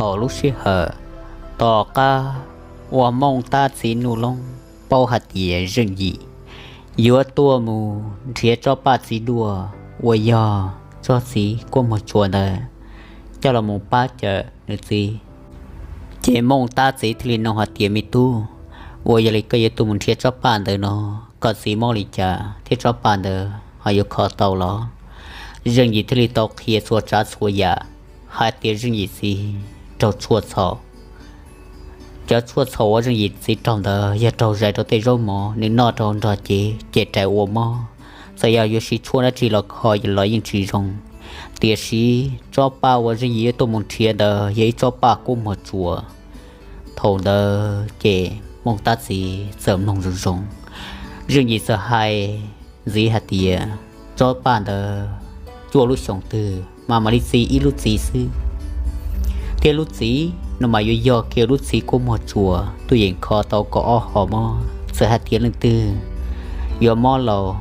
Thaum lub sij hawm tom qab uas Mooj Tab txiv Nuj Loob paub hais tias Zeej Yim yuav tuaj mus nrhiav tsob paj txiv duaj uas yog tsob txiv kuab muag tsuas ntawd coj los mus pab cawm nws txiv, ces Mooj Tab txiv thiaj li nug hais tias, Me tub, ua yog li koj yuav tuaj mus nrhiav tsob paj ntawd no, koj txiv mob li cas thiab tsob paj ntawd ho yuav kho tau los? Zeej Yim thiaj li tau qhia txhua tsav txhua yam hais tias Zeej Yim txiv raug tshuaj txhaum. Cov tshuaj txhaum uas Zeej Yim txiv raug ntawd yog raug zais rau tej zaub mov nws noj rau nrog cev ces rais ua mob. Txawm yog yuav siv tshuaj dab tsi los kho los yeej tsis zoo. Tiam sis tsob paj uas Zeej Yim yuav tuaj mus nrhiav ntawd yog ib tsob paj kuab muag tsuas. Thaum ntawd ces Mooj Tab txiv txawm mloog zoo zoo, Zeej Yim txawm hais ntxiv hais tias tsob paj ntawd cuaj lub xyoos twg mas mam li txi ib lub txiv xwb, thiab lub txiv no mas yuav yog kiag lub txiv kuab muag tsuas tuaj yeem kho tau kaum ob hom mob. Txawm hais tias leej twg yuav mob laus,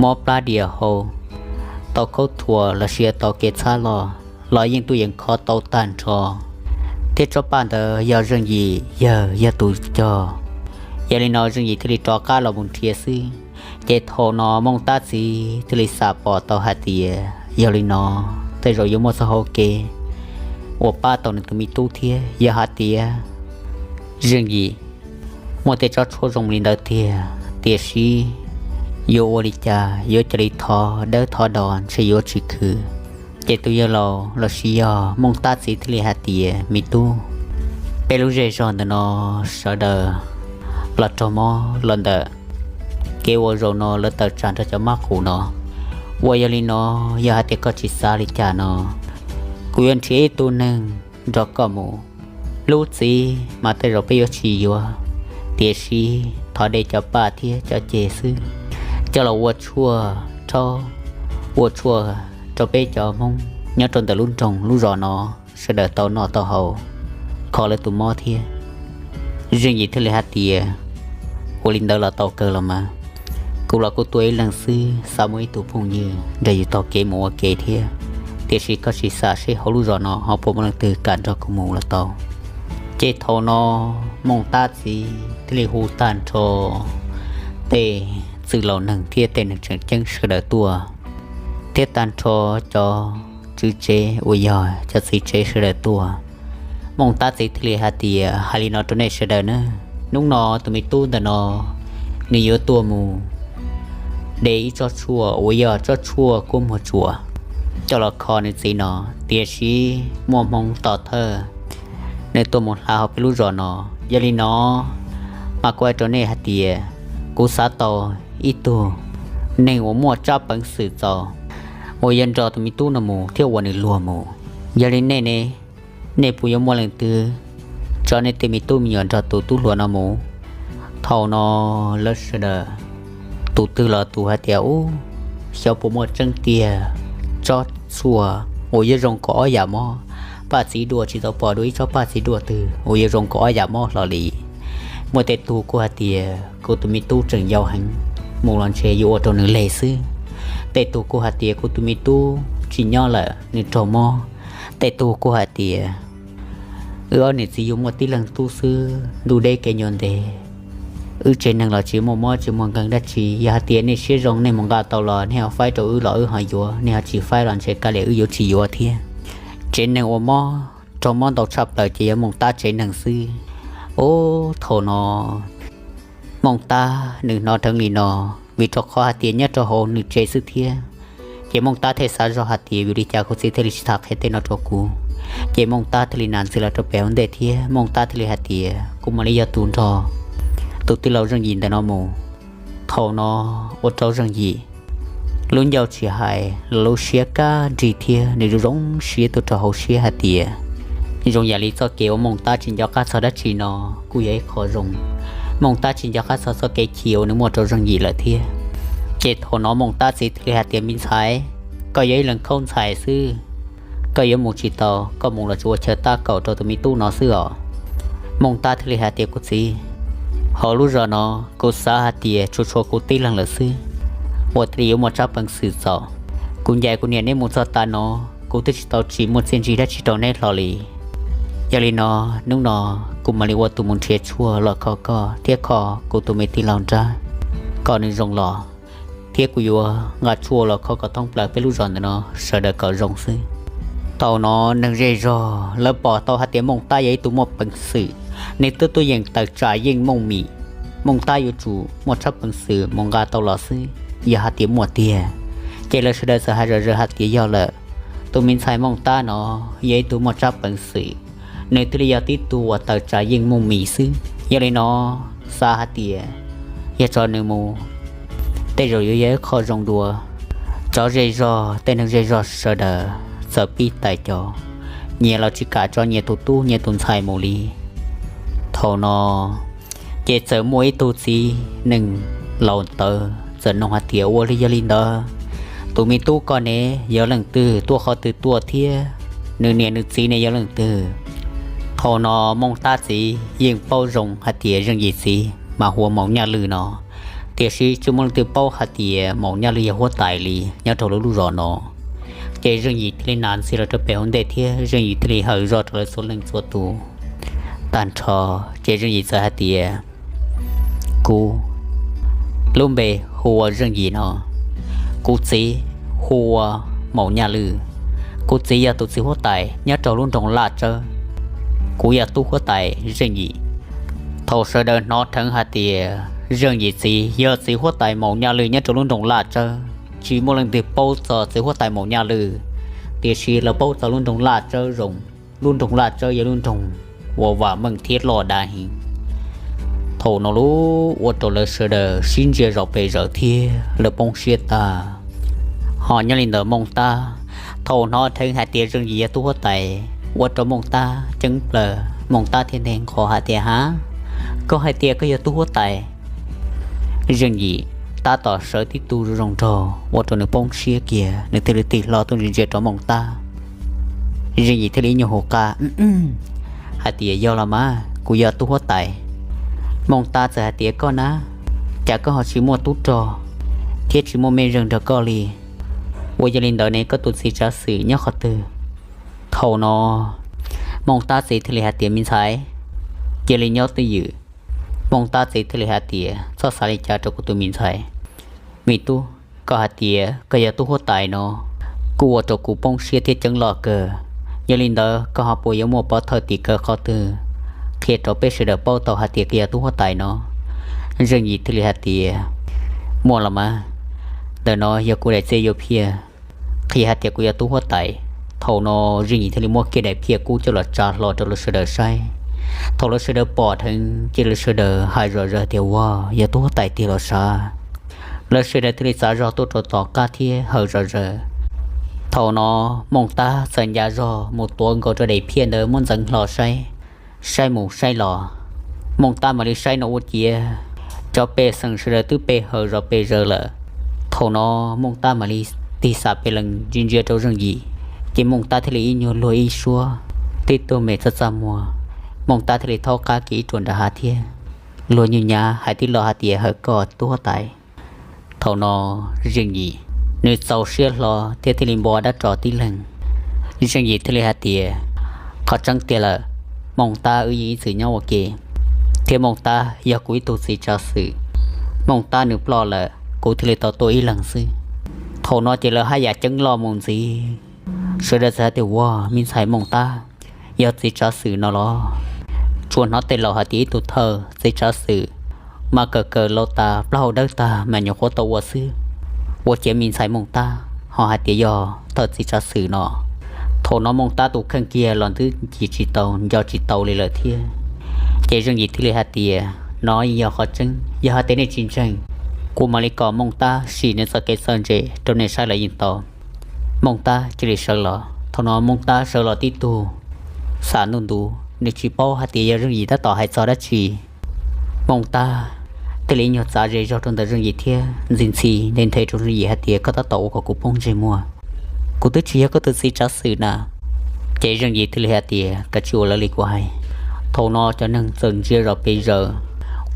mob plab dias hau, tau khaub thuas los sis tau kev txhab loj los yeej tuaj yeem kho tau tag nrho. Thiab tsob paj ntawd yog Zeej Yim yawg yog tus cog. Yog li no Zeej Yim thiaj li rov qab los mus nrhiav xwb. Ces thaum no Mooj Tab txiv thiaj li xam pom tau hais tias yog li no tej zaum yuav muaj txoj hau kev uas pab tau nws tus me tub thiab. Yog hais tias Zeej Yim muaj tej tsob tshuaj zoo li ntawd tiag, tiam sis yuav ua li cas yuav cia li thov dawb thov do ntshe yuav tsis khwv. Ces tus yawg laus los sis yog Mooj Tab txiv thiaj li hais tias, Me tub, peb lub zej zog ntawm no sawv daws los raug mob los ntawm kev ua zaum no lawv tawm tsam nrog cov mab qus no. Uas yog li no, yog hais tias koj tsis xav li cas no, kuv yuav nrhiav ib tug neeg nrog koj mus. Lub txiv mas tej zaum peb yuav tsis yuav, tiam sis thov de cov paj thiab cov ceg xwb coj los ua tshuaj rhaub, ua tshuaj rau peb cov Hmoob nyob rau ntawm lub nroog lub zos no sawv daws tau noj tau haus, kho lawv tus mob thiab. Zeej Yim thiaj li hais tias, Ua li ntawd los tau kawg los mas. Kuv los kuj tuaj ib leeg xwb, xav muaj ib tug phooj ywg nrog yus taug kev mus ua ke thiab, tiam sis koj sim xav seb hauv lub zos no ho puas muaj leej twg kam nrog kuv mus los tau. Ces thaum no Mooj Tab txiv thiaj li hu tag nrho tej txwj laus neeg thiab tej neeg tseem ceeb sawv daws tuaj, thiab tag nrho cov tswv tsev uas yog cov txiv tsev sawv daws tuaj. Mooj Tab txiv thiaj li hais tias, Hais li no rau nej sawv daws na, hnub no tus me tub ntawm no nws yuav tuaj mus de ib tsob tshuaj uas yog tsob tshuaj kuab muag tsuas coj los kho nws txiv no, tiam sis muaj hmoov tom thawj nws tuaj mus hla hauv peb lub zos no. Yog li no mas kuv hais rau nej hais tias kuv xav tau ib tug neeg uas muaj tsab peev xwm txaus uas yuav nrog tus me tub no mus thiab ua nws luag mus. Yog li nej ne, nej puas yuav muaj leej twg tso nej tej me tub me nyuam nrog tus tub hluas no mus? Thaum no lawv sawv daws tus twg los tus hais tias, Ub, xyov puas muaj tseeb tiag, tsob tshuaj uas yuav zoo kaum ob yam mob, paj txiv duaj tsis tau pom dua ib tsob paj txiv duaj twg uas yuav zoo kaum ob yam mob hlo li. Muaj tej tug kuj hais tias, Kuv tus me tub tseem yau heev, mus los ntshe yuav ua rau nws leg xwb. Tej tug kuj hais tias, Kuv tus me tub tsis nyob lawm, nws raug mob. Tej tug kuj hais tias, Wb ob niam txiv yuav muaj tib leeg tub xwb, ntuj deb kev ncua ntev, wb tsev neeg los tsis muaj mob tsis muaj nkeeg dab tsi. Yog hais tias nej siab zoo nej mus nqa tau los nej ho faib rau wb los wb ho yuav, nej ho tsis faib los ntshe kav liam wb yuav tsis yuav thiab. Tsev neeg uas mob, raug mob ntau tshaj plaws ces yog Mooj Tab tsev neeg xwb. Ub, thaum no Mooj Tab nws hnov dheev li no, vim rau qhov hais tias nyob rau hauv nws tsev xwb thiab. Ces Mooj Tab thiaj xav zoj hais tias, Vim li cas kuv txiv thiaj li tsis tham qhia tej no rau kuv? Ces Mooj Tab thiaj li nam ntxiv los rau pem hauv ntej thiab Mooj Tab thiaj li hais tias, Kuv mam li yog tus nrog tus tij laug Zeej Yim ntawm no mus. Thaum no ua rau Zeej Yim lub ncauj tsis hais los lub siab kaj nrig thiab nws zoo zoo siab tuaj rau hauv siab hais tias, Zoo yam li txoj kev uas Mooj Tab tsis nco qab txog dab tsi no kuj yog ib qho zoo. Mooj Tab tsis nco qab txog txoj kev chim uas nws muaj rau Zeej Yim lawm thiab. Ces thaum no Mooj Tab txiv thiaj li hais tias, Me ntxhais, koj yog ib leeg khaub ntxhais xwb, koj yuav mus tsis tau, koj mus los tsuas ua chaw tab kaum rau tus me tub no xwb os. Mooj Tab thiaj li hais tias, Kuv txiv, hauv lub zos no kuv xav hais tias tsuas tshuav kuv tib leeg lawm xwb uas thiaj li yuav muaj tsab peev xwm txaus. Kuv ncaim kuv niam neb mus txog tav no, kuv twb tsis tau tsim muaj txiaj ntsig dab tsi rau neb hlo li. Yog li no, hnub no kuv mam li ua tus mus nrhiav tshuaj los kho koj thiab kho kuv tus me tij laug nrab kom nws zoo los, thiab kuv yuav nqa tshuaj los kho kom thoob plaws peb lub zos ntawm no sawv daws kom zoo xwb. Thaum no neeg zej zog lawv pom tau hais tias Mooj Tab yog ib tug muaj peev xwm, nws twb tuaj yeem tawm tsam yeej Mooj Mim. Mooj Tab yuav tsum muaj tsab peev xwm mus nqa tau los xwb, yog hais tias muaj tiag ces lawv sawv daws txawm hais zom zaws hais tias yog lawm. Tus me ntxhais Mooj Tab no yog ib tug muaj tsab peev xwm, nws thiaj li yog tib tug uas tawm tsam yeej Mooj Mim xwb. Yog li no, xav hais tias yog tso nws mus tej zaum yuav yog ib qho zoo dua. Cov zej zog, tej neeg zej zog sawv daws txawm pib tais cov, nyias los tsis kam tso nyias tus tub nyias tus ntxhais mus li. Thaum no ces txawm muaj ib tug txiv neej laus ntawd txawm nug hais tias, ua li yog li ntawd, tus me tub koj ne yog leej twg, tuaj qhov twg tuaj thiab nws niam nws txiv ne yog leej twg? Thaum no Mooj Tab txiv yeej paub zoo hais tias Zeej Yim txiv mas hu ua Maum Nyaj Lwj no, tiam sis tsis muaj leej twg paub hais tias Maum Nyaj Lwj yog huab tais li nyob rau lub lub zos no. Ces Zeej Yim thiaj li hnav ntxiv los rau pem hauv ntej thiab Zeej Yim thiaj li hawm zog rau lawv txhua leej txhua tus. Tag nrho ces Zeej Yim txawm hais tias, kuv lub npe hu ua Zeej Yim no, kuv txiv hu ua Maum Nyaj Lwj, kuv txiv yog tus txiv huab tais nyob rau lub nroog Laj Tsawb, kuv yog tub huab tais Zeej Yim. Thaum sawv daws hnov dheev hais tias Zeej Yim txiv yog txiv huab tais Maum Nyaj Lwj nyob rau lub nroog Laj Tsawb, tsis muaj leej twg paub txog txiv huab tais Maum Nyaj Lwj, tiam sis lawv paub txog lub nroog Laj Tsawb zoo. Lub nroog Laj Tsawb yog lub nroog uas vam meej thiab loj dav heev. Thaum no lub ua rau lawv sawv daws sib ntsia zov pes zaws thiab lawv poob siab tag. Ho nyob li ntawd Mooj Tab, thaum hnov dheev hais tias Zeej Yim yog tub huab tais, ua rau Mooj Tab ceeb plaws, Mooj Tab thiaj nthe nqho hais tias, ha, koj hais tias koj yog tub huab tais? Zeej Yim tab tom sawv tib tug zoo zoo nraug ua rau nws poob siab kiag, nws thiaj li tig hlo tuaj ntsia ntsia rau Mooj Tab. Zeej Yim thiaj li ib nyuag hu qab hais tias, yog los mas, kuv yog tub huab tais. Mooj Tab txawm hais tias, koj na, cas koj ho tsis muaj tub rog thiab tsis muaj mej zeej nrog koj li? Ua yog li ntawd ne koj tus txiv tsav xwm nyob qhov twg? Thaum no Mooj Tab txiv thiaj li hais tias, me ntxhais, cia li nyob twj ywm. Mooj Tab txiv thiaj li hais tias, txhob xav li cas rau kuv tus me ntxhais. Me tub, koj hais tias koj yog tub huab tais no, kuj ua rau kuv poob siab thiab ceeb loj kawg. Yog li ntawd koj ho puas yuav muaj pov thawj tim kaw qhov twg qhia rau peb sawv daws paub tau hais tias koj yog tub huab tais no? Zeej Yim thiaj li hais tias, muaj los mas, ntawm no yog kuv daim txiaj yuav phiaj qhia hais tias kuv yog tub huab tais. Thaum no Zeej Yim thiaj li muab kiag daim phiaj kub coj los tsa hlo rau lawv sawv daws saib. Thaum lawv sawv daws pom dheev ces lawv sawv daws hais zom zaws tias, ua, yog tub huab tais tiag los sav. Lawv sawv daws thiaj li txav zog tuaj rau tom qab thiab hawm zom zaws. Thaum no Mooj Tab txawm nca zog mus tuav nkaus rau daim phiaj ntawd muab ntxeev hlo saib. Saib mus saib los, Mooj Tab mam li saib no ua ciav cov pej xeem sawv daws twb pe hawm zom pes zaws lawm. Thaum no Mooj Tab mam li tig xam pes lees ntsia ntsia rau Zeej Yim, ces Mooj Tab thiaj li ib nyuag luag ib suab, tib tug me txaj txaj muag. Mooj Tab thiaj li thaub qab kiag ib ruam nram hav thiab luag nyuag nyav hais tib lo hais tias, hawm koj tub huab tais. Thaum no Zeej Yim nws txaus siab hlo thiab thiaj li npo dab ros tib leeg. Zeej Yim thiaj li hais tias, qhov tseeb tiag lawm, Mooj Tab wb yeej ib txwm nyob ua ke, thiab Mooj Tab yog kuv ib tug txiv tsav xwm. Mooj Tab nws ploj lawm kuv thiaj li tau tuaj ib leeg xwb. Thaum no ces lawv haj yam ceeb loj mus ntxiv. Sawv daws txawm hais tias, ua, me ntxhais Mooj Tab yog txiv tsav xwm no los? Tsuas hnov tej laus hais tias ib tug thawj txiv tsav xwm mas kawm kawm laus tas plaub hau dawb tag mas nyuam qhuav tau ua xwb. Ua ciav me ntxhais Mooj Tab ho hais tias yog thawj txiv tsav xwm no. Thaum no Mooj Tab tus kheej kiag los twb ncig tsis tau nco tsis tau li lawm thiab. Ces Zeej Yim thiaj li hais tias, no yog qhov tseeb, yog hais tias nej tsis ntseeg, kuv mam li kom Mooj Tab sim nws txoj kev txawj ntse rau nej saib los yeej tau. Mooj Tab cia li sawv los. Thaum no Mooj Tab sawv los tib tug, xam ntuj ntuv nws tsis paub hais tias yog Zeej Yim tab tom hais txog dab tsi. Mooj Tab thiaj li ib nyuag txav ze zog rau ntawm Zeej Yim thiab ntxhi ntxhi nthe nthe rau Zeej Yim hais tias, koj tab tom ua kom kuv poob ntsej muag, kuv twb tsis yog koj tus txiv tsav xwm na. Ces Zeej Yim thiaj li hais tias, koj tsis ua lawv li kuv hais. Thaum no cov neeg txawm ntsia zom pes zaws,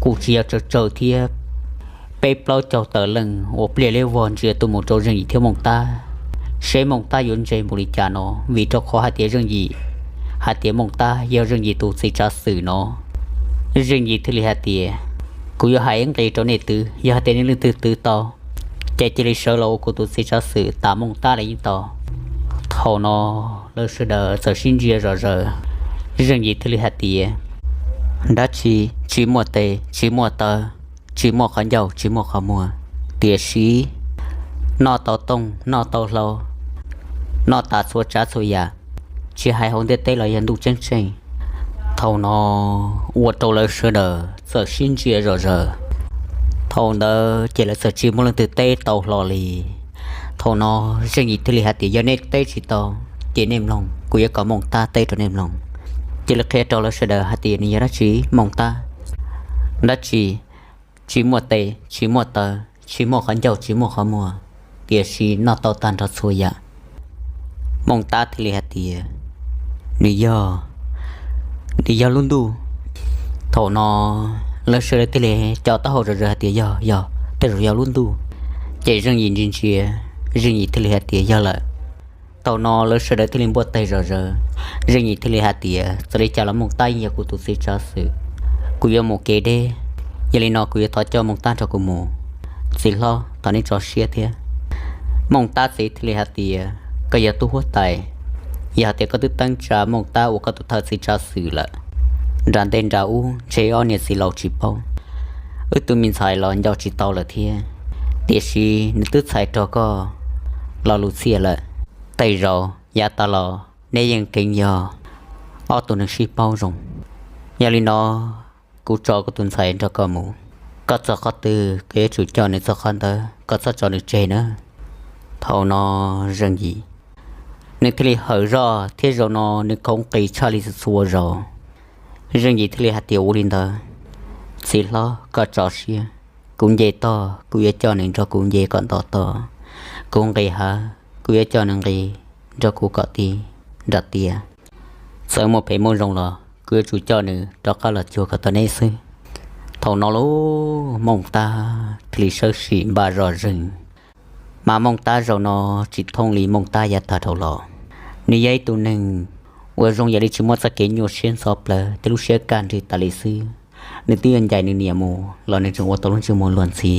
kuj tsis yog tsawg tsawg thiab, peb plaub caug tawm leej uas pliaj liab vog ntsia tuaj mus rau Zeej Yim thiab Mooj Tab, seb Mooj Tab yuav ntse npaum li cas no, vim rau qhov hais tias Zeej Yim hais tias Mooj Tab yog Zeej Yim tus txiv tsav xwm no. Zeej Yim thiaj li hais tias, kuv yuav hais ib nqi rau nej twv, yog hais tias nej leej twg twv tau, ces cia li sawv los ua kuv tus txiv tsav xwm tas Mooj Tab los yeej tau. Thaum no lawv sawv daws txawm sib ntsia zom zaws. Zeej Yim thiaj li hais tias, dab tsi? Tsis muaj tes, tsis muaj taw, tsis muaj qhov ncauj, tsis muaj qhov muag, tiam sis noj tau tooj, noj tau hlau, noj tas txhua tsav txhua yam, tsis hais hauv ntiaj teb los yog ntuj ceeb tsheej. Thaum no ua rau lawv sawv daws txawm sib ntsia zom zaws. Thaum ntawd ces lawv txawm tsis muaj leej twg teb tau hlo li. Thaum no Zeej Yim thiaj li hais tias, yog nej teb tsis tau, ces nej mloog, kuv yuav kom Mooj Tab teb rau nej mloog. Cia li qhia rau lawv sawv daws hais tias nws yog dab tsi Mooj Tab. Dab tsi? Tsis muaj tes, tsis muaj taw, tsis muaj qhov ncauj, tsis muaj qhov muag, tiam sis noj tau tag nrho txhua yam. Mooj Tab thiaj li hais tias, nws yog, nws yog lub ntuj. Thaum no lawv sawv daws thiaj li co taub hau zom zaws hais tias, yog, yog, tej zaum yog lub ntuj. Ces Zeej Yim ntsia ntsia, Zeej Yim thiaj li hais tias, yog lawm. Thaum no lawv sawv daws thiaj li npuaj tes zom zaws. Zeej Yim thiaj li hais tias, txawm li cas los Mooj Tab yeej yog kuv tus txiv tsav xwm, kuv yuav mus kev deb. Yog li no kuv yuav thov coj Mooj Tab nrog kuv mus. Txiv hlob, thov nej tso siab thiab. Mooj Tab txiv thiaj li hais tias, koj yog tub huab tais, yog hais tias koj twb teeb tsa Mooj Tab ua koj tus thawj txiv tsav xwm lawm, nram ntej nram ub ntshe ob niam txiv laus tsis paub, wb tus me ntxhais los nco tsis tau lawm thiab. Tiam sis nws twb txhais rog koj Lo Lus Txhiaj lawm. Tej zaum yav tas los neb yeej kheev yog ob tug neeg sib paub zoo. Yog li no, kuv tso kuv tus ntxhais nrog koj mus. Koj txog qhov twg koj yuav tsum coj nws txog qhov ntawd, koj txhob tso nws tseg na. Thaum no Zeej Yim nws thiaj li hawm zoj thiab zaum no nws khoov nqis tshaj li txhua zaus. Zeej Yim thiaj li hais tias, ua li ntawd, txiv hlob koj tso siab, kuv nce toj kuv yuav coj nws nrog kuv nce kom nto toj, kuv nqis hav kuv yuav coj nws nqis nrog kuv kom ti nram tiaj. Txawm muaj phem muaj zoo los kuv yuav tsum coj nws rov qab los cuag kom tau neb xwb. Thaum no lauj, Mooj Tab thiaj li sawb sim npaj zoj zeeg. Mas Mooj Tab zaum no tsis thooj li Mooj Tab yav tag dhau los. Nws yog ib tug neeg uas zoo yam li tsis muaj txoj kev nyuaj siab ntxhov plawv, thiab lub siab kaj nrig tas li xwb. Nws twb yuav ncaim nws niam mus los nws tseem ua tau lub ntsej muag luag ntxhi.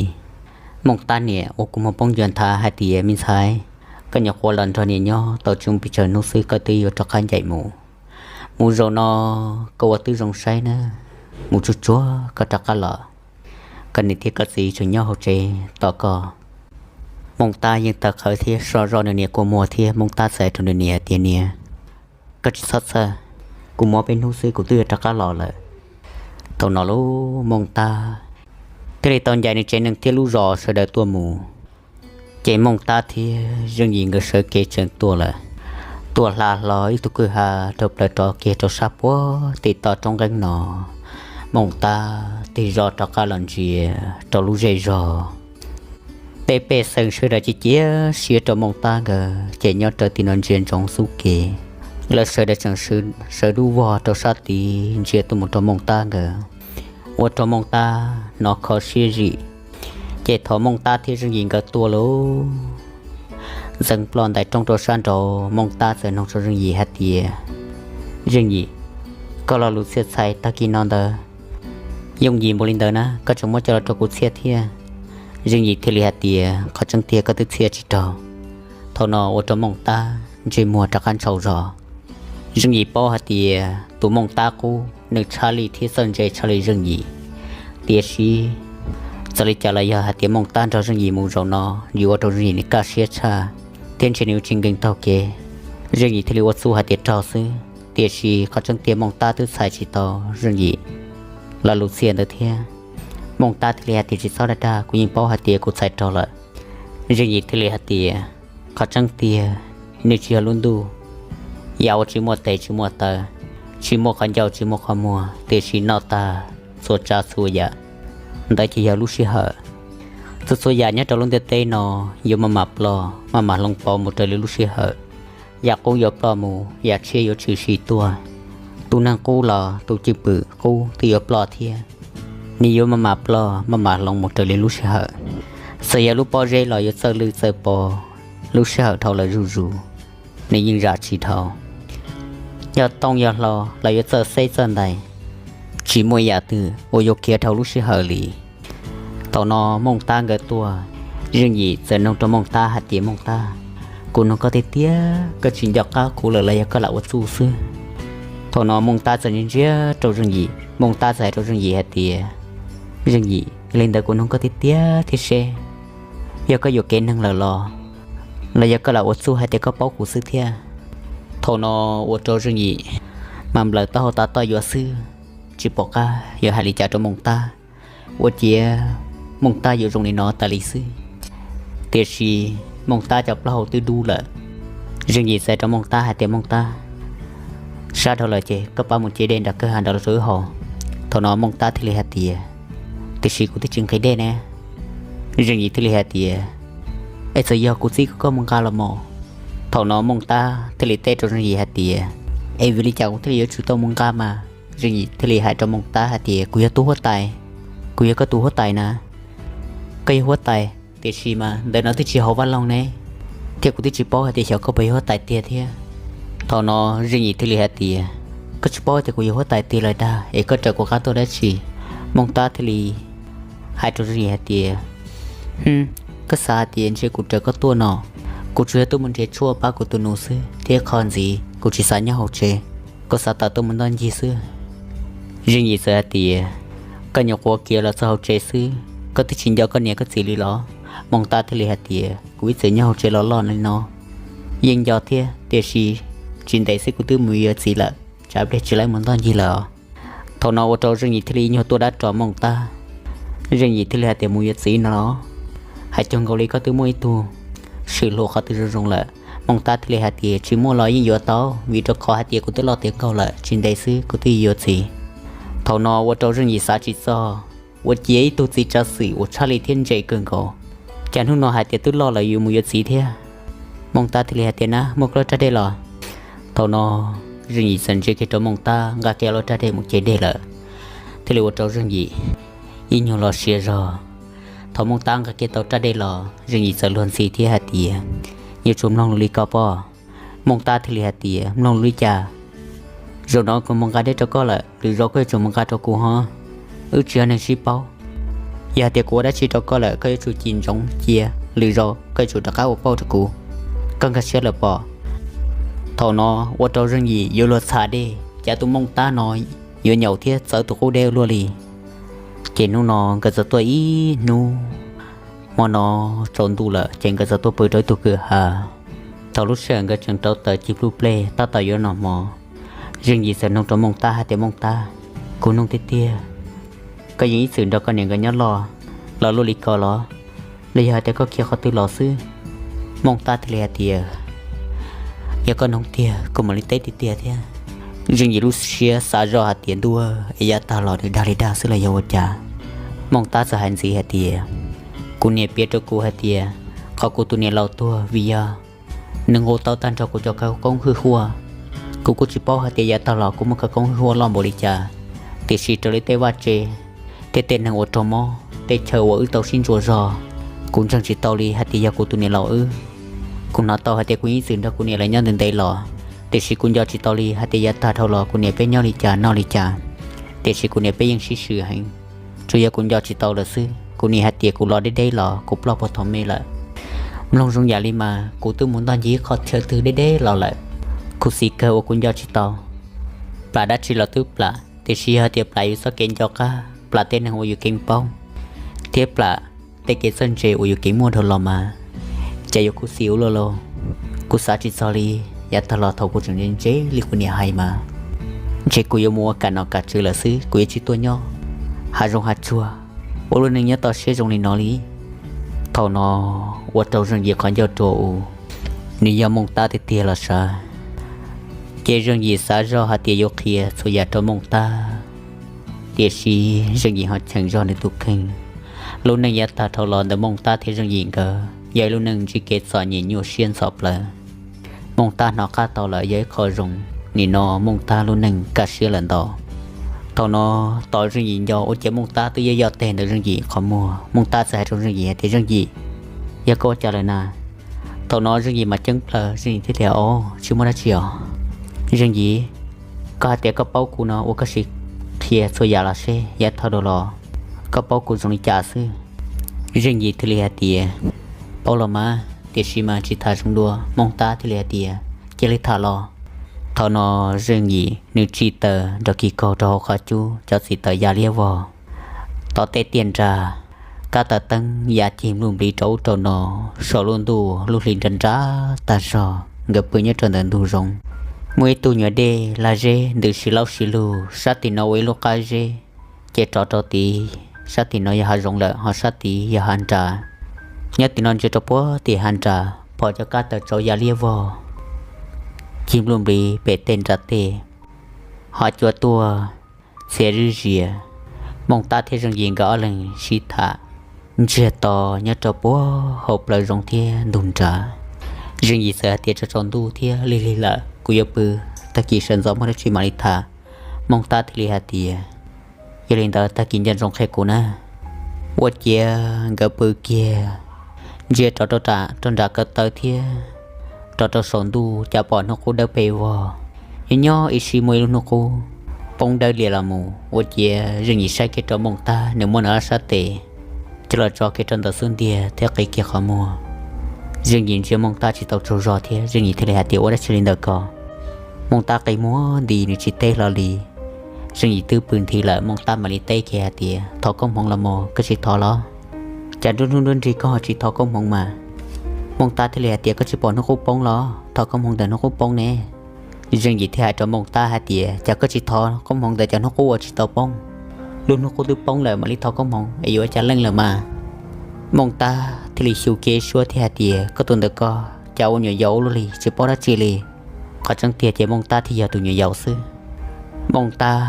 Mooj Tab niam ua kua muag poob ncua nthav hais tias, me ntxhais, koj nyuam qhuav los nrog niam nyob tau tsis muaj pes tsawg hnub xwb koj twb yuav rov qab ncaim mus. Mus zaum no koj ua twb zoo saib na, mus tsuag tsuag koj rov qab los, koj niam thiab koj txiv tseem nyob hauv tsev tos koj. Mooj Tab yeej tawv qhawv thiab so zoj nws niam kua muag thiab Mooj Tab txais rau nws niam tias, niam, koj tsis txhob txhawj, kuv mus ob peb hnub xwb kuv twb yuav rov qab los lawm. Thaum no lauj, Mooj Tab thiaj li tau ncaim nws tsev neeg thiab lub zos sawv daws tuaj mus. Ces Mooj Tab thiab Zeej Yim nkawd sawv kev tseem tuaj lawm. Tuaj hla hlo ib tug kwj ha rau plaws rov kiag rau sab puag tim toj roob nqeeb no. Mooj Tab tig zog rov qab los ntsia rau lub zej zog. Tej pej xeem sawv daws cia cia siab rau Mooj Tab nkawd ces nyob raws tim no ntsia ntsoov xub kev. Lawv sawv daws tseem sawv dub vog rau sab tid ntsia tuaj mus rau Mooj Tab nkawd, ua rau Mooj Tab hnov kho siab zim. Ces thaum Mooj Tab thiab Zeej Yim nkawd tuaj lauj, ntxeev ploj ntais roob rau sab nraud, Mooj Tab txawm nug rau Zeej Yim hais tias, Zeej Yim, koj Lo Lus Txhiaj txhais tag kis no ntawd yooj yim npaum li ntawd na, koj tseem muab coj los rau kuv txhiaj thiab? Zeej Yim thiaj li hais tias, qhov tseeb tiag koj twb txhiaj tsis raug. Thaum no ua rau Mooj Tab ntsej muag rov qab ntshau zog. Zeej Yim paub hais tias tus Mooj Tab qub nws tshaj lij thiab txawj ntse tshaj li Zeej Yim. Tiam sis txawm li cas los yog hais tias Mooj Tab nrog Zeej Yim mus zaum no, yuav ua rau Zeej Yim nws kaj siab tshaj, thiab ntshe nws yuav tsis nkees taug kev. Zeej Yim thiaj li ua txuj hais tias raug xwb, tiam sis qhov tseeb tiag Mooj Tab twb txhais tsis tau Zeej Yim Lo Lus Txhiaj ntawd thiab. Mooj Tab thiaj li hais tias, tsis txhob dag dag, kuv yeej paub hais tias kuv txhais raug lawm. Zeej Yim thiaj li hais tias, qhov tseeb tiag nws tsis yog lub ntuj, yam uas tsis muaj tes tsis muaj taw, tsis muaj qhov ncauj tsis muaj qhov muag, tiam sis noj tag txhua tsav txhua yam, ntawd ces yog lub sij hawm. Txhua txhua yam nyob rau lub ntiaj teb no yuav maj mam ploj maj mam hloov pauv mus raws li lub sij hawm. Yam qub yuav ploj mus, yam tshiab yuav tshwm sim tuaj. Tus neeg qub los tus cwj pwm qub twb yuav ploj thiab, nws yuav maj mam ploj maj mam hloov mus raws li lub sij hawm. Txawm yog lub pob zeb los yuav txawj lwj txawj pov, lub sij hawm dhau lawm zuj zus, nws yeej zam tsis dhau. yog tooj yog hlau los yuav txawj xeb txawj ntais, tsis muaj ib yam twg uas yuav khiav dhau lub sij hawm li. Thaum no Mooj Tab nkawd tuaj, Zeej Yim txawm nug rau Mooj Tab hais tias, Mooj Tab, kuv nug koj tiag tiag, koj tsis nco qab kuv lawm los yog koj lam ua txuj xwb? Thaum no Mooj Tab txawm ntsia ntsia rau Zeej Yim, Mooj Tab txawm hais rau Zeej Yim hais tias, Zeej Yim, yog li ntawd kuv nug koj tiag tiag thiab seb yog koj yuam kev neeg lawm los, los yog koj lam ua txuj hais tias koj paub kuv xwb thiab? Thaum no ua rau Zeej Yim mas nplawm taub hau tav toj yuav xwb, tsis pom qab yuav hais li cas rau Mooj Tab. Ua ciav Mooj Tab yuav zoo li no tas li xwb. Tiam sis Mooj Tab cov plaub hau twb dub lawm. Zeej Yim txawm hais rau Mooj Tab hais tias, Mooj Tab, sab dhau lawm ces koj pab mus cev dej nram kwj ha nrad los rau wb haus. Thaum no Mooj Tab thiaj li hais tias, Tiam sis kuv twb tsis nqhis dej ne. Zeej Yim thiaj li hais tias, Es txawm yog kuv txib koj mus nqa los mas. Thaum no Mooj Tab thiaj li teb rau Zeej Yim hais tias, Es vim li cas kuv thiaj li yuav tsum tau mus nqa mas? Zeej Yim thiaj li hais rau Mooj Tab hais tias, Kuv yog tus huab tais, kuv yog koj tus huab tais na. Koj yog huab tais tiam sis mas ntawm no twb tsis haus vaj loog ne, thiab kuv twb tsis paub hais tias xyov koj puas yog huab tais tiag thiab. Thaum no Zeej Yim thiaj li hais tias, Koj tsis paub tias kuv yog huab tais tiag lawm dag es koj raws kuv qab tuaj dab tsi? Mooj Tab thiaj li hais rau Zeej Yim hais tias, Hm, koj xav hais tias ntshe kuv raws koj tuaj no? Kuv tsuas yog tuaj mus nrhiav tshuaj pab kuv tus nus xwb, thiab qhov ntxiv kuv tsis xav nyob hauv tsev, kuv xav tawm tuaj mus ntoj ncig xwb. Zeej Yim txawm hais tias, Koj nyuam qhuav khiav los txog hauv tsev xwb, koj twb tsis nco koj niam koj txiv li los? Mooj Tab thiaj li hais tias, Kuv ib txwm nyob hauv tsev los loj li no, yeej nco thiab, tiam sis tsis ntev xwb kuv twb mus yuav txiv lawm, tsam pliag tsis laib mus ntoj ncig lawm os. Thaum no ua rau Zeej Yim thiaj li nyuag tuaj dab ros Mooj Tab. Zeej Yim thiaj li hais tias, Mus yuav txiv no los? Hais cuag nkaus li koj twb muaj ib tug swm luag qhov twg zoo zoo lawm. Mooj Tab thiaj li hais tias, Tsis muaj los yeej yuav tau, vim rau qhov hais tias kuv twb loj tiav nkaus lawm, tsis ntev xwb kuv twb yuav txiv. Thaum no ua rau Zeej Yim xav tsis txog, ua ciav ib tug txiv tsav xwm uas tshaj li thiab ntse kawg nkaus, cas hnub no hais tias twb loj lawm yuav mus yuav txiv thiab. Mooj Tab thiaj li hais tias, Na, muaj koj lub raj dej los. Thaum no Zeej Yim txawm ntsia kiag rau Mooj Tab nqa kiag lub raj dej mus cev dej lawm, thiaj li ua rau Zeej Yim ib nyuag los siav zog. Thaum Mooj Tab nqa kiag tau raj dej los, Zeej Yim txawm luag ntxhi thiab hais tias, Yuav tsum mloog lus li ko pob. Mooj Tab thiaj li hais tias, Mloog lus li cas? Zaum no kuv mus nqa dej rau koj lawm, lwm zaus koj yuav tsum mus nqa rau kuv ho. Wb tsis yog neeg sib paub. Yog hais tias kuv ua dab tsi rau koj lawm, koj yuav tsum cim ntsoov cia, lwm zaus koj yuav tsum rov qab ua pauj rau kuv. Koj nkag siab lawm pob? Thaum no ua rau Zeej Yim yuav luag txhav dej, cas tus Mooj Tab no yuav nyaum thiab txawv tus qub deb ua luaj li. Ces hnub no nkawd txawm tuaj ib hnub, hmo no tsaus ntuj lawm ces nkawd txawm tuaj pw rau ib tug kwj ha. Thaum lub sij hawm nkawd tseem rauv taws ci pluj plej tab tom yuav noj hmo, Zeej Yim txawm nug rau Mooj Tab hais tias, Mooj Tab, kuv nug tiag tiag, koj yeej ib txwm nrog koj niam nkawd nyob loj los luaj li ko los, los yog hais tias koj khiav qhov twg los xwb? Mooj Tab thiaj li hais tias, Yog koj nug tiag kuv mam li teb tiag tiag thiab. Zeej Yim lub siab xav zoj hais tias, Ntuj, es yav tag los nws dag li dag xwb los yog ua cas? Mooj Tab txawm hais ntxiv hais tias, Kuv niam piav rau kuv hais tias, qhov kuv tus niam laus tuag vim yog nws nqus tau tag nrho kuv cov khawv koob hwj huaj. Kuv kuj tsis paub hais tias yav tag los kuv muaj khawv koob hwj huaj loj npaum li cas, tiam sis raws li tej vaj tse thiab tej neeg uas raug mob, tej chaw uas wb tau sib ntsuas zog, kuv ntseeg tsis tau li hais tias yog kuv tus niam laus wb. Kuv hnov tau hais tias kuv yeej ib txwm nrog kuv niam lawv nyob ntev ntev los, tiam sis kuv nco tsis tau li hais tias yav tag dhau los kuv niam peb nyob li cas noj li cas. Tiam sis kuv niam peb yeej sib swm heev, tsuas yog kuv nco tsis tau lawm xwb. Kuv niam hais tias kuv los deb deb los kuv ploj puag thaum me lawm. Mloog zoo yam li mas kuv twb mus ntoj ncig qhov chaw twg deb deb los lawm. Khuv xim kawg uas kuv nco tsis tau. Plam dab tsi los twb plam, tiam sis yog hais tias plam yus txoj kev nco qab, plam tej neeg uas yus keev paub, thiab plam tej kev txawj ntse uas yus keev muaj dhau los mas, cas yuav khuv xim ua luaj lauj. Kuv xav tsis txog li, yav tag los thaum kuv tseem ntse ntse li kuv niam hais mas, ntshe kuv yuav mus ua kam nom kam tswv lawm xwb, kuv yuav tsis tuaj nyob hav zoov hav tsuag, ua lub neej nyob toj siab zoo li no li. Thaum no ua rau Zeej Yim qhov ncauj rua u, nws yog Mooj Tab tiag tiag los sav. Ces Zeej Yim xav zoj hais tias yuav qhia txhua yam rau Mooj Tab, tiam sis Zeej Yim ho cheem zog nws tus kheej. Lub neej yav tag dhau los ntawm Mooj Tab thiab Zeej Yim nkawd yog ib lub neej ntsib kev txom nyem nyuaj siab ntxhov plawv. Mooj Tab hnov qab tau lawm yog ib qho zoo, nim no Mooj Tab lub neej kaj siab lawm ntau. Thaum no tos Zeej Yim nco ua ciav Mooj Tab twb yog yoj teg ntawm Zeej Yim qhov muag. Mooj Tab txawm hais rau Zeej Yim hais tias, Zeej Yim, yog koj ua cas lawm na? Thaum no Zeej Yim mas ceeb plaws, Zeej Yim thiaj tias, Au, tsis muaj dab tsi os. Zeej Yim, Koj hais tias koj paub kuv no ua koj sim qhia txhua yam los seb yav dhau los koj paub kuv zoo li cas xwb. Zeej Yim thiaj li hais tias, paub los mas, tiam sis mas tsis tham zoo dua. Mooj Tab thiaj li hais tias, cia li tham los. Thaum no Zeej Yim nws tsim taws nrog kis kaug rau hauv qhov cub, cov txiv taws ya liab vog. Tom tej tiaj nras, kab taws teeb ya cig npluj nplig rau ub rau no, saum lub ntuj lub hli nra nra tag zog, nkawd pw nyob rau ntawm ntug zoov. Muaj ib tug nyuam dej laj zeb ntws si laub si lug, sab tim no ua ib lub qab zeb, ces rov rau tid, sab tim no yog hav zoov lawm, ho sab tid yog hav nras. Nyob tim no ntsia rau puag tim hav nras, pom cov kab taws tsauv ya liab vog, cig npluj nplig pem tej nras tej, ho cua tuaj txhia zib zias. Mooj Tab thiab Zeej Yim nkawd ob leeg sib tham ntsiag to nyob rau puag hauv plawv zoov thiab ntug nrad. Zeej Yim txawm hais tias, tsaus ntuj thiab lig lig lawm, kuv yuav pw, tag kis sawv ntxov muaj dab tsi mam li tham. Mooj Tab thiaj li hais tias, yog li ntawd tag kis nco ntsoov qhia kuv na. Ua ciav nkawd pw kiag, ntsia rov rau nram kaw taw thiab rov rau saum ntuj cas pom hnub qub dawb pes vog. Nyob nyob ib sim muaj ib lub hnub qub poob dawb lias los mus. Ua ciav Zeej Yim saib kiag rau Mooj Tab, nws muab nws ob sab tes coj los tso kiag rau ntawm xub ntiag thiab qi kiag qhov muag. Zeej Yim ntsia Mooj Tab tsis tau tsaug zog thiab, Zeej Yim thiaj li hais tias, ua dab tsi li ntawm ko? Mooj Tab qi muag nti, nws tsis teb hlo li. Zeej Yim twb pw nthi lawm, Mooj Tab mam li teb kiag hais tias, thov koob hmoov los mas koj tsis thov los? Cas nruab hnub nruab nrig koj ho tsis thov koob hmoov mas? Mooj Tab thiaj li hais tias, koj tsis pom hnub qub poob los? Thov koob hmoov ntawm hnub qub poob ne. Zeej Yim thiaj hais rau Mooj Tab hais tias, cas koj tsis thov koob hmoov ntawm cov hnub qub uas tsis tau poob? Lub hnub qub twb poob lawm mam li thov koob hmoov es yuav cas leej lawm mas. Mooj Tab thiaj li xyu kiag suab thiab hais tias, koj tus ntawm ko cas ua nyuam yaus ua luaj li, tsis paub dab tsi li. Qhov tseeb tiag ces Mooj Tab thiaj yog tus nyuam yaus xwb. Mooj Tab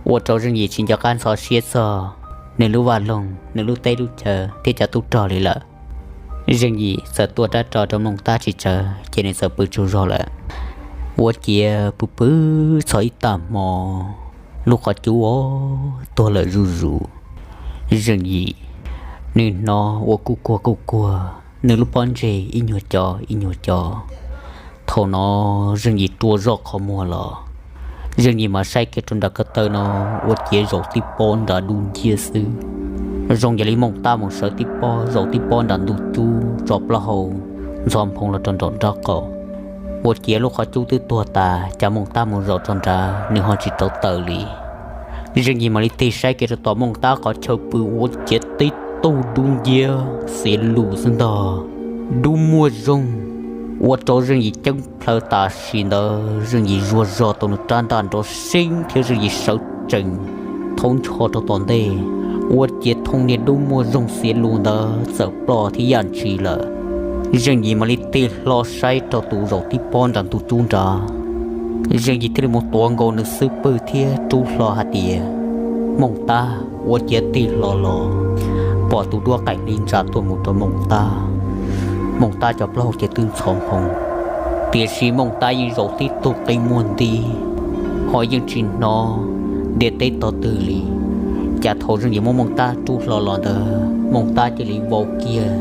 ua rau Zeej Yim tsis nco qab ntxhov siab txog nws lub vaj loog, nws lub teb lub chaw thiab cov tub rog li lawm. Zeej Yim txawm tua rab ros rau Mooj Tab tsis tsawg ces nws txawm pw tsaug zog lawm. Ua ciav pw pw txog ib tag hmo, lub qhov cub ua tuag lawm zuj zus. Zeej Yim nws hnov ua kuj kuag kuj kuag, nws lub pob ntseg ib nyuag co ib nyuag co. Thaum no Zeej Yim rua zoj qhov muag los, Zeej Yim mas saib kiag rau nram ko taw no, ua ciav zaum tib pob nram dub nciab xwb. Zoo yam li Mooj Tab mus sawv tib pob zaum tib pob nram ntug cub tso plaub hau ntxhov nphoo los rau nraum nraub qaum. Ua ciav lub qhov cub twb tuag tas, cas Mooj Tab mus zaum rau nrad nws ho tsis rauv taws li. Zeej Yim mam li tig saib kiag rau tom Mooj Tab qhov chaw pw, ua ciav tib tug dub nciab xiav lus xwb ntag. Dub muaj zoog, ua rau Zeej Yim ceeb plhaw tam sim ntawd Zeej Yim zuag zog tau nws rab ntaj nrov seeb thiab Zeej Yim sawv tsees thaub ncho rau tom ntej, ua ciav thooj niag dub muaj zoog xiav lus ntawd txawm ploj thiab yaj ntshis lawm. Zeej Yim mam li tig hlo saib rau tus zaum tib pob nram ntug cub nrad. Zeej Yim thiaj li mus tuav nkaus nws xub pwg thiab rub hlo hais tias, Mooj Tab, ua ciav tig hlo los pom tus duab qaim li ntsa tuaj mus rau Mooj Tab. Mooj Tab cov plaub hau ces twb ntxhov nphoo, tiam sis Mooj Tab yeej zaum tib tug qi muag nti, ho yeej tsis hnov ntiaj teb tog twg li. Cas thaum Zeej Yim muab Mooj Tab rub hlo los ntawd, Mooj Tab cia li vau kiag,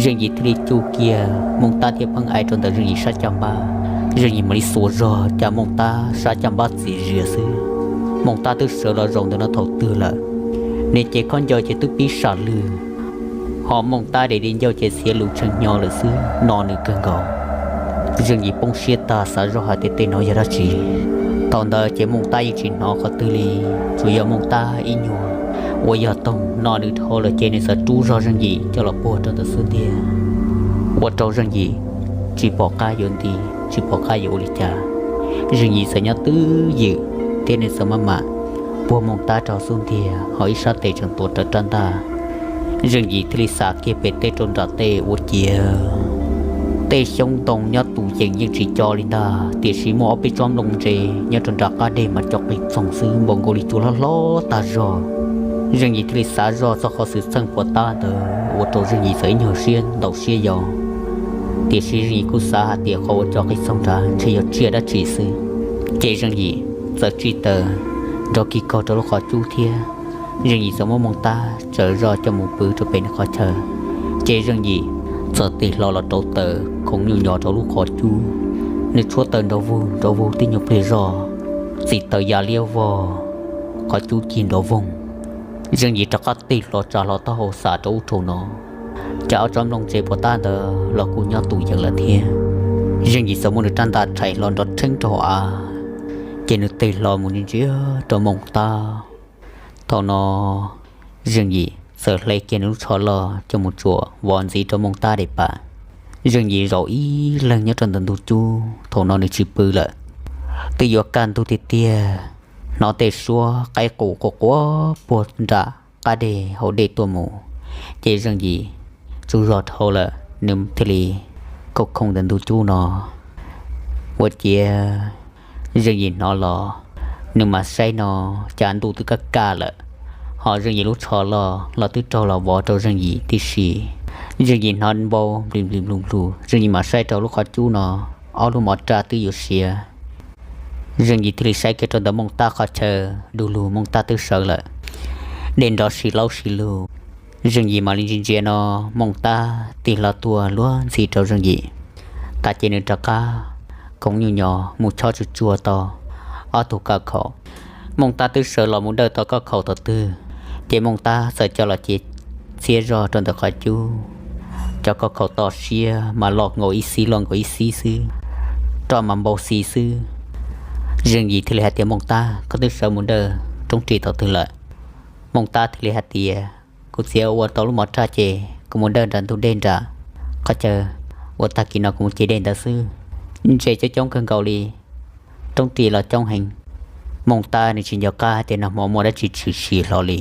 Zeej Yim thiaj li cug kiag, Mooj Tab thiaj pheej ai rau ntawm Zeej Yim sab caj npab. Zeej Yim mam li xuas zog, cas Mooj Tab sab caj npab txias zias xwb. Mooj Tab twb sawv los zaum ntawm no thaum twg lawm, nws cev khaub ncaws ces twb pib sam lwg, ho Mooj Tab daim di ncauj ces xiav lus tshee hnyo lawm xwb, no nws kawg nkaus. Zeej Yim poob siab tag xav zoj hais tias tej no yog dab tsi. Thaum ntawd ces Mooj Tab yeej tsis hnov qhov twg li, tsuas yog Mooj Tab ib nyuag uas yog toog no nws dhau lawm ces nws txawm rub zog Zeej Yim coj los puag rau ntawm xub ntiag, ua rau Zeej Yim tsis pom qab yuav nti, tsis pom qab yuav ua li cas. Zeej Yim txawm nyob twj ywm thiab nws txawm maj mam puag Mooj Tab rau xub ntiag, ho ib sab tes tseem tuav rawv rab ntaj. Zeej Yim thiaj li xam kiag pem teb rau nram tej ua ciav tej xyoob ntoo nyob tus yees yeej tsis co li ntag, tiam sis muaj ob peb tsob nplooj ntse nyob rau nram qab deg mas co qis txoog xwb, npaum nkaus li cua hlob hlob tag zog. Zeej Yim thiaj li xav zoj txog qhov xwm txheej puas tab ntawd, ua rau Zeej Yim txawm ib nyuag siab ntaus siab yau. Tiam sis Zeej Yim kuj xav hais tias qhov uas co qis txoog nrad ntshe yog tsiaj dab tsi xwb, ces Zeej Yim txawm tsim taws nrog kis kaug rau lub qhov cub thiab. Zeej Yim txawm muab Mooj Tab tsaws zoj coj mus pw rau pem nws qhov chaw, ces Zeej Yim txawm tig hlo los rauv taws khoov nyuj nyos rau lub qhov cub. Nws tshuab taws nrov vug nrov vug tib nyuag pliag zoj, txim taws ya liab vog, qhov cub cig nrov voog. Zeej Yim rov qab tig hlo tsa hlo taub hau xav rau ub rau no, cas ob tsob nplooj ntse puas tab ntawd los kuj nyob tus yees lawm thiab. Zeej Yim txawm muab nws rab ntaj rhais hlo nrov rheeb rau hauv av, ces nws tig hlo mus ntsia rau Mooj Tab. Thaum no Zeej Yim txawm hle kiag nws lub tsho loj coj mus tsuam vov ntxiv rau Mooj Tab daim pam. Zeej Yim zaum ib leeg nyob rau ntawm ntug cub, thaum no nws tsis pw lawm. Twb yuav kaj ntug tiag tiag, hnov tej suab qaib qus quaj quaj puag nram qab deg hauv dej tuaj mus, ces Zeej Yim tsaug zog dhau lawm, nws thiaj li khauj khooj ntawm ntug cub no. Ua ciav Zeej Yim hnov los, nws mam saib no, cas ntuj twb kaj kaj lawm, ho Zeej Yim lub tsho loj los twb raug los vov rau Zeej Yim tib si. Zeej Yim hnov npau nplis nplis nplus nplus, Zeej Yim mam saib rau lub qhov cub no, ob lub mov raj twb yuav siav. Zeej Yim thiaj li saib kiag rau ntawm Mooj Tab qhov chaw, du lug Mooj Tab twb sawv lawm, dej nrov si laub si lug. Zeej Yim mam li ntsia ntsia no, Mooj Tab tig hlo tuaj luag ntxhi rau Zeej Yim. Tas ces nws rov qab koom nyuj nyos mus chob tsuag tsuag tau ob tug kauj khaum. Mooj Tab twb sawv los mus dawj tau kauj khaum tom twg, ces Mooj Tab txawm coj los cev txiab zog rau ntawm qhov cub. Cov kauj khaum to siab mas loj nkaus ib xib loj nkaus ib xib xwb, roj mas npau xis xwb. Zeej Yim thiaj li hais tias, Mooj Tab, koj twb sawv mus dawj roob ris tom twg lawm? Mooj Tab thiaj li hais tias, Kuv txiav ua tau lub mov raj ces kuv mus dawj nram ntug dej nram qhov chaw, ua tag kis no kuv mus ce dej ntawd xwb. Ntses coob coob kawg nkaus li, roob ris los coob heev. Mooj Tab nws tsis nco qab hais tias nag hmo muaj dab tsi tshwm sim hlo li,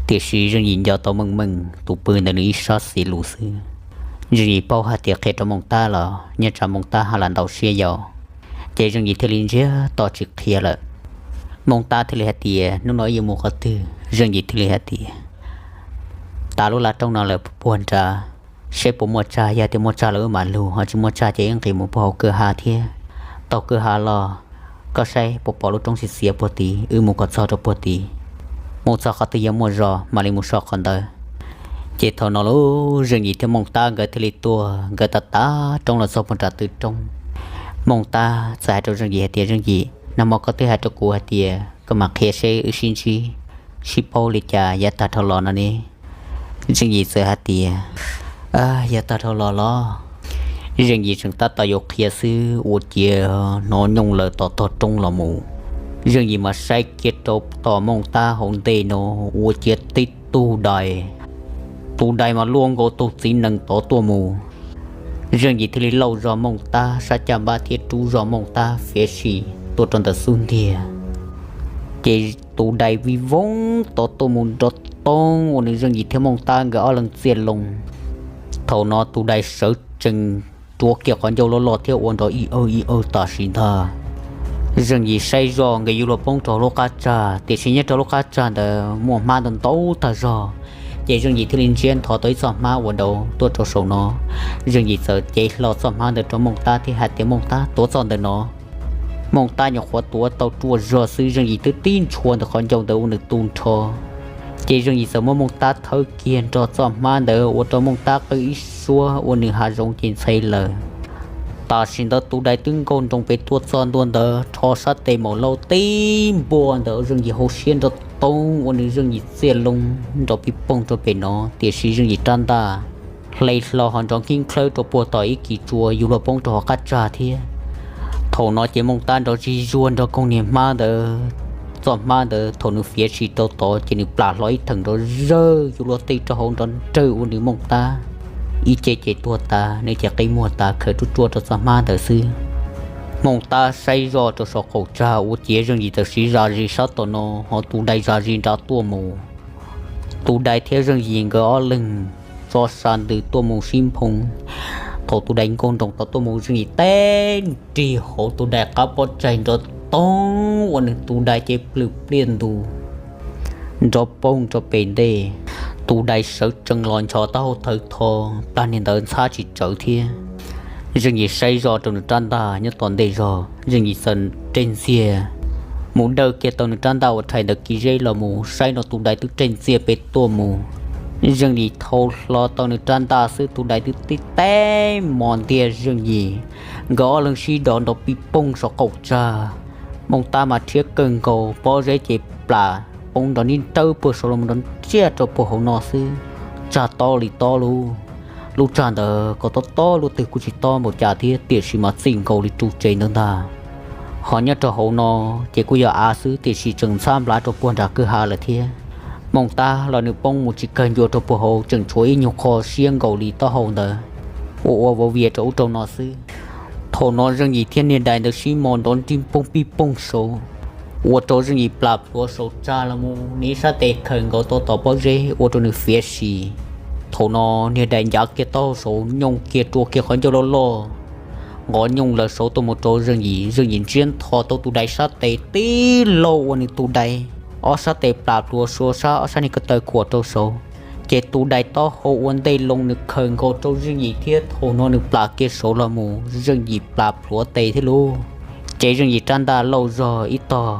tiam sis Zeej Yim nco tau meej meej tus pw ntawm nws ib sab xis lus xwb. Zeej Yim paub hais tias qhia rau Mooj Tab los nyob tsam Mooj Tab ha lam ntau siab yau, ces Zeej Yim thiaj li ntsiag to tsis qhia lawm. Mooj Tab thiaj li hais tias, Hnub no wb yuav mus qhov twg? Zeej Yim thiaj li hais tias, Tas lub laj roob no lawm puag nrad, saib puas muaj tsag, yog tias muaj tsag los wb mam lug, ho tsis muaj tsag ces wb nqis mus puag hauv kwj ha thiab. Taug kwj ha los, koj saib puas pom lub roob xiav xiav puag tid, wb mus kom txog rau puag tid. Mus txog qhov twg yog muaj zos mam li mus so qhov ntawd. Ces thaum no lauj, Zeej Yim thiab Mooj Tab nkawd thiaj li tuaj, nkawd tav tav roob los txog puag nram tw roob. Mooj Tab txawm hais rau Zeej Yim hais tias, Zeej Yim, nag hmo koj twb hais rau kuv hais tias koj mam qhia seb wb sib ntsib, sib paub li cas yav tag dhau los no ne. Zeej Yim txawm hais tias, Yav tag dhau los los? Zeej Yim tseem tab tom yuav qhia xwb, ua ciav hnov nyooj lawv tom tog roob los mus. Zeej Yim mas saib kiag rau tom Mooj Tab hauv ntej no, ua ciav tib tug dais, tus dais mas luaj nkaus tus txiv nees tod tuaj mus. Zeej Yim thiaj li lauj zog Mooj Tab sab caj npab thiab rub zog Mooj Tab fiav si tuaj rau ntawm xub ntiag. Ces tus dais vij voog tod tuaj mus nrov toog ua nws Zeej Yim thiab Mooj Tab nkawd ob leeg txiaj loo. Thaum no tus dais sawv tsees, rua kiag qhov ncauj loj loj thiab ua nrov ib awg ib awg tam sim ntag. Zeej Yim saib zoj nkawd yuav luag poob rau lub qab tsag, tiam sis nyob rau lub qab tsag ntawd muaj hmab ntau ntau tag zog. Ces Zeej Yim thiaj li ntsiab nthov tau ib txoj hmab ua dauv tuaj rau saum no. Zeej Yim txawm cev hlo txoj hmab ntawd rau Mooj Tab thiab hais tias, Mooj Tab, tuav txoj ntawm no. Mooj Tab nyuam qhuav tuav tau ruaj zog xwb, Zeej Yim twb tib ntshua ntawm qhov ncauj ntawd ua nws tu nrho. Ces Zeej Yim txawm muab Mooj Tab thawb kiag nrog txoj hmab ntawd ua rau Mooj Tab qw ib suab ua nws hav zoov ces ntxhe lawm. Tam sim ntawd tus dais twb nkaug nroos pem tuaj txog ntua ntawd, rho sab tes maum laub tib npua ntawm Zeej Yim hauv siab nrov toog ua nws Zeej Yim txiaj loo nrov pij poog rau pem no, tiam sis Zeej Yim rab ntaj hle hlo ho nrov nkib nklhawb rau puag tom ib kis tsua yuav luag poob rau hauv qab tsag thiab. Thaum no ces Mooj Tab nrov zig zuag nrog koog niag hmab ntawd. Txoj hmab ntawd thaum nws fiav si rau tod ces nws plam hlo ib theem nrov zawg yuav luag tej rau hauv nrov nrawg ua nws Mooj Tab ib ce ces tuag tas, nws ces qi muag tas khaws ruaj ruaj rau txoj hmab ntawd xwb. Mooj Tab saib zoj rau saum qaum tsag ua ciav Zeej Yim txawm siv zam zis sab tom no, ho tus dais zam zis nrad tuaj mus. Tus dais thiab Zeej Yim nkawd ob leeg tso sa ntws tuaj mus sib nphoo. Thaum tus dais nkaug nroos tod tuaj mus, Zeej Yim teb nrig hauv tus dais qab pob tsaig nrov toog ua nws tus dais ces plhws pliaj ntus nrov poog rau pem ntej. Tus dais sawv tsees los nchos taub hau thawv tho, plag niag ntawd ntxhab tsis tsawv thiab. Zeej Yim saib zoj rau nws rab ntaj nyob tom ntej zog, Zeej Yim txawm reg ntxiag mus dawj kiag tau nws rab ntaj uas rhais ntawm kis zeb los mus, saib no tus dais twb reg ntxiag pem tuaj mus. Zeej Yim thau hlo tau nws rab ntaj xwb, tus dais twb tib teb mos ntiag Zeej Yim. Nkawd ob leeg sib dov nrov pij poog saum qaum tsag. Mooj Tab mas rhiab kawg nkaus, pob zeb ces plam poob nrov nib nrawb puag saud los nrov ntsiag rau puag hauv no xwb. Tsag tob li tob lub, lub tsag ntawd kom tob tob luaj twg kuj tsis tob npaum cas thiab, tiam sis mas txij nkaus li ru tsev ntawd ntag. Ho nyob rau hauv no ces kuj yog av xwb, tiam sis tseem ntxhab nplav rau puag nram kwj ha lawm thiab. Mooj Tab los nws poob mus tsis kawg ncua rau puag hauv, tseem tshuav ib nyuag qho siab nkaus li taub hau ntawd ua ua vov vias rau ub rau no xwb. Thaum no Zeej Yim thiab niag dais ntawd sib mos nrov nrib poog pij poog saud, ua rau Zeej Yim plam plhuav saum tsag los mus, nws ib sab tes khawm nkaus tau tom pob zeb ua rau nws fiav sim. Thaum no niag dais ncav kiag taub hau saud, nyooj kiag rua kiag qhov ncauj loj loj, nqov nyooj lawm saud tuaj mus rau Zeej Yim. Zeej Yim ntsiab ntho tau tus dais sab tes tib laug ua nws tus dais ob sab tes plam plhuav suav sab, ob sab niag ko taw khuam rau saud. Ces tus dais taub hau ua ntej loo nws khawm nkaus rau Zeej Yim thiab thaum no nws plam kiag saud los mus, Zeej Yim plam plhuav tes thiab lauj. Ces Zeej Yim rab ntaj lauj zog ib tog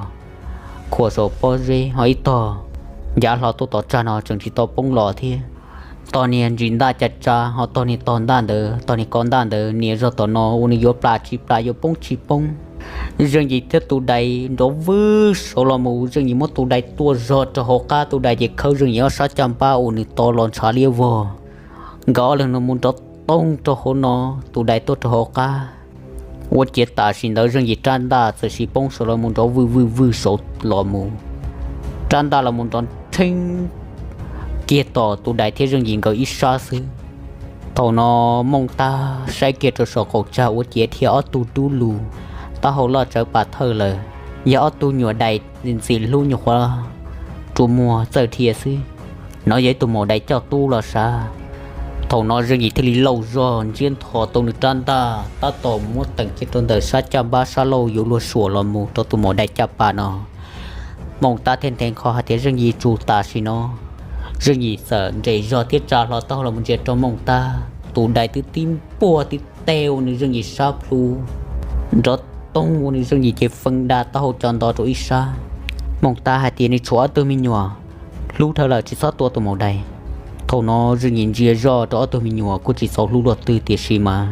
khuam saum pob zeb, ho ib tog ncav hlo tuaj tom tsag no tseem tsis tau poob los thiab. Tog niag ntsis ntaj ca tsa, ho tog niag tog ntaj ntawd, tog niag ko ntaj ntawd nias zog tom no ua nws yuav plam tsis plam yuav poob tsis poob. Zeej Yim thiab tus dais nrov vwj saud los mus, Zeej Yim muab tus dais tua zog rau hauv qab, tus dais ces khawb Zeej Yim ob sab caj npab ua nws to los ntshav liab vog. Nkawd ob leeg no mus nrov toog rau hauv no, tus dais tuaj rau hauv qab. Ua ciav tam sim ntawd Zeej Yim rab ntaj txawm sis poob saud los mus nrov vwj vwj vwj saud los mus, rab ntaj los mus nrov rheeb kiag tom tus dais thiab Zeej Yim nkawd ib sab xwb. Thaum no Mooj Tab saib kiag rau saum qaum tsag ua ciav dhia ob tug dub lug, taub hau loj tsawv pas thawj lawm, yog ob tug nyuam dais ntxim hlub nyuam qhuav rua muag txawj dhia xwb. No yog ib tug maum dais coj tub los sav. Thaum no Zeej Yim thiaj li lauj zog ntsiab ntho tau nws rab ntaj tab tom muab teem kiag rau ntawm sab caj npab sab laug yuav luag suam los mus rau tus maum dais caj pas no. Mooj Tab thiaj nthe nkho hais tias Zeej Yim tsum tam sim no. Zeej Yim txawm nres zog thiab tsa hlo taub hau los mus ntsia rau Mooj Tab, tus dais twb tib npuaj tib teg ua nws Zeej Yim sab plhu nrov toog ua nws Zeej Yim ces feej da taub hau co nto rau ib sab. Mooj Tab hais tias nws tshuav ob tug me nyuam hlub dhawv lawm tsis txhob tua tus maum dais. Thaum no Zeej Yim ntsia zoj rau ob tug me nyuam kuj tsis txaus hlub luaj twg tiam sis mas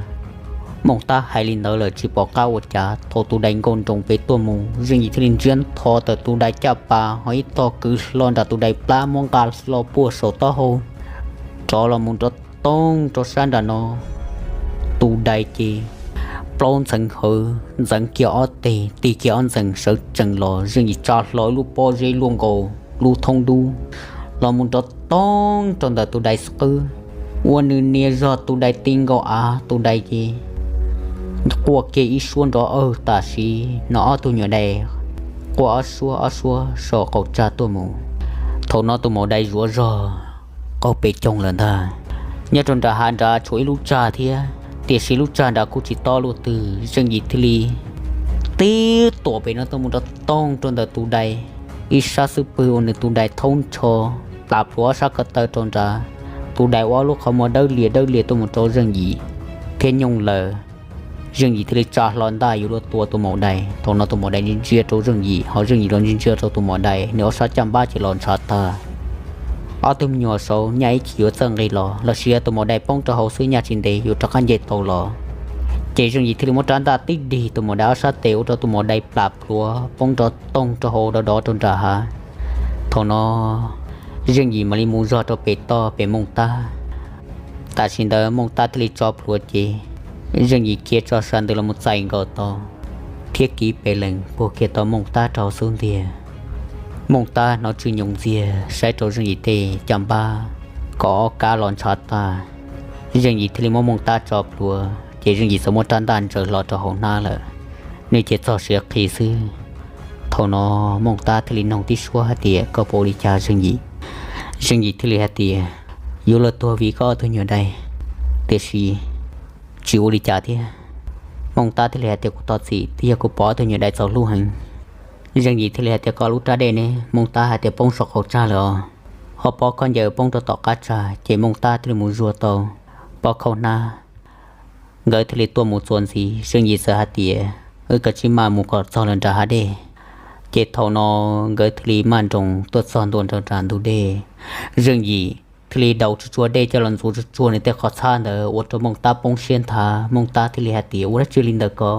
Mooj Tab hais li ntawd lawm tsis pom qab ua cas. Thaum tus dais nkaus nroos pem tuaj mus, Zeej Yim thiaj li ntsiab ntho tawm tus dais caj pas ho ib tog kwv hlo nram tus dais plab muab nqa hlo puag saum taub hau rov los mus nrov toog rau sab nram no. Tus dais ces plaub ntxeev hawv ntxeev kiag ob teg, tig kiag ob ntxees sawv tsees los, Zeej Yim tsa hlo ib lub pob zeb luaj nkaus lub thoob dub los mus nrov toog rau ntawm tus dais qwb, ua nws nias zog tus dais ti nkaus av. Tus dais ces quaj kiag ib suab nrov awg tam sim no ob tug nyuam dais quaj ob suab ob suab saum qaum tsag tuaj mus. Thaum no tus maum dais zuav zog qaug pes coog lawm ntag. Nyob rau nram hav nrad tshuav ib lub tsag thiab, tiam sis lub tsag nrad kuj tsis tob luaj twg. Zeej Yim thiaj li tib tuam pem no tuaj mus nrov toog rau ntawm tus dais ib sab xub pwg ua nws tus dais thaub ncho plam plhuav ob sab ko taw rau nrad. Tus dais ua ob lub qhov muag dawb lias dawb lias tuaj mus rau Zeej Yim thiab nyooj lawm. Zeej Yim thiaj li tsa hlo ntaj yuav luag tua tus maum dais. Thaum no tus maum dais ntsia ntsia rau Zeej Yim, ho Zeej Yim los ntsia ntsia rau tus maum dais, nws ob sab caj npab ces los ntshav tag. Ob tug me nyuam saud nyaj ib chim yuav txawj nqis los, los sis yog tus maum dais poob rau hauv xwb nyaj tsis ntev yuav rov qab nce tau los. Ces Zeej Yim thiaj li muab rab ntaj tib dig tus maum dais ob sab tes ua rau tus maum dais plam plhuav poob nrov toog rau hauv dov dov rau nram hav. Thaum no Zeej Yim mam li mus zog rau pem toj pem Mooj Tab. Tam sim ntawd Mooj Tab thiaj li tso plhuav ces Zeej Yim khiav tso sab ntawd los mus txais nkaus tau thiab kiv pes lees puag kiag tau Mooj Tab rau xub ntiag. Mooj Tab hnov tsw nyoos ntxiag saib rau Zeej Yim tej caj npab kom ob kab los ntshav tag. Zeej Yim thiaj li muab Mooj Tab tso plhuav ces Zeej Yim txawm muab rab ntaj ntsaws hlo rau hauv hnab lawm, nws ces txog siav qhi xwb. Thaum no Mooj Tab thiaj li noog tib suab hais tias koj puas ua li cas Zeej Yim? Zeej Yim thiaj li hais tias yuav luag tuag vim koj ob tug nyuam dais, tiam sis tsis ua li cas thiab. Mooj Tab thiaj li hais tias kuv thov txim, twb yog kuv pom ob tug nyuam dais txaus hlub heev. Zeej Yim thiaj li hais tias koj lub rab dej ne? Mooj Tab hais tias poob saum qaum tsag lawm os, ho pob khaub ncaws poob rau tom qab tsag. Ces Mooj Tab thiaj li mus zuag tau pob khaub hnab. Nkawd thiaj li tuaj mus txuas ntxiv, Zeej Yim txawm hais tias wb kav tsij maj mus kom txog lawm nram hav dej. Ces thaum no nkawd thiaj li maj nroos tuaj txog ntua nram ntug dej. Zeej Yim thiaj li daus tsuag tsuag dej coj los ntxuav tsuag tsuag nws tej qhov txhab ntawd ua rau Mooj Tab poob siab nthav. Mooj Tab thiaj li hais tias ua dab tsi li ntawd ko?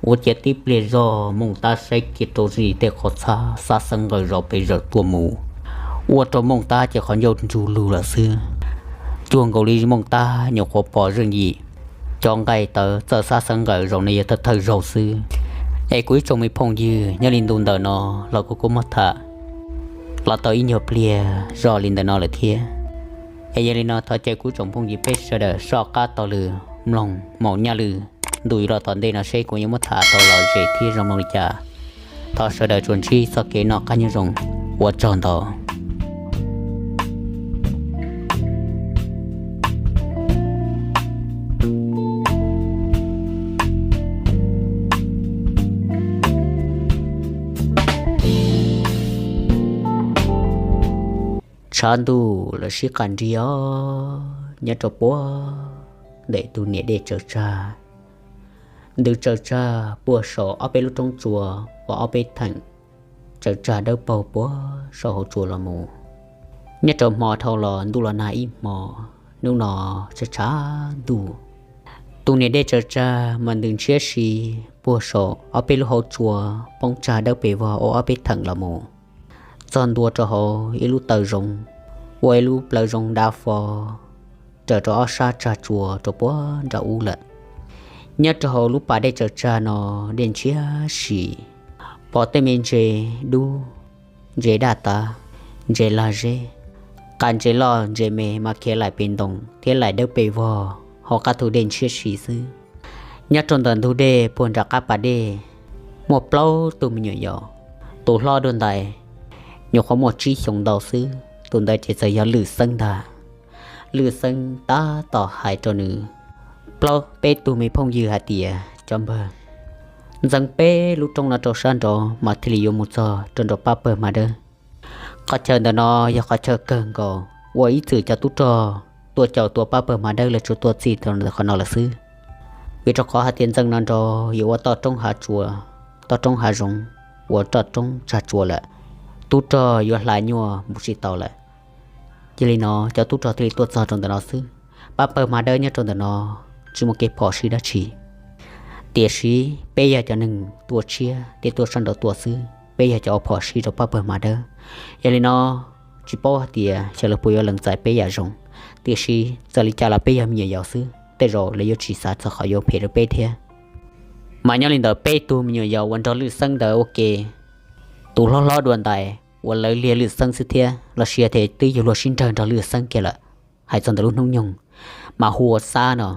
Ua ciav tib pliag zog Mooj Tab saib kiag rau zim tej qhov txhab xab xeeb nqaws zom pes zawm tuaj mus, ua rau Mooj Tab ces qhov ncauj ntsug lug lawm xwb. Cuag nkaus li Mooj Tab nyuam qhuav pom zeej yim cov nqaij tawv txawj xab xeeb nqaws zaum no yog thawj thawj zaug xwb. Es kuv ib tsoom me phooj ywg, nyob li ntu ntawm no los kuv kuj muab tham los tau ib nyuag pliag zog li ntawm no lawm thiab. Es yog li no thov caw kuv tsoom phooj ywg peb sawv daws soj qab taug lw mloog Maum Nyaj Lwm ntu yuav los tom ntej no seb kuv yuav muab tham tau lom zem thiab zoo mloog li cas. Thov sawv daws tsuas ntsib txoj kev noj qab nyob zoo. Ua tsaug ntau. Tshav ntuj los sib qas nrig os, nyob rau puag ntawm tus niam dej tsaws tsag. Ntws tsaws tsag puag saum ob peb lub roob tsua uas ob peb theem, tsaws tsag dawb paug puag saum hauv tsua los mus. Nyob rau hmo dhau los ntuj los nag ib hmo, hnub no tshav tshav ntuj, tus niam dej tsaws tsag mas ntws ntshiab si puag saum ob peb lub hauv tsua, poob tsag dawb pes vog ua ob peb theem los mus. Txog ntua rau hauv ib lub taw zoov, ua ib lub plawv zoov dav fo raws rau ob sab tsag tsua rau puag nram ub lawm. Nyob rau hauv lub pas dej tsaws tsag no dej ntshiab si, pom tej me ntses dub, ntses daj tav, ntses lag zeb, qas ntses loj ntses me mas khiav laim pes ntoo thiab laim dawb pes vog hauv qab thu dej ntshiab si xwb. Nyob rau ntawm ntug dej puag nram qab pas dej, muaj plaub tug me nyuam yaus, tus hlob dua ntais nyuam qhuav muaj tsib xyoos ntau xwb, tus ntawd ces txawm yog Lwm Xeeb ntag. Lwm Xeeb tab tom hais rau nws plaub peb tug me phooj ywg hais tias, cov npawg, ntxeev peb lub roob no rau sab nraud mas thiaj li yuav mus txog rau nram pab pawg Hma Dawb. Qhov chaw ntawm no yog qhov chaw kawg nkaus uas ib txwm cov tub rog tuaj caum tua pab pawg Hma Dawb lawv tsuas tuaj txij rau ntawm qhov no lawm xwb. Vim rau qhov hais tias ntxeev no nrau yuav ua toj roob hav tsua, toj roob hav zoov, ua toj roob tsag tsua lawm, tub rog yuav hla nyuaj mus tsis tau lawm. Yog li no cov tub rog thiaj li tuaj txog rau ntawm no xwb. Pab pawg Hma Dawb nyob rau ntawm no tsis muaj kev phom sij dab tsi. Tiam sis peb yog cov neeg tuaj tshiab thiab tuaj sab nraud tuaj xwb, peb yog cov ua phom sij rau pab pawg Hma Dawb. Yog li no tsis paub hais tias xyov lawv puas yuav lees txais peb yam zoo. Tiam sis txawm li cas los peb yog me nyuam yaus xwb, tej zaum lawv yuav tsis xav txog qhov yuav phem rau peb thiab. Mas nyob li ntawd peb tug me nyuam yaus uas nrog Lwm Xeeb ntawd ua ke, tus hlob hlob dua ntais uas lawv liag Lwm Xeeb xwb thiab los sis tias twb yug luag sib nrawg nrog Lwm Xeeb kiag lawm, hais txog ntawm lub hnub nyoog mas hu ua Xab no,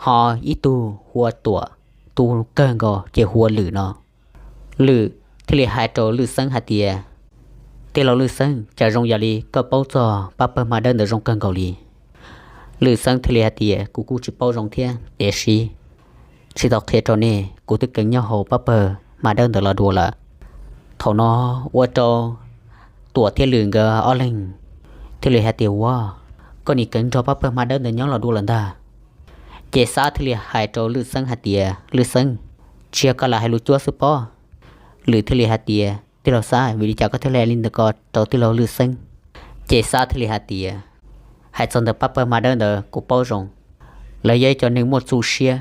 ho ib tug hu ua Tuam, tus kawg nkaus ces hu ua Lwm no. Lwm thiaj li hais rau Lwm Xeeb hais tias, tij laug Lwm Xeeb, cas zoo yam li koj paub txog pab pawg Hma Dawb ntawd zoo kawg nkaus li. Lwm Xeeb thiaj li hais tias, kuv kuj tsis paub zoo thiab, tiam sis tsis tau qhia rau nej, kuv twb keev nyob hauv pab pawg Hma Dawb ntawd los dua lawm. Thaum no ua rau Tuam thiab Lwm nkawd ob leeg thiaj li hais tias, ua, koj nim keev nrog pab pawg Hma Dawb ntawd nyob los dua lawm ntag. Ces Xab thiaj li hais rau Lwm Xeeb hais tias, Lwm Xeeb, tsis yog koj lam hais lus cuab xwb pob. Lwm thiaj li hais tias, tij laug Xab, vim li cas koj thiaj li hais li ntawd ko rau tij laug Lwm Xeeb? Ces Xab thiaj li hais tias, hais txog ntawm pab pawg Hma Dawb ntawd kuv paub zoo, lawv yog ib cov neeg muaj txuj siab,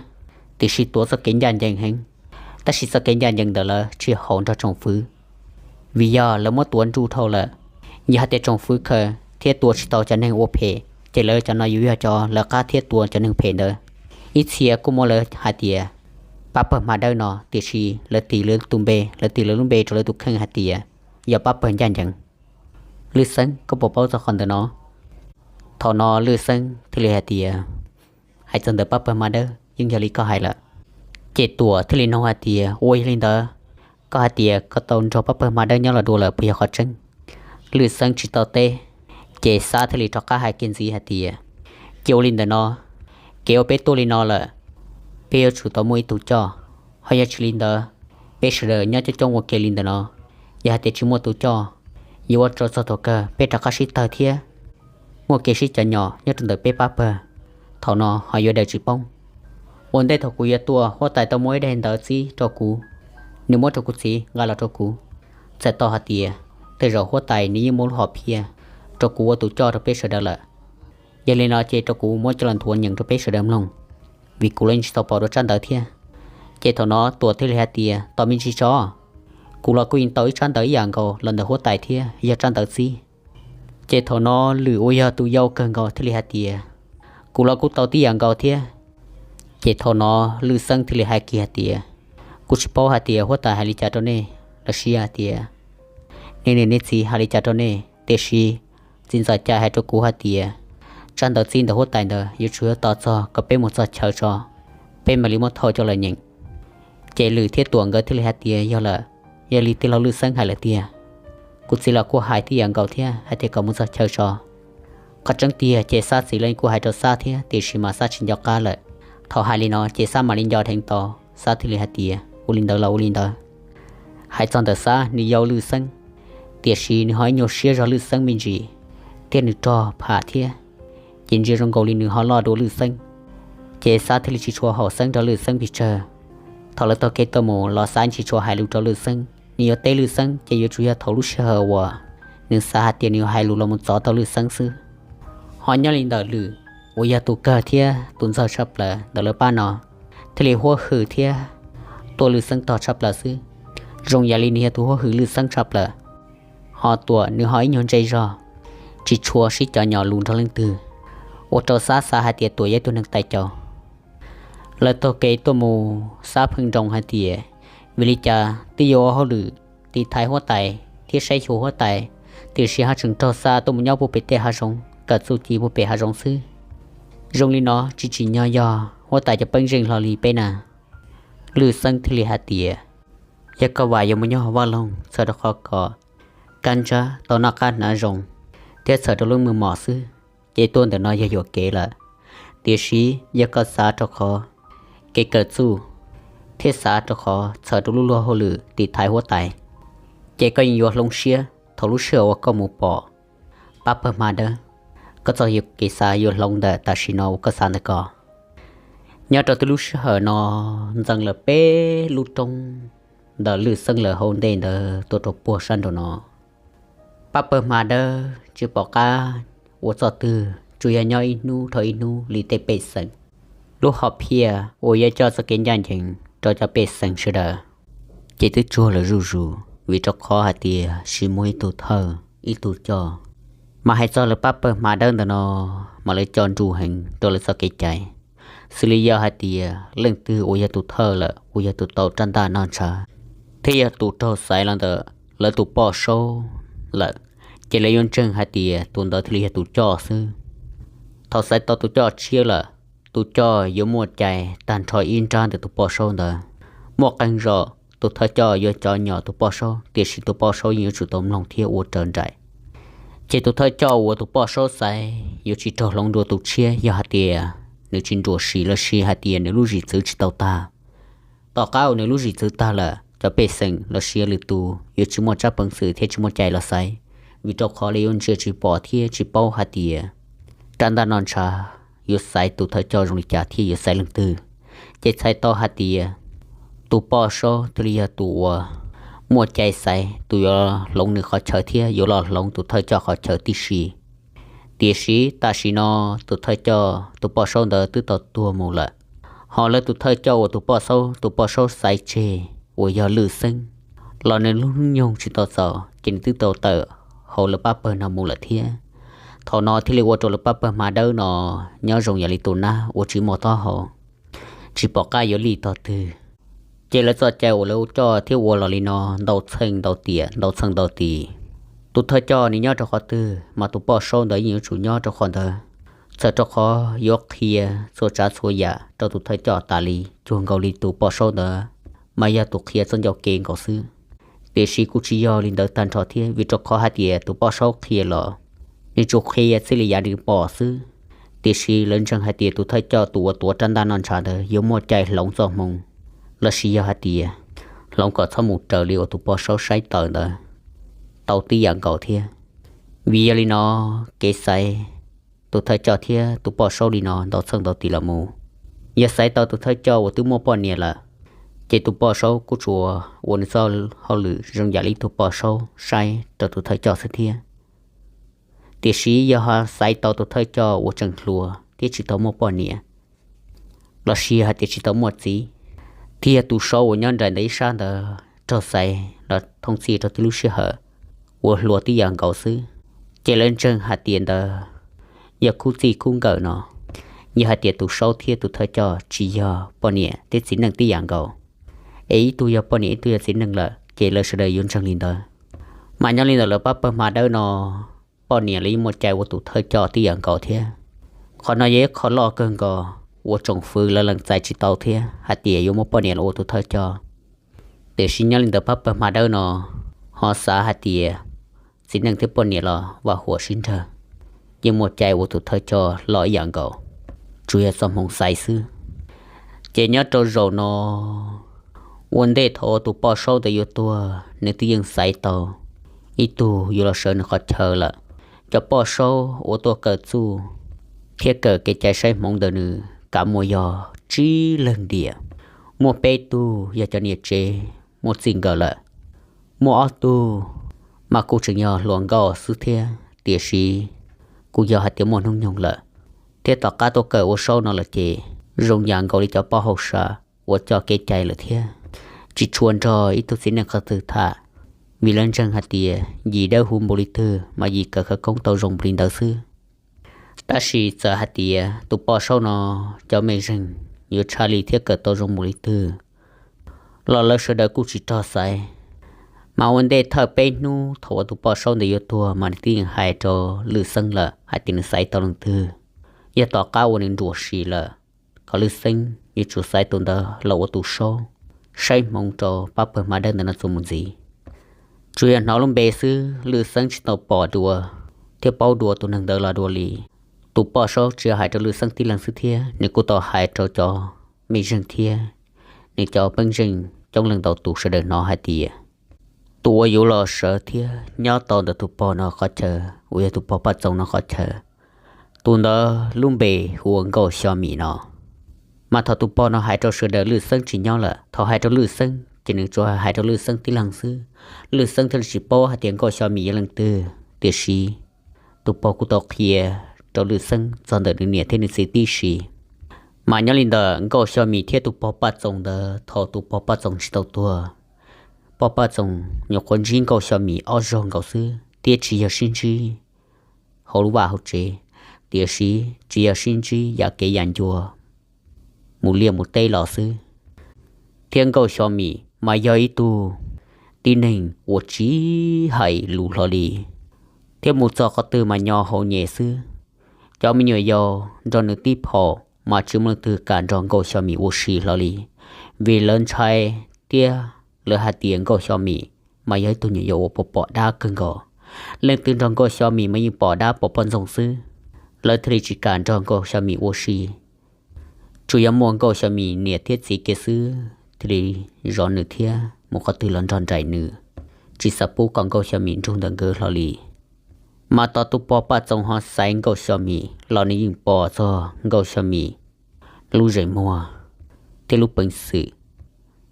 tiam sis tuav txoj kev ncaj ncees heev, tab sis txoj kev ncaj ncees ntawd lawv tsis haum nrog tsoom fwv. Vim yog lawv muab tuav nruj dhau lawm, yog hais tias tsoom fwv khaws thiab tua tsis tau cov neeg ua phem, ces lawv cov no yuav yog cov lawv qab thiab tua cov neeg phem ntawd. Ib txhia kuj muab lawv hais tias pab pawg Hma Dawb no, tiam sis lawv tis lawv tus npe, lawv tis lawv lub npe rau lawv tus kheej hais tias yog pab pawg ncaj ncees. Lwm Xeeb, koj puas paub txog qhov ntawm no? Thaum no Lwm Xeeb thiaj li hais tias, hais txog ntawm pab pawg Hma Dawb yeej yog li koj hais lawm. Ces Tuam thiaj li nug hais tias, ua yog li ntawd, koj hais tias koj tau nrog pab pawg Hma Dawb nyob los dua lawm puas yog qhov tseeb? Lwm Xeeb tsis tau teb, ces Xab thiaj li rov qab hais kiag ntxiv hais tias, cia ua li ntawm no, kev uas peb tuaj li no lawm, peb yuav tsum tau muaj ib tug coj, ho yog tsis li ntawd, peb sawv daws nyob coob coob ua ke li ntawm no, yog hais tias tsis muaj tus coj, yuav ua rau txog thaum kawg peb rov qab sib tawg thiab muaj kev sib cov nyom nyob rau ntawm peb pab pawg, thaum no ho yuav daws tsis poob. Ua ntej thaum kuv yuav tuaj, huab tais tau muab ib daim ntawv txib rau kuv, nws muab rau kuv txiv nqa los rau kuv. Txhais tau hais tias tej zaum huab tais nws yeej muab lub hom phiaj rau kuv ua tus coj rau peb sawv daws lawm. Yog li no ces rau kuv muab coj los nthuav nyeem rau peb sawv daws mloog, vim kuv los yeej tsis tau pom dua tsab ntawv thiab. Ces thaum no Tuam thiaj li hais tias, Tos me ntsis tso, kuv los kuj yeej tau ib tsab ntawv ib yam nkaus los ntawm huab tais thiab, yog tsab ntawv txib. Ces thaum no Lwm uas yog tus yau kawg nkaus thiaj li hais tias, Kuv los kuj tau tib yam nkaus thiab. Ces thaum no Lwm Xeeb thiaj li hais kiag hais tias, Kuv tsis paub hais tias huab tais hais li cas rau nej, los sis hais tias nej niam nej txiv hais li cas rau nej, tiam sis txiv ntxawm Cai hais rau kuv hais tias tsab ntawv txib ntawm huab tais ntawd yuav tsum yog tos txog kom peb mus txog chaw tso, peb mam li muab thauj coj los nyeem. Ces Lwm thiab Tuam nkawd thiaj li hais tias, Yog lawm, yog li tij laug Lwm Xeeb hais lawm tiag. Kuv txiv los kuj hais tib yam nkaus thiab, hais tias kom mus txog chaw tso. Qhov tseeb tiag ces Xab txiv los kuj hais rau Xab thiab, tiam sis mas Xab tsis nco qab lawm. Thaum hais li no ces Xab mam li nco dheev tau, Xab thiaj li hais tias, Ua li ntawd los ua li ntawd. Hais txog ntawm Xab nws yau Lwm Xeeb, tiam sis nws ho ib nyuag siab zog Lwm Xeeb me ntsis, thiab nws rog pham thiab, ces ntsia zoo nkaus li nws ho loj dua Lwm Xeeb. Ces Xab thiaj li tsis tshua haum Xeeb rau Lwm Xeeb pes tsawg. Thaum lawv taug kev tuaj mus los Xab tsis tshua hais lus rau Lwm Xeeb, nws yuav teb Lwm Xeeb ces yuav tsum yog thaum lub sij hawm uas nws xav hais tias nws yuav hais lus los mus txov tau Lwm Xeeb xwb. Ho nyob li ntawm Lwm uas yog tus kawg thiab tus ntxawg tshaj plaws ntawm lawv pab no, thiaj li huab hwm thiab tuaj Lwm Xeeb tog tshaj plaws xwb. Zoo yam li nws yog tus huab hwm Lwm Xeeb tshaj plaws. Ho Tuam nws ho ib nyuag ntse zog, tsis tshua sib cov nyom lus nrog leej twg, ua rau Xab xav hais tias Tuam yog ib tug neeg tais caus. Lawv taug kev tuaj mus Xab pheej nroo hais tias, vim li cas twb yuav ua hauj lwm tiv thaiv huab tais thiab saib xyuas huab tais, tiam sis ho tseem raug xa tuaj mus nyob puag pem tej hav zoov, kawm txuj ci puag pem hav zoov xwb. Zoo li no tsis tsim nyog yog huab tais cov peeb zeej hlo li peb na. Lwm Xeeb thiaj li hais tias, yog koj vam yuav mus nyob hauv vaj loog txhawm rau qhov kom kab ntsab tau noj qab hnav zoo thiab txhawm rau lub meej mom xwb, ces tuaj ntawm no yog yuam kev lawm. Tiam sis yog koj xav rau qhov kev kawm txuj thiab xav rau qhov txhawm rau lub luag hauj lwm tiv thaiv huab tais, ces koj yeej yuav hloov siab thaum lub sij hawm uas koj mus pom pab pawg hma dawb. Koj txoj kev xav yuav hloov ntawm tam sim no uas koj xav ntawm ko. Nyob rau twb lub sij hawm no ntxeev lawm peb lub roob ntawm Lwm Xeeb lawv hauv ntej ntawd tuaj rau puag sab nraum no. Pab pawg hma dawb tsis pom qab ua txoj twg, tsuas yog nyob ib hnub dhau ib hnub li tej pej xeem, lub hom phiaj uas yuav coj txoj kev ncaj ncees rau cov pej xeem sawv daws, ces twb tsuag lawm zuj zus, vim rau qhov hais tias tsis muaj ib tug thawj ib tug coj. Mas hais txog lawv pab pawg hma dawb ntawm no, mas lawv coj nruj heev rau lawv txoj kev cai. Xws li yog hais tias leej twg uas yog tus thawj lawm, uas yog tus tau rab ntaj noj ntshav, thiab yog tus raug xaiv los ntawm lawv tus poj saub lawm, ces lawv yuav ntseeg hais tias tus ntawd thiaj li yog tus coj xwb. Thaum xaiv tau tus coj tshiab lawm, tus coj yuav muaj cai tag nrho ib nrab ntawm tus poj saub ntawd. Muaj qee zaum tus thawj coj yuav cov nyom tus poj saub, tiam sis tus poj saub yeej yuav tsum tau mloog thiab ua raws nraim. Ces tus thawj coj uas tus poj saub xaiv yuav tsis raug hloov dua tus tshiab yog hais tias nws tsis nruam sim los sis hais tias nws lub zim txwv tsis tau tag. Tom qab uas nws lub zim txwv tag lawm, cov pej xeem los sis lwm tus yuav tsis muaj tsab peev xwm thiab tsis muaj cai los xaiv, vim rau qhov lawv yuav ntsia tsis pom thiab tsis paub hais tias rab ntaj noj ntshav yuav xaiv tus thawj coj zoo li cas thiab yuav xaiv leej twg. Ces txhais tau hais tias tus poj saub thiaj li yog tus uas muaj cai xaiv tus yuav hloov nws qhov chaw thiab yuav los hloov tus thawj coj qhov chaw tib si. Tiam sis tam sim no tus thawj coj tus poj saub ntawd twb tau tuag mus lawm. Ho lawv tus thawj coj uas tus poj saub, tus poj saub xaiv tseg uas yog Lwm Xeeb los nws lub hnub nyoog tsis tau txaus, ces nws twb tau tawm hauv lawv pab pawg no mus lawm thiab. Thaum no thiaj li ua rau lawv pab pawg hma dawb no nyob zoo yam li tus nab uas tsis muaj taub hau, tsis pom qab yuav lij tog twg. Ces lawv txoj cai uas lawv coj thiab ua los li no ntau txheej ntau tiam ntau txheej ntau tis. Tus thawj coj nws nyob rau qhov twg mas tus poj saub ntawd yeej yuav tsum nyob rau qhov ntawd, txhawm rau qhov yuav qhia txhua tsav txhua yam rau tus thawj coj tas li, cuag nkaus li tus poj saub ntawd mas yog tus qhia txoj ncauj kev nkaus xwb. Tiam sis kuj tsis yog li ntawd tag nrho thiab, vim rau qhov hais tias tus poj saub qhia los nws tsuas qhia txij li yav nws pom xwb. Tiam sis lawv ntseeg hais tias tus thawj coj tus uas tuav rab ntaj noj ntshav ntawd yuav muaj cai hloov txoj hmoo los sis yog hais tias hloov kom txhob mus raws li uas tus poj saub saib taws ntawd tau tib yam nkaus thiab. Vim yog li no, kev xaiv tus thawj coj thiab tus poj saub li no ntau txheej ntau tis los mus. Yog xaiv tau tus thawj coj uas twb muaj poj niam lawm, ces tus poj saub kuj tsuas ua nws txoj hauj lwm zoo yam li tus poj saub saib rau tus thawj coj xwb thiab. Tiam sis yog ho xaiv tau tus thawj coj uas tseem hluas thiab tsis tau muaj poj niam los sis hais tias tsis tau muaj txiv, thiab tus saub uas nyob nraim ntawd ib sab ntawd raug xaiv los thooj txhij rau tib lub sij hawm uas hluas tib yam nkaus xwb. Ces lawv ntseeg hais tias ntawd yog khub txij khub nkawm no, yog hais tias tus saub thiab tus thawj coj tsis yog poj niam thiab txiv neej tib yam nkaus, es ib tug yog poj niam ib tug yog txiv neej lawm ces lawv sawv daws yuav ntseeg li ntawd. Mas nyob li ntawm lawv pab pawg hma dawb no, poj niam los yeej muaj cai ua tus thawj coj tib yam nkaus thiab. Qhov no yog ib qho loj kawg nkaus uas tsoom fwv lawv lees txais tsis tau thiab hais tias yuav muaj poj niam los ua tus thawj coj. Tiam sis nyob li ntawm pab pawg hma dawb no ho xav hais tias txiv neej thiab poj niam los vaj huam sib nrag, yeej muaj cai ua tus thawj coj los ib yam nkaus, tsuas yog txoj hmoov xaiv xwb. Ces nyob rau zaum no, ua ntej thaum tus poj saub ntawd yuav tuag nws twb yeej xaiv tau ib tug yuav los sawv nws qhov chaw lawm. Cov poj saub uas tuaj kawm txuj thiab kawm kev cai saib hmoov ntawm nws kav muaj yog tsib leeg ntiag, muaj peb tug yog cov niam tsev muaj txij nkawm lawm, muaj ob tug mas kuj tseem yog hluas nkauj xwb thiab tiam sis kuj yog hais tias muaj hnub nyoog lawm. Thiab tom qab tuaj kawm ua saub no lawm ces zoo yam nkaus li cov poj hauj sam uas coj kev cai lawm thiab tsis tshua nrog ib tug txiv neej qhov twg tham, vim lawv ntseeg hais tias yim dawb huv npaum li twg mas yim kawm khawv koob tau zoo npaum li ntawd xwb. Tab sis txawm hais tias tus poj saub no cov mej zeeg yuav tshaj li thiab kawm tau zoo npaum li twg los lawv sawv daws kuj tsis rog xaiv. Mas ua ntej thawj peb hnub thaum uas tus poj saub ntawd yuav tuag mas nws twb yeej hais rau Lwj Xeeb lawm hais tias nws xaiv tau leej twg. Yog tom qab uas nws nruam sim lawm, kom Lwj Xeeb yuav tsum xaiv tus ntawd los ua tus saub saib hmoov rau pab pawg hma dawb ntawm no txuas mus ntxiv. Tsuas yog hnov lub npe xwb, Lwj Xeeb tsis tau pom dua thiab paub dua tus neeg ntawd los dua li. Tus poj saub tsis yog hais rau Lwj Xeeb tib leeg xwb thiab nws kuj tau hais rau cov mej zeeg thiab nws cov peeb zeej coob leej ntau tus sawv daws hnov hais tias tus uas yuav los sawv thiab nyob tau ntawm tus pog no qhov chaw uas yog tus pog Paj Txoos no qhov chaw, tus ntawd lub npe hu ua Nkauj Xyo Mim no. Mas thaum tus pog no hais rau sawv daws Lwj Xeeb tsis nyob lawm, thaum hais rau Lwj Xeeb ces nws tsuas hais rau Lwj Xeeb tib leeg xwb. Lwj Xeeb thiaj li tsis paub hais tias Nkauj Xyo Mim yog leej twg, tiam sis tus pog kuj tau qhia rau Lwj Xeeb txog ntawm nws niam thiab nws txiv tib si. Mas nyob li ntawm Nkauj Xyo Mim thiab tus pog Paj Txoos ntawd, thaum tus pog Paj Txoos tsis tau tuag, pog Paj Txoos nyuam qhuav ntsib Nkauj Xyo Mim ob zaug nkaus xwb thiab tsis yog sib ntsib hauv lub vaj hauv tsev, tiam sis tsis yog sib ntsib yam kev yam ncua mus liaj mus teb los xwb. Thiab Nkauj Xyo Mim mas yog ib tug tib neeg uas tsis hais lus hlo li, thiab mus txog qhov twg mas nyo hau nyem xwb. Cov me nyuam yaus nrog nws tib phaum mas tsis muaj leej twg kam nrog Nkauj Xyo Mim ua si hlo li, vim lawv ntshai thiab lawv hais tias Nkauj Xyo Mim mas yog ib tug nyuam yaus uas pom pom dab kawg nkaus. Leej twg nrog Nkauj Xyo Mim mas yeej pom dab pom poj ntxoog xwb, lawv thiaj li tsis kam nrog Nkauj Xyo Mim ua si. Tsuas yog muaj Nkauj Xyo Mim niam thiab txiv kiag xwb thiaj li zov nws thiab mus qhov twg los nrog nraim nws, tsis xav pub kom Nkauj Xyo Mim nrug ntawm nkawd hlo li. Mas tos tus pog Paj Txoos ho xaiv Nkauj Xyo Mim los nws yeej pom txog Nkauj Xyo Mim lub zeem muag thiab lub peev xwm.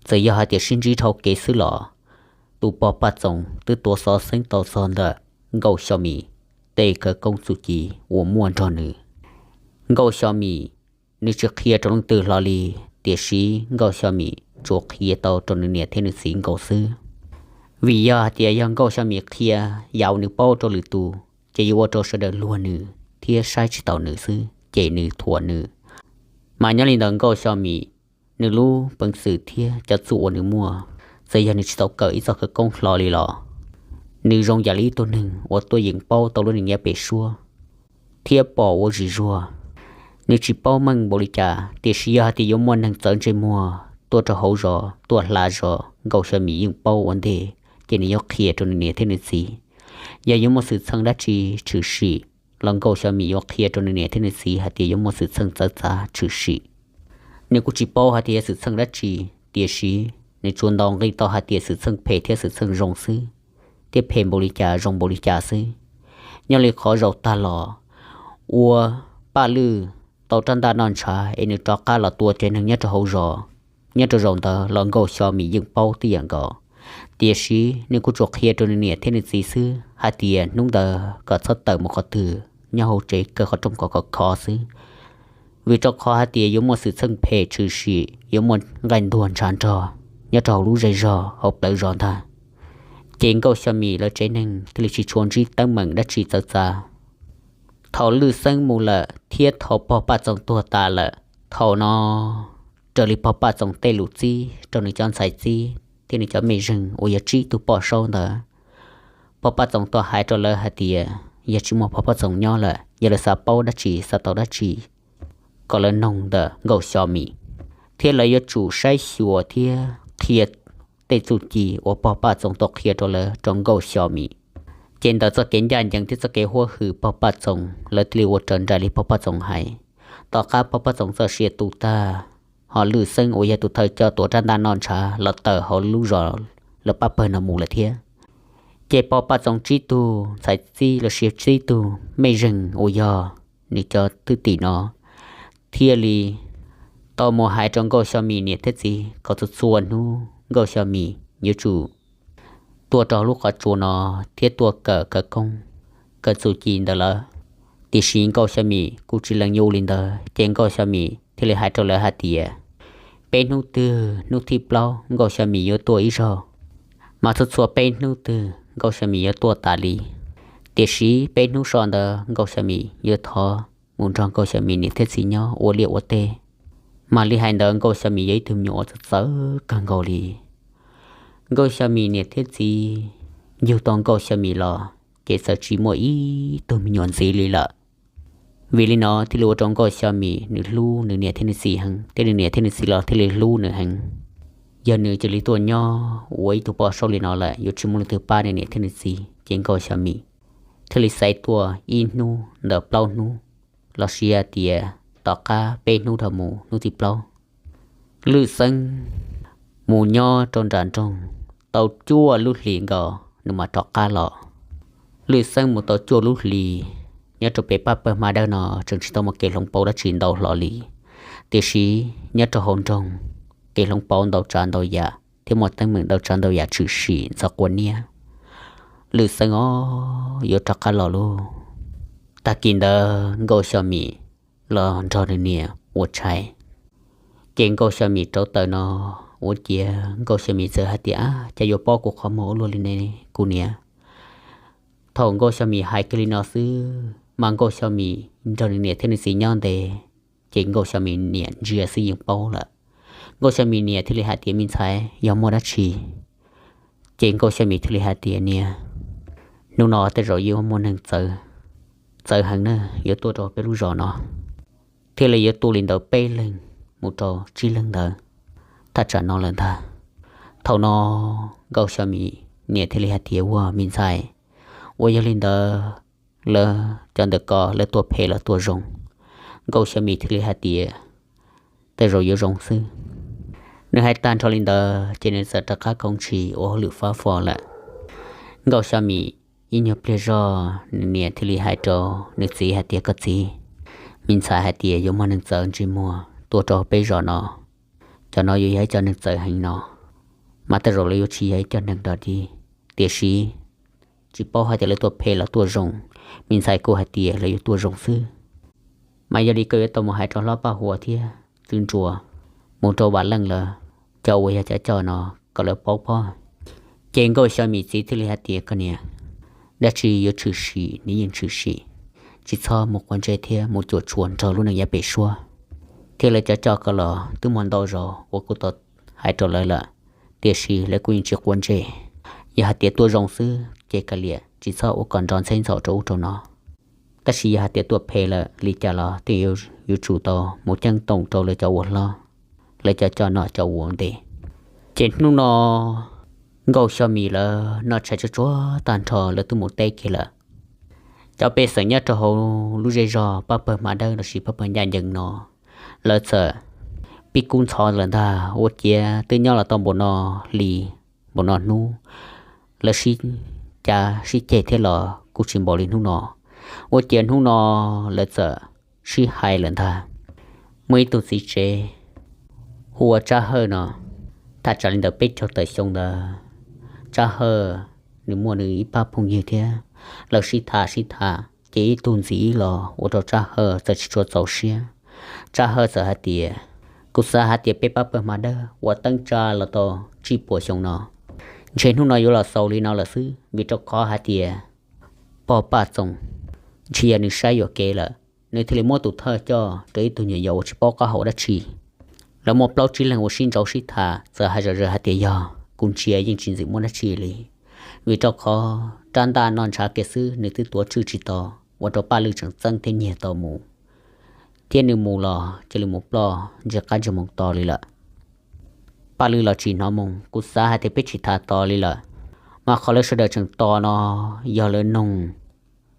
Txawm yog hais tias sib ntsib dhau kev xwb los tus pog Paj Txoos twb tuav xov xeeb tau txog ntawm Nkauj Xyo Mim tej khawv koob txuj ci uas muaj nrog nws. Nkauj Xyo Mim nws tsis qhia rau leej twg hlo li, tiam sis Nkauj Xyo Mim tsuas qhia tau rau nws niam thiab nws txiv nkaus xwb. Vim yog hais tias yog Nkauj Xyo Mim qhia yam uas nws paub rau lwm tus ces yuav ua rau sawv daws luag nws thiab saib tsis taus nws xwb, cem nws, thuam nws. Mas nyob li ntawd Nkauj Xyo Mim nws lub peev xwm thiab cov txuj uas nws muaj, txawm yog nws tsis tau kawm ib txoj khawv koob hlo li los nws zoo yam li ib tug neeg uas tuaj yeem paub tau lub neej nyob pem suab thiab pom ua zis zuag. Nws tsis paub meej npaum li cas, tiam sis yog hais tias yuav muaj neeg txawv ntsej muag tuaj rau hauv zos tuaj hla zos, Nkauj Xyo Mim yeej paub ua ntej, ces nws yuav qhia rau nws niam thiab nws txiv. Yog yuav muaj xwm txheej dab tsi tshwm sim los Nkauj Xyo Mim yuav qhia rau nws niam thiab nws txiv hais tias yuav muaj xwm txheej txawv txav tshwm sim. Nws kuj tsis paub hais tias yog xwm txheej dab tsi, tiam sis nws tsuas ntaus nqi tau hais tias xwm txheej phem thiab xwm txheej zoo xwb, thiab phem npaum li cas zoo npaum li cas xwb. Nyob li qhov zaum tag los ua Paj Lwj tau rab ntaj noj ntshav es nws rov qab los tua cov neeg nyob rau hauv zos, nyob rau zaum ntawd los Nkauj Xyo Mim yeej paub tib yam nkaus, tiam sis nws kuj tsuas qhia rau nws niam thiab nws txiv xwb hais tias hnub ntawd kom txhob tawm mus qhov twg, nyob hauv tsev kaw qhov rooj kom khov khov xwb. vim rau qhov hais tias yuav muaj xwm txheej phem tshwm sim, yuav muaj nqaij ntuag ntshav nrog nyob rau hauv lub zej zog hauv plawv zos ntag. Ces Nkauj Xyo Mim lawv tsev neeg thiaj li tsis tshua ntsib teeb meem dab tsi txawv txav. Thaum Lwj Xeeb mus lawm thiab thaum pog Paj Txoos tuag tas lawm, thaum no raws li pog Paj Txoos tej lus txib rau nws cov ntxhais txib thiab nws cov mej zeeg uas yog tsib tug poj saub ntawd, pog Paj Txoos tau hais rau lawv hais tias yog tsis muaj pog Paj Txoos nyob lawm, yog lawv xav paub dab tsi xav tau dab tsi, kom lawv noog ntawm Nkauj Xyo Mim, thiab lawv yuav tsum saib xyuas thiab qhia tej txuj ci uas pog Paj Txoos tau qhia rau lawv rau Nkauj Xyo Mim. Ces ntawm txoj kev ncaj ncees thiab txoj kev huab hwm pog Paj Txoos, lawv thiaj li ua raws nraim li pog Paj Txoos hais. Tom qab pog Paj Txoos txoj sia tu tag, ho Lwj Xeeb uas yog tus thawj coj tuav rab ntaj noj ntshav los tawm hauv lub zos lawv pab pawg no mus lawm thiab. Ces pog Paj Txoos tsib tug ntxhais txib los sis tsib tug mej zeeg uas yog nws cov thwj tim no thiaj li tau mus hais rau Nkauj Xyo Mim niam thiab txiv kom txhua txhua hnub Nkauj Xyo Mim yuav tsum tuaj rau lub qhov tsua no thiab tuaj kawm khawv koob, kawm txuj ci ntawm lawv. Tiam sis Nkauj Xyo Mim kuj tsis lees yuav li ntawd, ces Nkauj Xyo Mim thiaj li hais rau lawv hais tias peb hnub twg hnub thib plaub Nkauj Xyo Mim yuav tuaj ib zaug, mas txhua txhua peb hnub twg Nkauj Xyo Mim yuav tuaj tas li. Tiam sis peb hnub so ntawd Nkauj Xyo Mim yuav thov mus nrog Nkauj Xyo Mim niam thiab txiv nyob ua liaj ua teb. Mas li hais ntawd Nkauj Xyo Mim yog ib tug me nyuam uas txawv txawv kawg nkaus li. Nkauj Xyo Mim niam thiab txiv yug tau Nkauj Xyo Mim los ces txawm tsis muaj ib tug me nyuam ntxiv li lawm. Vim li no thiaj li ua rau Nkauj Xyo Mim nws hlub nws niam thiab nws txiv heev, thiab nws niam thiab nws txiv los thiaj li hlub nws heev. Yog nws cia li tuaj nyob ua ib tug poj saub li no lawm yuav tsis muaj leej twg pab nws niam thiab nws txiv, ces Nkauj Xyo Mim thiaj li xaiv tuaj ib hnub ntawm plaub hnub, los sis tias tom qab peb hnub dhau mus hnub thib plaub. Lwj Xeeb mus nyob rau nram nroog tau cuaj lub hlis nkaus nws mam rov qab los. Lwj Xeeb mus tau cuaj lub hlis, nyob rau pem pab pawg Hma Dawb no tseem tsis tau muaj kev hloov pauv dab tsi ntau hlo li. Tiam sis nyob rau hauv nroog, kev hloov pauv ntau tsav ntau yam thiab muaj teeb meem ntau tsav ntau yam tshwm sim ntxhov quav niab. Lwj Xeeb os, yuav rov qab los lauj. Tag kis ntawd Nkauj Xyo Mim los nrog nws niam ua tshais. Ces Nkauj Xyo Mim rauv taws no, ua ciav Nkauj Xyo Mim txawm hais tias, Ab, cas yuav pob kuv qhov muag ua luaj li ne kuv niam. Thaum Nkauj Xyo Mim hais kiag li no xwb mas Nkauj Xyo Mim nrog nws niam thiab nws txiv nyob ntev, ces Nkauj Xyo Mim niam ntsia xwb yeej paub lawm. Nkauj Xyo Mim niam thiaj li hais tias, Me ntxhais, yog muaj dab tsi? Ces Nkauj Xyo Mim thiaj li hais tias, Niam, hnub no tej zaum yuav muaj neeg txawv, txawv heev na, yuav tuaj rau peb lub zos no, thiaj li yuav tuaj li ntawd peb leeg mus rau tsib leeg ntawd thaj tsam no lawm ntag. Thaum no Nkauj Xyo Mim niam thiaj li hais tias, Ua, me ntxhais, ua yog li ntawd lawv cov ntawm ko lawv tuaj phem los tuaj zoo? Nkauj Xyo Mim thiaj li hais tias, Tej zaum yuav zoo xwb. Nws hais tag nrho li ntawd ces nws txawm rov qab khoov ntshis ua hauj lwm fab fo lawm. Nkauj Xyo Mim ib nyuag pliag zog nws niam thiaj li hais rau nws txiv hais tias, Koj txiv, me ntxhais hais tias yuav muaj neeg txawv ntsej muag tuaj rau peb zos no, cov no yuav yog ib co neeg txawv heev no, mas tej zaum lawv yuav tsis yog ib co neeg dog dig, tiam sis tsis paub hais tias lawv tuaj phem los tuaj zoo. Me ntxhais kuj hais tias lawv yuav tuaj zoo xwb. Mas yog li koj yuav tau mus hais rau hlob Paj Huas thiab txiv ntsuas, mus rau Vam Leej lawv, cov uas yog cov coj no kom lawv paub pob. Ces Nkauj Xyo Mim txiv thiaj li hais tias, Koj niam, dab tsi yuav tshwm sim nws yeej tshwm sim, tsis txhob mus quav ntsej thiab mus cuam tshuam nrog lub neej yav pem suab. Thiab lawv cov coj ko los twb muaj ntau zaus uas kuv tau hais rau lawv lawm, tiam sis lawv kuj yeej tsis quav ntsej. Yog hais tias tuaj zoo xwb ces kav liam, tsis txhob ua kom nrov ntxheb ntxhaum rau ub rau no. Tab sis yog hais tias tuaj phem lawm li cas los twb yuav tsum tau mus ceeb toom rau lawv cov ua hlob, lawv cov coj noj coj ua ua ntej. Ces hnub no Nkauj Xyo Mim lawv noj tshais tsuag tsuag tag nrho lawv twb mus teb kiag lawm. Cov pej xeem nyob rau hauv lub zej zog pab pawg Hma Dawb lossis pab pawg Ncaj Ncees no, lawv txawm pib kub ntxhov lawm ntag. Ua ciav twb nyob los tau npaum no hli, npaum no hnub, lawv sib cav sib ceg thiab los kuj tsis npaum li hnub no. Ua ciav hnub no lawv txawm sib hais lawm ntag. Muaj ib tug txiv tsev hu ua Tsab Hawj no, thaj tsam li ntawm peb caug tawm xyoo ntawd, Tsab Hawj nws muaj nws ib pab phooj ywg thiab, lawv sib tham sib tham ces ib tug ntxiv ib los ua rau Tsab Hawj txawm tsis tshua txaus siab. Tsab Hawj txawm hais tias, kuv xav hais tias peb pab pawg Hma Dawb ua teeb tsa los tau tsib puas xyoo no, ntshe hnub no yuav los xaus li no lawm xwb, vim rau qhov hais tias pog Paj Txoos ntshe yog nws saib yuam kev lawm, nws thiaj li muab tus thawj coj rau ib tug nyuam yaus uas tsis paub qab hau dab tsi. Lawv muaj plaub tsib leeg ua sib ntsauv sib tham, txawm hais zom zaws hais tias yog kuv ntsia yeej tsis ntxim muaj dab tsi li, vim rau qhov rab ntaj noj ntshav kiag xwb nws twb tuav tswj tsis tau, ua rau Paj Lwj tseem txeeb thiab nyiag tau mus, thiab nws mus los cia li mus ploj ntsej qab ntsej moos to li lawm. Paj Lwj los tsis hnov moo, kuv xav hais tias peb tsis tham tos li lawm, mas qhov lawv sawv daws tseem tos no yog lawv noog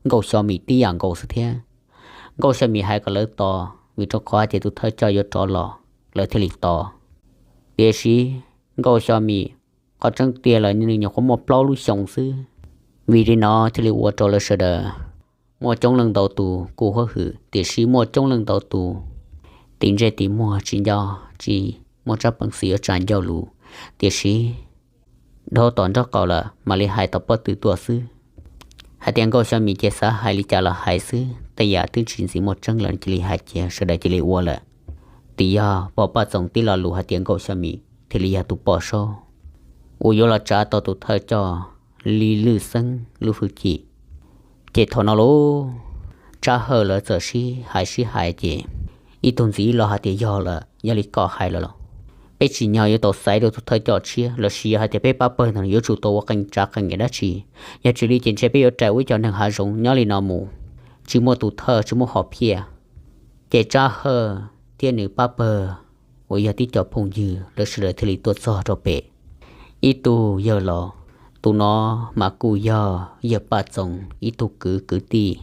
Nkauj Xyo Mim tib yam nkaus xwb thiab. Nkauj Xyo Mim hais kom lawv tos, vim rau qhov hais tias tus thawj coj yuav rov los, lawv thiaj li tos. Tiam sis Nkauj Xyo Mim, qhov tseeb tiag los nws nyuam qhuav muaj plaub lub xyoo xwb, vim li no thiaj li ua rau lawv sawv daws muaj coob leej ntau tus kuj hwm, tiam sis muaj coob leej ntau tus tim ntsej tim muag tsis nco, tsis muaj tsab peev xwm yuav tsa ncauj lus, tiam sis dhau tom nraub qaum lawm mam li hais tau pob tw tuaj xwb. Hais tias Nkauj Xyo Mim ces xav hais li cas los hais xwb, tej yam twb tsis ntxim muaj tseeb lawm cia li hais cia sawv daws cia li ua lawm. Tim yog pog Paj Txoos tib lo lus hais tias Nkauj Xyo Mim thiaj li yog tus poj saub uas yuav los tsav tau tus thawj coj li lwj xeeb lub hwj chim. Ces thaum no lauj, Tsab Hawj lawv txawm sib hais sib hais ces ib tug ntxiv los hais tias yog lawm, yog li koj hais lawm los peb tsim nyog yuav tau xaiv rau tus thawj coj tshiab, los sis yog hais tias peb pab pawg ntawd yuav tsum tau ua qee tsav qee yam dab tsi, yog tsis li ces ntshe peb yuav rais ua ib co neeg hav zoov nyob li no mus, tsis muaj tus thawj tsis muaj hom phiaj. Ces Tsab Hawj thiab nws pab pawg uas yog tib co phooj ywg lawv sawv daws thiaj li tuaj txog rau pem ib tug yawg laus. Tus no mas kuj yog yawg Paj Txoos ib tug kwv kwv tij,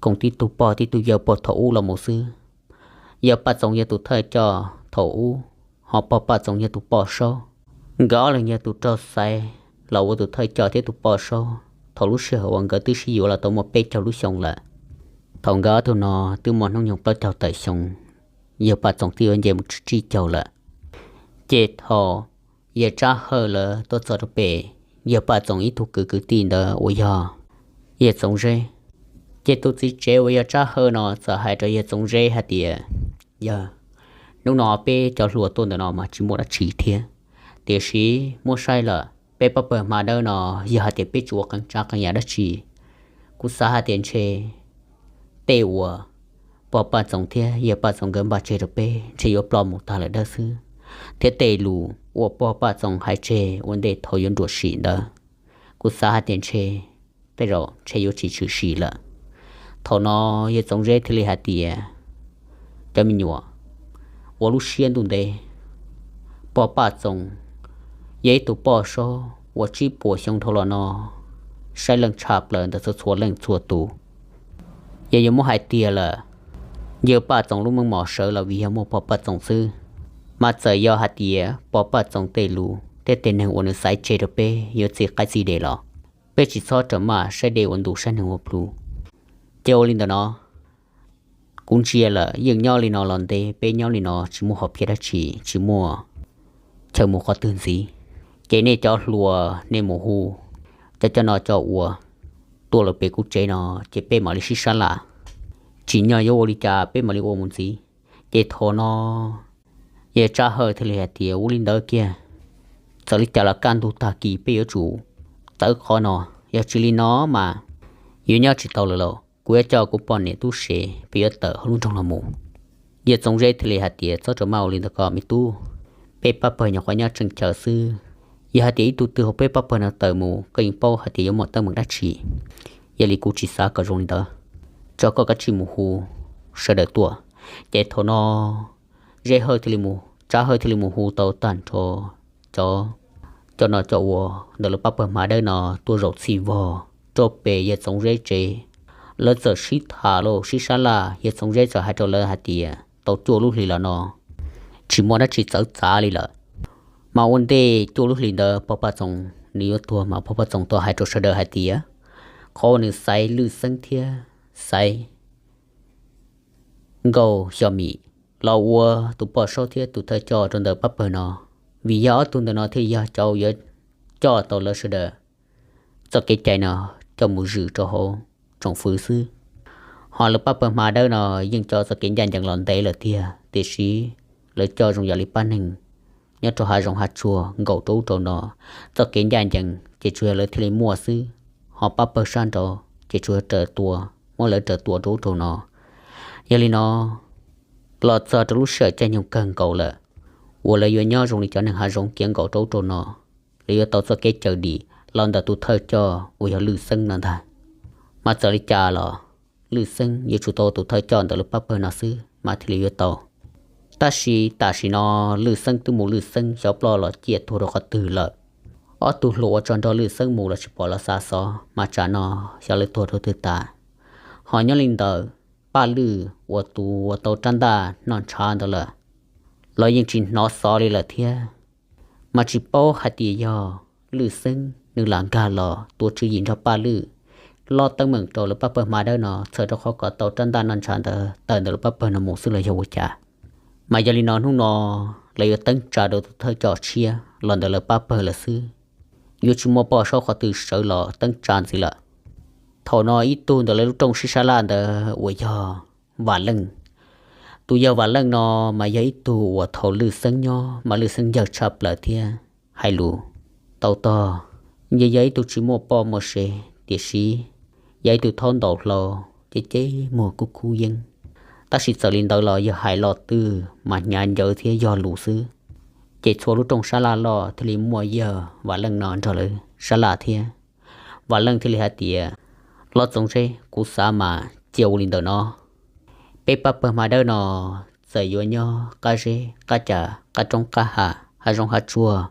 koom tib tug pog tib tug yawg puag thaum ub los mus xwb. Yawg Paj Txoos yog tus thawj coj thaum ub, ho pog Paj Txoos yog tus poj saub. Nkawd ob leeg yog tus raug xaiv los ua tus thawj coj thiab tus poj saub thaum lub sij hawm uas nkawd twb sib yuav los tau muaj peb caug lub xyoo lawm. Thaum nkawd ob tug no twb muaj hnub nyoog plaub caug tawm xyoo, yawg Paj Txoos twb yuav nce mus tsib caug lawm. Ces thaum yawg Tsab Hawj lawv tuaj txog rau pem yawg Paj Txoos ib tug kwv kwv tij ntawd uas yog yawg Txoov Zeb, ces tus txiv tsev uas yog Tsab Hawj no txawm hais rau yawg Txoov Zeb hais tias, yawg, hnub no peb cov hluas tuaj ntawm no mas tsis muaj dab tsi thiab, tiam sis muab saib lawm peb pab pawg Hma Dawb no, yog hais tias peb tsis ua qee tsav qee yam dab tsi, kuv xav hais tias ntshe tej uas pog Paj Txoos thiab yawg Paj Txoos nkawd npaj tseg rau peb ntshe yuav ploj mus tag lawm dawb xwb, thiab tej lus uas pog Paj Txoos hais tseg ua ntej thaum yuav nruam sim ntawd, kuv xav hais tias ntshe tej zaum ntshe yuav tsis tshwm sim lawm. Thaum no yawg Txoov Zeb thiaj li hais tias, cov me nyuam, ua lub siab ntuj ntev, pog Paj Txoos yog ib tug poj saub uas tsib puas xyoo dhau los no saib leej tshaj plaws ntawm txhua txhua leej txhua tus. Yog yuav muab hais tiag lawm, yawg Paj Txoos lub meej mom sawv los vim yog muaj pog Paj Txoos xwb, mas txawm yog hais tias pog Paj Txoos tej lus thiab tej neeg uas nws xaiv tseg rau peb yuav txi qaib txi des los peb tsis txhob rawm maj saib dej ua ntu saib neeg ua plhu. Ces ua li ntawm no, kuv ntsia lawm yeej nyob li no los ntev, peb nyob li no tsis muaj hom phiaj dab tsi, tsis muaj chaw mus qhov twg ntxiv. Ces nej cov hluas nej mus hu cov coj noj coj ua tuaj lawm pem kuv tsev no, ces peb mam li sib sab laj, tsim nyog yuav ua li cas peb mam li ua mus ntxiv. Ces thaum no yawg Tsab Hawj thiaj li hais tias, ua li ntawd kiag, txawm li cas los kaj ntug tag kis peb yuav tsum txawv qhov no, yog tsis li no mas yuav nyob tsis tau lawm lauj. Kuv yuav coj kuv poj niam tub se, peb yuav tawm hauv lub nroog los mus. Yawg Txoov Zeb thiaj li hais tias, txhob rawm maj ua li ntawd ko me tub, peb pab pawg nyuam qhuav nyob tseem chaw xwb. Yog hais tias ib tug twg hauv peb pab pawg no tawm mus, koj yeej paub hais tias yuav muaj teeb meem dab tsi. Yog li kuv tsis xav kom zoo li ntawd, tso koj kav tsij mus hu sawv daws tuaj. Ces thaum no Zeb Hawj thiaj li mus, Tsab Hawj thiaj li mus hu tau tag nrho cov coj noj coj ua ntawm lawv pab pawg Hma Dawb no tuaj zaum txhij vog rau pem yawg Txoov Zeb tsev. Lawv txawm sib tham los sib sab laj, yawg Txoov Zeb txawm hais rau lawv hais tias tau cuaj lub hlis los no tsis muaj dab tsi txawv txav li lawm. Mas ua ntej cuaj lub hlis ntawd pog Paj Txoos nws yuav tuag mas pog Paj Txoos tau hais rau sawv daws hais tias qhov uas nws xaiv Lwj Xeeb thiab xaiv Nkauj Xyo Mim los ua tus poj saub thiab tus thawj coj rau ntawm pab pawg no, vim yog ob tug ntawm no thiaj yog cov yuav coj tau lawv sawv daws txoj kev cai no coj mus zwm rau hauv tsoom fwv xwb. Ho lawv pab pawg hma dawb no yeej coj txoj kev ncaj ncees los ntev lawm tiag, tiam sis lawv coj zoo yam li pab neeg nyob rau hav zoov hav tsuag nkaum rau ub rau no. Txoj kev ncaj ncees ces tsuas yog lawv thiaj li muaj xwb, ho pab pawg sab nraud ces tsuas yog raws tua, muab lawv raws tua rau ub rau no. Yog li no, los txog rau lub sij hawm caij nyoog kawg nkaus lawm, uas lawv yuav nyob zoo li cov neeg hav zoov khiav nkaum rau ub rau no, lawv yuav tau txoj kev cawm dim los ntawm tus thawj coj uas yog Lwj Xeeb no ntag. Mas txawm li cas los Lwj Xeeb yuav tsum tau tus thawj coj ntawm lawv pab pawg no xwb mas thiaj li yuav tau. Tab sis tam sim no Lwj Xeeb twb mus Lwj Xeeb, xyov ploj los ciaj tuag rau qhov twg lawm. Ob tug hluas uas tso nrog Lwj Xeeb mus los tsis pom los xa xov, mas tsam no xyov lawv tuag rau twg tas. Ho nyob li ntawd, Paj Lwj uas tus uas tau rab ntaj noj ntshav ntawd lawm, los yeej tsis hnov xov li lawm thiab. Mas tsis paub hais tias yog Lwj Xeeb nws lam nkag los tua tswv yim nrog Paj Lwj, lob teeb meem rau lawv pab pawg hma dawb no txhawm rau qhov kom tau rab ntaj noj ntshav ntawd tawm ntawm lawv pab pawg no mus xwb los yog ua cas. Mas yog li no hnub no lawv yuav teeb tsa rau tus thawj coj tshiab los ntawm lawv pab pawg lawm xwb, yuav tsis muaj poj saub qhov twg sawv los teeb tsa ntxiv lawm. Thaum no ib tug ntawm lawv lub rooj sib sab laj ntawd uas yog Vam Leej. Tus yawg Vam Leej no mas yog ib tug uas thaum Lwj Xeeb nyob mas Lwj Xeeb ncawg tshaj plaws thiab hais lus tau tog. Nws yog ib tug tsis muaj poj muaj sev, tiam sis yog ib tug thaub ntaus hlau, ceb ceb muag kub kub yeeb. Tab sis txawm li ntawd los yawg hais lo twg mas hnyav ncawv thiab yog lus xwb. Ces txhua lub rooj sab laj loj thiaj li muaj yawg Vam Leej no nrog lawv sab laj thiab. Vam Leej thiaj li hais tias, Lob Txoov Zeb, kuv xav mas cia ua li ntawm no. Peb pab pawg hma dawb no txawm yuav nyob qab zeb qab ca, qab roob qab hav, hav zoov hav tsuag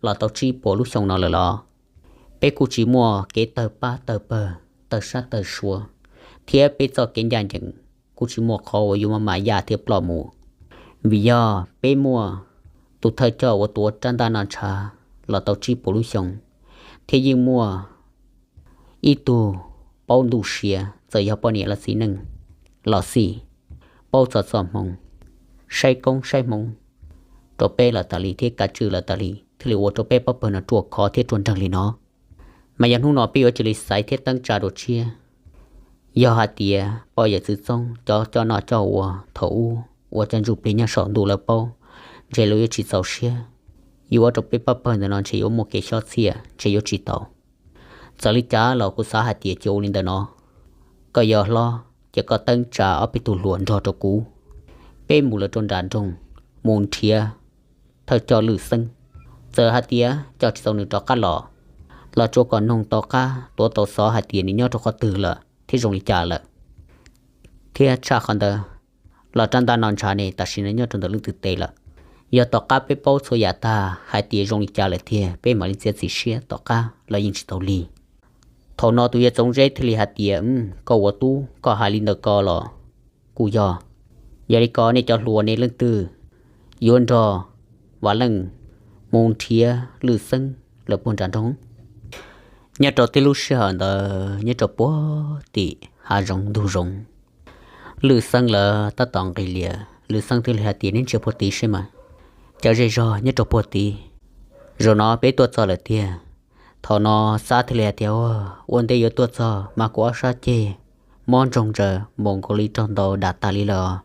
los tau tsib puas lub xyoo no lawm los, peb kuj tsis muaj kev tawg pab tawg pawg, tawg sab tawg sua, thiab peb txoj kev ncaj ncees kuj tsis muaj qhov uas yuav maj mam yaj thiab ploj mus. Vim yog peb muaj tus thawj coj uas tuav rab ntaj noj ntshav los tau tsib puas lub xyoo, thiab yeej muaj ib tug paub ntuj sia, txawm yog poj niam los txiv neej los xij, paub txog txoj hmoo, saib koob saib hmoov rau peb lawm tas li thiab kav tswj lawm tas li, thiaj li ua rau peb pab pawg no ruaj khov thiab ruaj nreeg li no. Mas yog hnub no peb yuav cia li xaiv thiab teeb tsa dua tshiab. Yog hais tias poj yawm txwv txoob cov coj noj coj ua thaum ub uas cov ntsuj plig nyob saum ntuj lawv paub, ntshe lawv yuav tsis txaus siab, yuav ua rau peb pab pawg ntawm no ntshe yuav muaj kev xyob txhiaj, ntshe yuav tsis tau. Txawm li cas los kuv xav hais tias cia ua li ntawm no, koj yog hlob ces koj teeb tsa ob peb tug hluas nrog rau kuv, peb mus lawm rau nram nroog, mus nrhiav thawj coj Lwj Xeeb. Txawm hais tias coj tsis tau nws rov qab los, los tsuas kom noog tau qab tuav tau xov hais tias nws nyob rau qhov twg lawm thiab zoo li cas lawm, thiab tshaj qhov ntawd los rab ntaj noj ntshav ne tam sim no nyob rau ntawm leej twg tes lawm. Yog tom qab peb paub txhua yam tag hais tias zoo li cas lawm tiag, peb mam li txiav txim siab tom qab los yeej tsis tau lig. Thaum no tus yawg Txoov Zeb thiaj li hais tias, Koj ua tub koj hais li ntawm ko los kuj yog. Yog li ko nej cov hluas ne leej twg yuav nrog Vam Leej mus nrhiav Lwj Xeeb lawm puag nram nroog? Nyob rau tib lub sij hawm ntawd nyob rau puag tim hav zoov ntug zoov, Lwj Xeeb lawv tab tom nqis lias. Lwj Xeeb thiaj li hais tias, Neb ntsia puag tid seb mas, cov zej zog nyob rau puag tid, zaum no peb tuaj txog lawm tiag. Thaum no Xab thiaj li hais tias, Ua ntej yuav tuaj txog mas kuv ob sab ceg mob ntsoog ntsaws npaum nkaus li raug ntaus dam tas li lawm.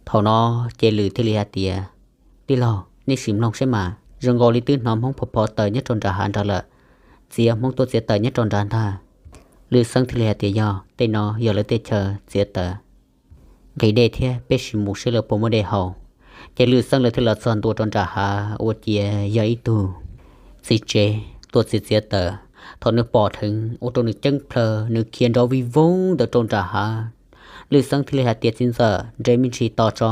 Thaum no ces Lwj thiaj li hais tias, Tij laug, nej sim mloog seb mas, zoo nkaus li twb hnov Hmoob phov phov taws nyob rau nram hav nrad lawm. Txiav Hmoob tuaj txiav taws nyob rau nrad ntag. Lwj Xeeb thiaj li hais tias, Yog, tej no yog lawv tej chaw txiav taws nqhis dej thiab, peb sim mus seb lawv puas muaj dej haus. Ces Lwj Xeeb lawv thiaj los txog ntua rau nram hav, ua ciav yog ib tug txiv tsev tuaj txiav txiav taws. Thaum nws pom dheev ua rau nws ceeb plhaw, nws khiav nrov vij voog ntawd rau nram hav. Lwj Xeeb thiaj li hais tias, Txiv ntxawm, nres me ntsis tos tso.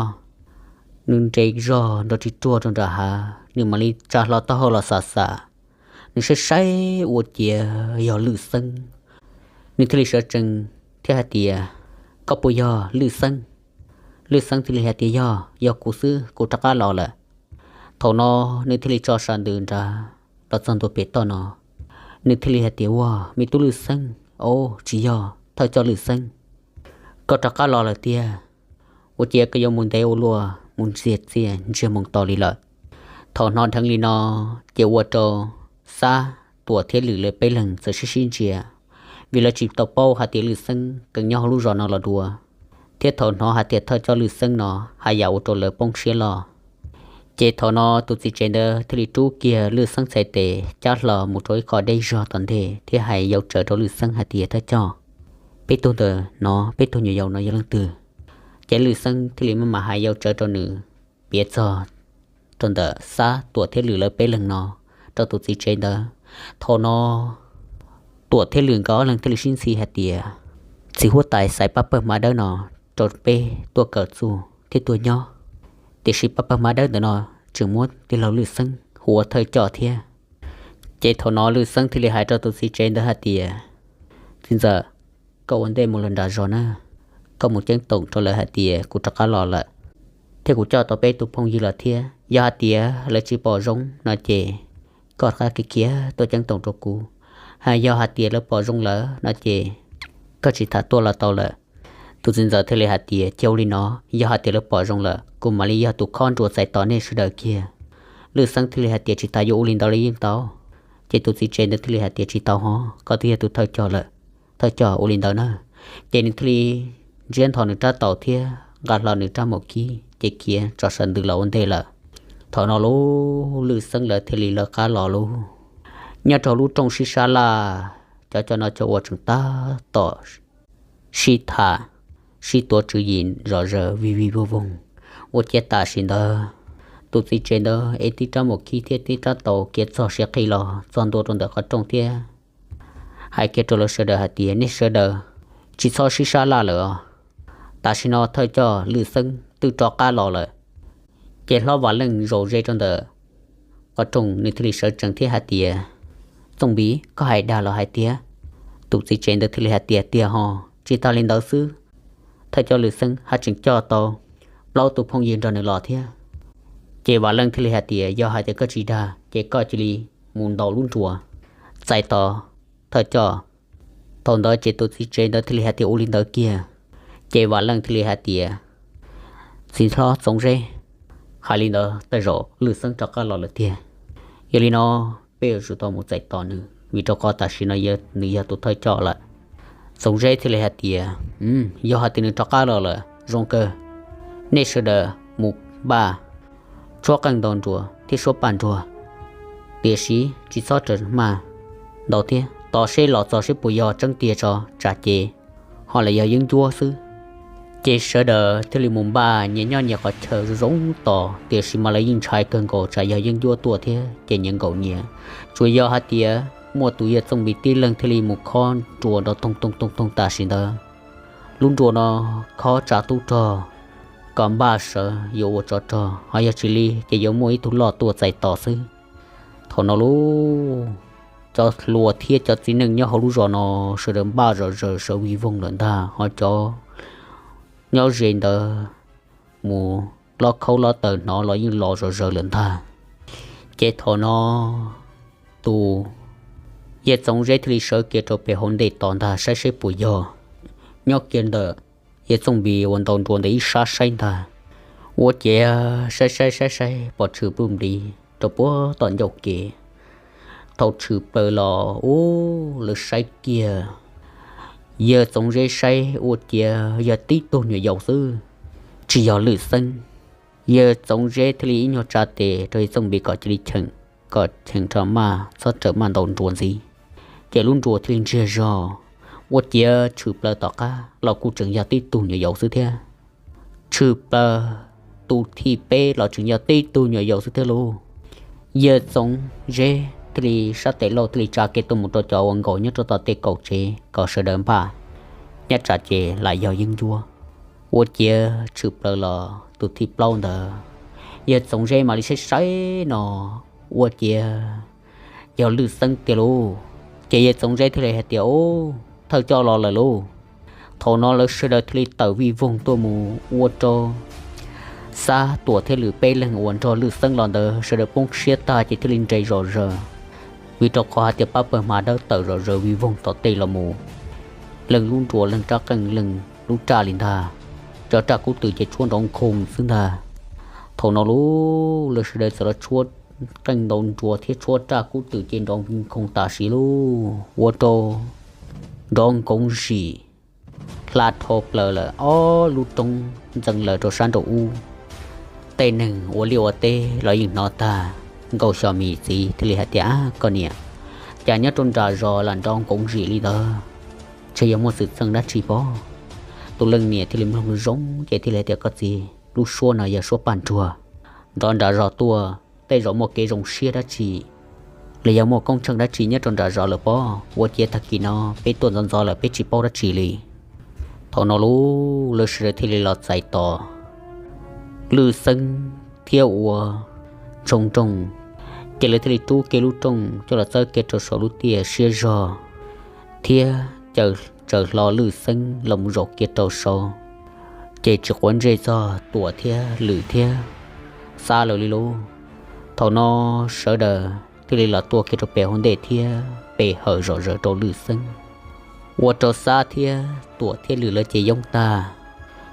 Nws nres zog nrov ris ruag rau nram hav, nws mam li tsa hlo taub hau los xam xam. Nws saib saib ua ciav yog Lwj Xeeb. Nws thiaj li sawv tsees thiab hais tias, Koj puas yog Lwj Xeeb? Lwj Xeeb thiaj li hais tias, Yog, yog kuv xwb, kuv rov qab los lawm. Thaum no nws thiaj li tso sam ntws nrad los txog ntua pem toj no. Nws thiaj li hais tias, Ua, me tub Lwj Xeeb, o, tsis yog, thawj coj Lwj Xeeb, koj rov qab los lawm tiag. Ua ciav koj yuav mus ntev ua luaj, mus ntxiag txiag ntsiag moo to li lawm. Thaum hnov dheev li no, ces ua rau Xab, Tuam thiab Lwm lawv peb leeg txawm sib sib ntsia. vim lawv tsis tau paub hais tias Lwm Xeeb kheev nyob hauv lub zos no los dua, thiab thaum hnov hais tias thawj coj Lwm Xeeb no haj yam ua rau lawv poob siab loj. Ces thaum no tus txiv tsev ntawd thiaj li rub kiag Lwm Xeeb txhais tes cab hlo mus rau ib qho deb zog tom ntej thiab hais yau tsawv rau Lwm Xeeb hais tias, Thawj coj, peb tug ntawm no, peb tug nyuam yaus no yog leej twg? Ces Lwm Xeeb thiaj li maj mam hais yau tsawv rau nws piav txog rau ntawm Xab, Tuam thiab Lwm lawv peb leeg no rau tus txiv tsev ntawd. Thaum no Tuam thiab Lwm nkawd ob leeg thiaj li sib ntxhi hais tias, Txiv huab tais xaiv pab pawg hmab dawb no rau peb tuaj kawm txuj thiab tuaj nyob, tiam sis pab pawg hmab dawb ntawm no tseem muab tij laug Lwm Xeeb hu ua thawj coj thiab. Ces thaum no Lwm Xeeb thiaj li hais rau tus txiv tsev ntawd hais tias, Txiv ntxawm, koj ua ntej mus lawm nram zos na, koj mus ceeb toom rau lawv hais tias kuv rov qab los lawm, thiab kuv coj tau peb tus phooj ywg los thiab. Yog hais tias lawv tsis pom zoo no ces koj rov qab khiav khiav tuaj ceeb toom rau kuv. Hos yog hais tias lawv pom zoo lawm no ces koj tsis tham tuaj los tau lawm. Tus txiv ntxawm thiaj li hais tias, Cia ua li no, yog hais tias lawv pom zoo lawm kuv mam li yog tus khob nruas txais tos nej sawv daws kiag. Lwm Xeeb thiaj li hais tias, Tsis tas yuav ua li ntawd los yeej tau. Ces tus txiv tsev ntawd thiaj li hais tias, Tsis tau ho, koj twb yog tus thawj coj lawm, thawj coj ua li ntawd na. Ces nws thiaj li ntsiab nthos nws rab taus thiab nqa hlo nws rab maum kib ces khiav tso saw ntws los ua ntej lawm. Thaum no lub Lwm Xeeb lawv thiaj li lawv qab los lub, nyob rau lub rooj sib sab laj, cov coj noj coj ua tseem tab tom sib tham, sib tuav tswv yim zom zaws vij vij voog voog. Ua ciav tam sim ntawd tus txiv tsev ntawd ev tib rab maum kib thiab tib rab taus khiav txog siav qhi los txog ntua rau ntawm qhov rooj thiab hais kiag rau lawv sawv daws hais tias, Nej sawv daws tsis txhob sib sab laj lawm os. Tam sim no thawj coj Lwm Xeeb twb rov qab los lawm. Ces hlob Vam Leej zaum ze rau ntawm qhov rooj, nws thiaj li sawv tsees thiab hais tias, Txooj Npiv, koj hais dag los hais tiag? Tus txiv tsev ntawd thiaj li hais tias, Tiag ho, tsis tas li ntawd xwb, thawj coj Lwm Xeeb haj tseem coj tau plaub tus phooj ywg nrog nws los thiab. Ces Vam Leej thiaj li hais tias, Yog hais tias koj tsis dag ces koj cia li mus ntaus lub nruas txais tos thawj coj. Thaum ntawd ces tus txiv tsev ntawd thiaj li hais tias, Ua li ntawd kiag. Ces Vam Leej thiaj li hais tias, Txiv hlob Txoov Zeb, hais li ntawd tej zaum Lwm Xeeb rov qab los lawm tiag. Yog li no peb yuav tsum tau mus txais tos nws, vim rau qhov tam sim no nws yog tus thawj coj lawm. Txoov Zeb thiaj li hais tias, Yog hais tias nws rov qab los lawm zoo kawg, nej sawv daws mus npaj tshuab qeej ntaus nruas thiab suab paj nruas, tiam sis tsis txhob raws maj ntaus thiab, tos seb los txog seb puas yog tseeb tiag tso, tsam ces ho lam yog yeeb ncuab xwb. Ces sawv daws thiaj li mus npaj nyias nyob nyias qhov chaw zoo zoo tos, tiam sis mas lawv yeej ntshai kawg nkaus tsam yog yeeb ncuab tuaj thiab ces nyias nkaum nyias. Tsuas yog hais tias muaj tus yawg Txooj Npiv tib leeg thiaj li mus khob nruas nrov toog toog toog toog tam sim ntawd. Lub nruas no khob tsa tub rog kom npaj sawv yuav ua tsov rog, ho yog tsis li ces yuav muaj ib tug loj tuaj txais tos xwb. Thaum no lub, cov hluas thiab cov txiv neej nyob hauv lub zos no sawv daws npaj zom zaws sawv vij voog lawm ntag, ho cov nyob ze ntawd mus lob khaub lob taws hnov los yeej los zom zaws lawm ntag. Ces thaum no tus yawg Txoov Zeb thiaj li sawv kiag rau pem hauv ntej tos ntag saib seb puas yog. Nyob kiag ntawm yawg Txooj Npiv uas ntaus nruas ntawm ib sab saib ntag, ua ciav saib saib saib saib pom tshwm pluj npliv rau puag tom ncauj kev. Thaum tshwm plaws los ub, lawv saib kiag, yawg Txoov Zeb saib ua ciav yog tib tug nyuam yaus xwb, tsis yog Lwm Xeeb. Yawg Txoov Zeb thiaj li ib nyuag tsa tes rau yawg Txooj Npiv kom cia li cheem, kom cheem rau maj txhob rawm maj ntaus nruas ntxiv. Ces lub nruas thiaj li ntsiag zog, ua ciav tshwm plaws tom qab los kuj tseem yog tib tug nyuam yaus xwb thiab. Tshwm plaws tus thib peb los tseem yog tib tug nyuam yaus xwb thiab lauj. Yawg Txoov Zeb thiaj li sab tes lauj thiaj li tsa kiag tuaj mus rau cov uas nkaum nyob rau tom tej kaum tsev kom sawv daws npaj, nyob tsam ces lam yog yeeb ncuab. Ua ciav tshwm plaws los tus thib plaub ntawd, yawg Txoov Zeb mam li saib saib no, ua ciav yog Lwm Xeeb tiag lauj. Ces yawg Txoov Zeb thiaj li hais tias, Ub, thawj coj los lawm lauj. Thaum no lawv sawv daws thiaj li tawm vij voog tuaj mus ua rau Xab, Tuam thiab Lwm peb leeg uas nrog Lwm Xeeb los ntawd sawv daws poob siab tag ces thiaj li nres zom zaws, vim rau qhov hais tias pab pawg hmab dawb tawm zom zaws vij voog tom tej los mus, leej lub nruas leej rab qeej leej lub raj li ntag. Cov raj kub twm ces tshuab nrov nkhoos xwb ntag. Thaum no lub, lawv sawv daws txawm los tshuab qeej ntaus nruas thiab tshuab raj kub twm ces nrov nkhoos tam sim lauj, ua rau nrov nkoov zim hla dhau plaws lawm, ob lub roob ntxeev lawm rau sab nraum ub. Tej neeg ua liaj ua teb los yeej hnov tag, Nkauj Xyo Mis txiv thiaj li hais tias, Ab koj niam, cas nyob rau nram zos lam nrov nkoov zim li ntawd, ntshe yog muaj xwm txheej dab tsi pob. Tus leej niam thiaj li mloog zoo ces thiaj li hais tias, Koj txiv, lub suab no yog suab paj nruag, nrov nram zos tuaj, tej zaum muaj kev zoo siab dab tsi los yog muaj koob tsheej dab tsi nyob rau nram zos lawm pob. Ua ciav tag kis no peb tuaj ntxov ntxov lawm peb tsis paub dab tsi li. Thaum no lub lawv sawv daws thiaj li los txais tos Lwj Xeeb thiab ua Ntshoo Nrooj, ces lawv thiaj li rub kiag lub rooj coj los txawb kiag rau saum lub tiaj siab zog thiab caw tsaws hlo Lwj Xeeb los mus zaum kiag rau saud. Ces tsis quav ntsej txog Tuam thiab Lwm thiab Xab lawv li lauj. Thaum no sawv daws thiaj li los tuaj kiag rau pem hauv ntej thiab pe hawm zom zaws rau Lwj Xeeb. Ua rau Xab thiab Tuam thiab Lwm lawv ces yoob tag,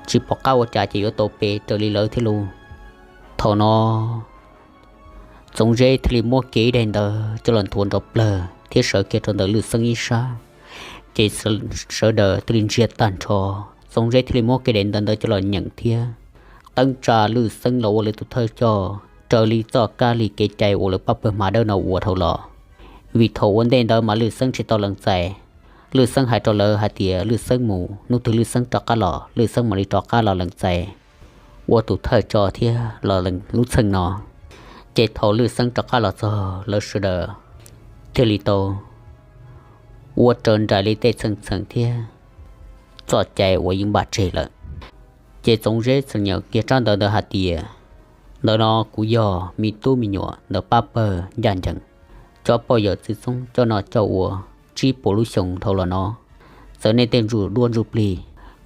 tsis pom qab ua cas ces yuav tau pe raws li lawv thiab lauj. Thaum no Txoov Zeb thiaj li muab kiag ib daim ntawv coj los nthuav nrov plawg thiab sawv kiag rau ntawm Lwj Xeeb ib sab. Ces sawv daws thiaj li ntsia tag nrho, Txoov Zeb thiaj li muab kiag daim ntawv ntawd coj los nyeem thiab teeb tsa Lwj Xeeb los ua lawv tus thawj coj raws li txoj kab li kev cai uas lawv pab pawg Hma Dawb no ua dhau los. Vim thaum ua ntej ntawd mas Lwj Xeeb tsis tau lees txais. Lwj Xeeb hais rau lawv hais tias Lwj Xeeb mus, hnub twg Lwj Xeeb rov qab los Lwj Xeeb mam li rov qab los lees txais ua tus thawj coj thiab los lees lub txheej no. Ces thaum Lwj Xeeb rov qab los txog lawv sawv daws thiaj li tau ua raws nraim li tej txheej txheem thiab txoj cai uas yeej npaj tseg lawm. Ces Txoov Zeb txawm nyeem kiag tsab ntawv ntawd hais tias, Ntawm no kuv yog me tub me nyuam ntawm pab pawg ncaj ncees, cov poj yawm txwv txoob coj noj coj ua tsib puas lub xyoo dhau los no. Txawm nej tej ntsuj duab ntsuj plig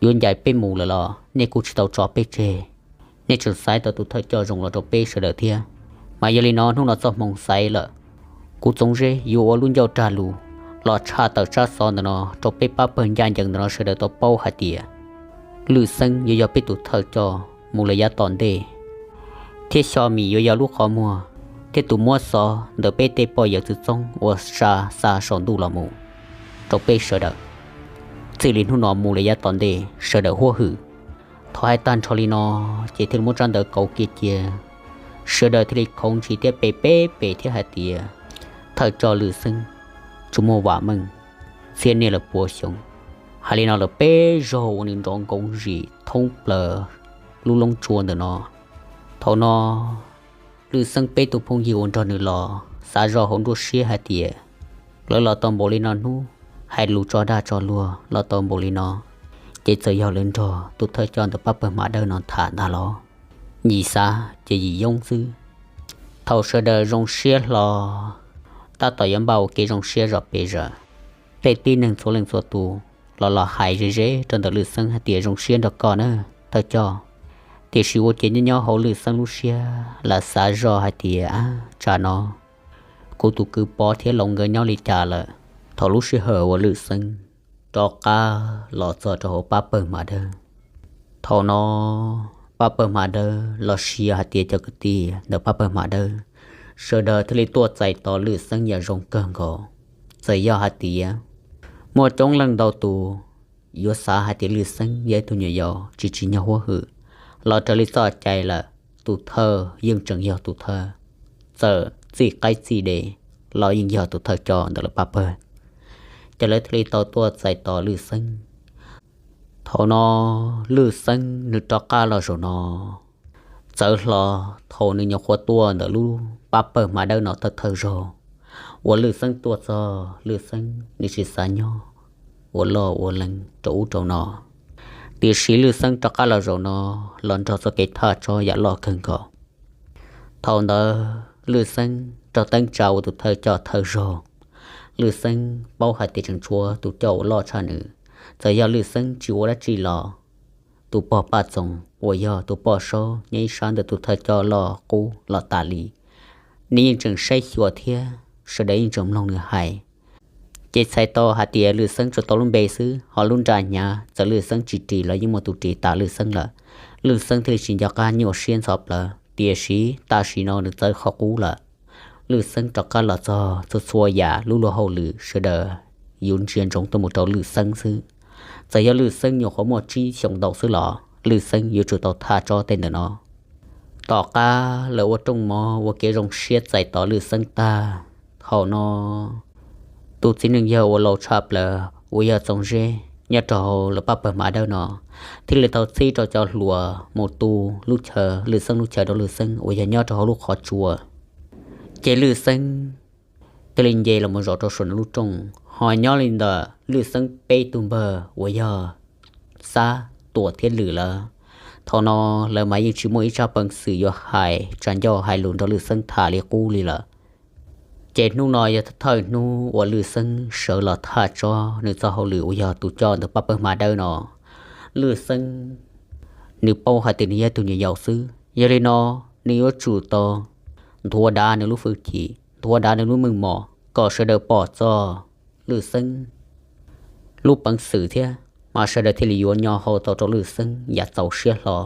yuav ncaim peb mus lawm los nej kuj tsis tau tso peb tseg. Nej tseem xaiv tau tus thawj coj zoo los rau peb sawv daws thiab. Mas yog li no hnub no txoj hmoo xaiv lawm, kuv Txoov Zeb yuav ua lub ncauj rag lus los tshaj tawm tsab xov ntawm no rau peb pab pawg ncaj ncees ntawm no sawv daws tau paub hais tias Lwj Xeeb yuav yog peb tus thawj coj mus lawm yav tom ntej, thiab Xyo Mis yuav yog lub qhov muag thiab tus muab xov ntawm peb tej poj yawm txwv txoob uas xa xa saum ntuj los mus rau peb sawv daws. Txij li hnub no mus lawm yav tom ntej sawv daws huab hwm. Thaum hais tag nrho li no, ces thiaj li muab tsab ntawv kauv kiag cia, sawv daws thiaj li khoov ntshis thiab pe peb pem thiab hais tias, Thawj coj Lwj Xeeb, tsuas muaj vam meej txhiab niaj lawm puas xyoo. Hais li no lawm peb zaug uas nws nrov nkoov zim thoob plaws lub loob tsua ntawm no. Thaum no Lwj Xeeb peb tus phooj ywg uas nrog nws los xav zoj hauv nruab siab hais tias, lawv los tau npaum li no hnub, hais lus tso dag tso luag los tau npaum li no, ces txawm yog lawv nrog tus thawj coj ntawm pab pawg Hma Dawb no tham ntag los. Yim xav ces yim yoob xwb. Thaum sawv daws zoo siab hlo, tab tom yuav npaj ua kev zoo siab zom pes zaws, tej tib neeg txhua leej txhua tus los los hais ze ze rau ntawm Lwj Xeeb hais tias, Zoo siab nrog koj na, thawj coj. Tiam sis ua ciav nyob nyob hauv Lwj Xeeb lub siab lam xav zoj hais tias, Ab, tsam no kuv tus kwv Pov thiab Loov nkawd nyob li cas lawm? Thaum lub sij hawm uas Lwj Xeeb rov qab los txog rau hauv pab pawg Hma Dawb, thaum no pab pawg Hma Dawb los sis hais tias cov kwv tij ntawm pab pawg Hma Dawb sawv daws thiaj li tuaj txais tos Lwj Xeeb yam zoo kawg nkaus. Txawm yog hais tias muaj coob leej ntau tus yuav xav hais tias Lwj Xeeb yog ib tug nyuam yaus tsis tsim nyog huab hwm, los raws li txoj cai lawm, tus thawj yeej tseem yog tus thawj, txawm txij qaib txij dev los yeej yog tus thawj coj ntawm lawv pab pawg. Ces lawv thiaj li tau tuaj txais tos Lwj Xeeb. Thaum no Lwj Xeeb nws rov qab los zaum no, txawv hlo thaum nws nyuam qhuav tuaj ntawm lub pab pawg Hma Dawb no thawj thawj zaug uas Lwj Xeeb tuaj txog, Lwj Xeeb nws tsis xav nyob ua loj ua lees rau ub rau no. Tiam sis Lwj Xeeb rov qab los zaum no los nrog txoj kev thaj tsam yam loj kawg nkaus. Thaum ntawd Lwj Xeeb raug teeb tsa ua tus thawj coj thawj zaug. Lwj Xeeb paub hais tias tseem tshuav tus coj uas loj tshaj nws. Txawm yog Lwj Xeeb tsis ua dab tsi los tus pog Paj Txoos uas yog tus poj saub nyob ib sab ntawm tus thawj coj loj qub los tas li, nws yeej tseem saib xyuas thiab sawv daws yeej tseem mloog nws hais. Ces txhais tau hais tias Lwj Xeeb tsuas tau lub npe xwb, ho lub nra hnyav txawm Lwj Xeeb tsis ris los yeej muaj tus ris tas Lwj Xeeb lawm. Lwj Xeeb thiaj li tsis nco qab nyuaj siab ntxhov plawv, tiam sis tam sim no nws txawv qhov qub lawm. Lwj Xeeb rov qab los txog, txhua txhua yam lub luag hauj lwm sawv daws yuav ntsia ntsoov tuaj mus rau Lwj Xeeb xwb. Txawm yog Lwj Xeeb nyuam qhuav muaj tsib xyoos ntau xwb los Lwj Xeeb yuav tsum tau thaj tsob tej ntawm no. Tom qab lawv ua rooj mov ua kev zoo siab txais tos Lwj Xeeb tag, thaum no tus txiv neej yawg uas laus tshaj plaws uas yog Txoov Zeb nyob rau hauv lawv pab pawg hma dawb no thiaj li tau txhib rau cov hluas mus tu lub chaw, Lwj Xeeb lub chaw rau Lwj Xeeb uas yog nyob rau hauv lub qhov tsua. Ces Lwj Xeeb thiaj li nce los mus zaum rau saum nws lub rooj, ho nyob li ntawm Lwj Xeeb peb tug npawg uas yog Xab, Tuam thiab Lwm lawm. Thaum no lawv mas yeej tsis muaj ib tsab peev xwm yuav hais tsa ncauj hais lus nrog Lwj Xeeb tham li qub li lawm. Ces hnub no yog thawj hnub uas Lwj Xeeb sawv los thaj tsob nws txoj hauj lwm uas yog tus coj ntawm pab pawg hma dawb no. Lwj Xeeb nws paub hais tias nws yog tus nyuam yaus xwb, yog li no nws yuav tsum tau nthuav dav nws lub hwj chim, nthuav dav nws lub meej mom kom sawv daws pom txog Lwj Xeeb lub peev xwm thiab, mas sawv daws thiaj li yuav nyo hau tau rau Lwj Xeeb yav txaus siab hlo.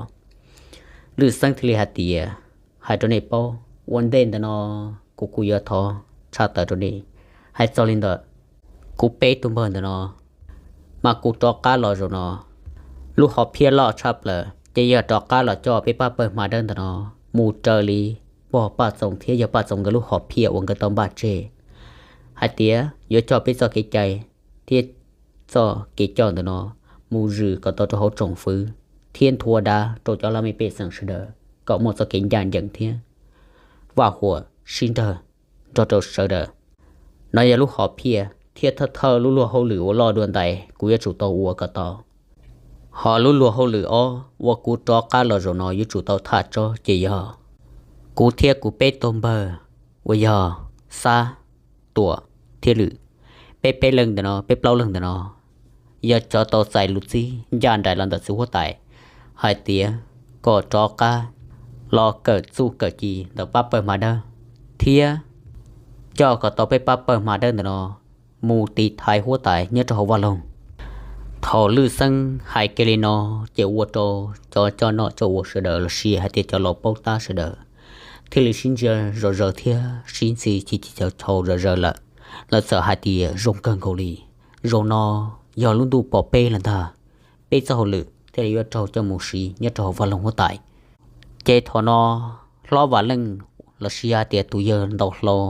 Lwj Xeeb thiaj li hais tias, hais rau nej paub, ua ntej ntawm no kuv kuj yuav thov tshaj tawm rau nej, hais txog li ntawm kuv peb tug npawg ntawm no, mas kuv rov qab los zaum no, lub hom phiaj loj tshaj plaws ces yog rov qab los coj peb pab pawg hma dawb ntawm no mus raws li pog Paj Txoos thiab yawg Paj Txoos nkawd lub hom phiaj uas nkawd tau npaj tseg hais tias yuav coj peb txoj kev cai thiab txoj kev coj ntawm no mus zwm kom tau rau hauv tsoom fwv thiab nthuav dav rau cov laj mej pej xeem sawv daws kom muaj txoj kev ncaj ncees thiab vaj huam sib nrawg nrog rau sawv daws. No yog lub hom phiaj thiab thawj thawj lub luag hauj lwm uas loj dua ntais kuv yuav tsum tau ua kom tau. Ho lub luag hauj lwm ob uas kuv rov qab los zaum no yuav tsum tau thaj tsob ces yog kuv thiab kuv peb tug npawg uas yog Xab, Tuam thiab Lwm, peb peb leeg ntawm no, peb plaub leeg ntawm no yog cov tau txais lus txib ncaj nraim los ntawm txiv huab tais hais tias kom rov qab los kawm txuj kawm ci ntawm pab pawg hma dawb thiab coj kom tau peb pab pawg hma dawb ntawm no mus tiv thaiv huab tais nyob rau hauv vaj loog. Thaum Lwj Xeeb hais kiag li no ces ua rau cov coj noj coj ua sawv daws los sis hais tias cov laus paub tab sawv daws thiaj li sib ntsia zom zaws thiab sib ntxhi chis chis chaus chaus zom zaws lawm. Lawv txawm hais tias zoo kawg nkaus li, zaum no yog lub ntuj pom peb lawm ntag, peb txoj hauj lwm thiaj li yuav raug coj mus siv nyob rau hauv vaj loog huab tais. Ces thaum no hlob Vam Leej los sis hais tias tus yawg ntau hlau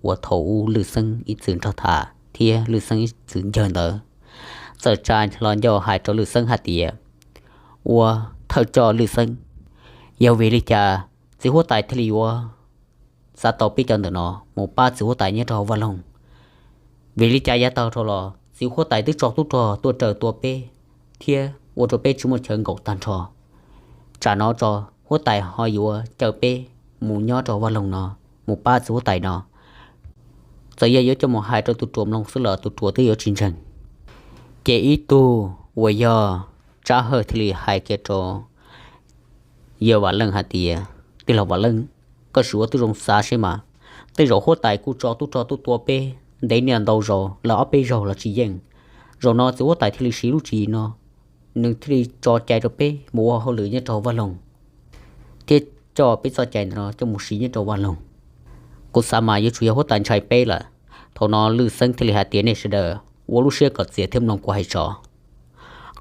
uas thaum ub Lwj Xeeb ib txwm nrog tham thiab Lwj Xeeb ib txwm ncawg ntawd txawm tsa hlo ncauj hais rau Lwj Xeeb hais tias, ua thawj coj Lwj Xeeb, yog vim li cas txiv huab tais thiaj li yuav xav tau peb cov ntawm no mus pab txiv huab tais nyob rau hauv vaj loog? Vim li cas yav tag dhau los txiv huab tais twb tso tub rog tuaj raws tua peb thiab ua rau peb tsis muaj chaw nkaum tag nrho, tsam no tso huab tais ho yuav caw peb mus nyob rau hauv vaj loog no, mus pab txiv huab tais no? Txawm yog yuav coj mus hais rau tus ruam mloog xwb los tus ruam twb yuav tsis ntseeg. Ces ib tug uas yog Tsab Hawj thiaj li hais kiag rau yawg Vam Leej hais tias, tij laug Vam Leej, koj sim ua tib zoo xav seb mas, tej zaum huab tais kuj tso tub rog tuaj tua peb ntev niaj ntau zaus lawm ob peb zaug los tsis yeej. Zaum no txiv huab tais thiaj li siv lub tswv yim no, nws thiaj li tso cai rau peb mus ua hauj lwm nyob rau hauv vaj loog thiab coj peb txoj cai ntawm no coj mus siv nyob rau vaj loog. Kuv xav mas yuav tsum yog huab tais ntshai peb lawm. Thaum no Lwj Xeeb thiaj li hais tias, nej sawv daws ua lub siab kom txias thiab mloog kuv hais tso.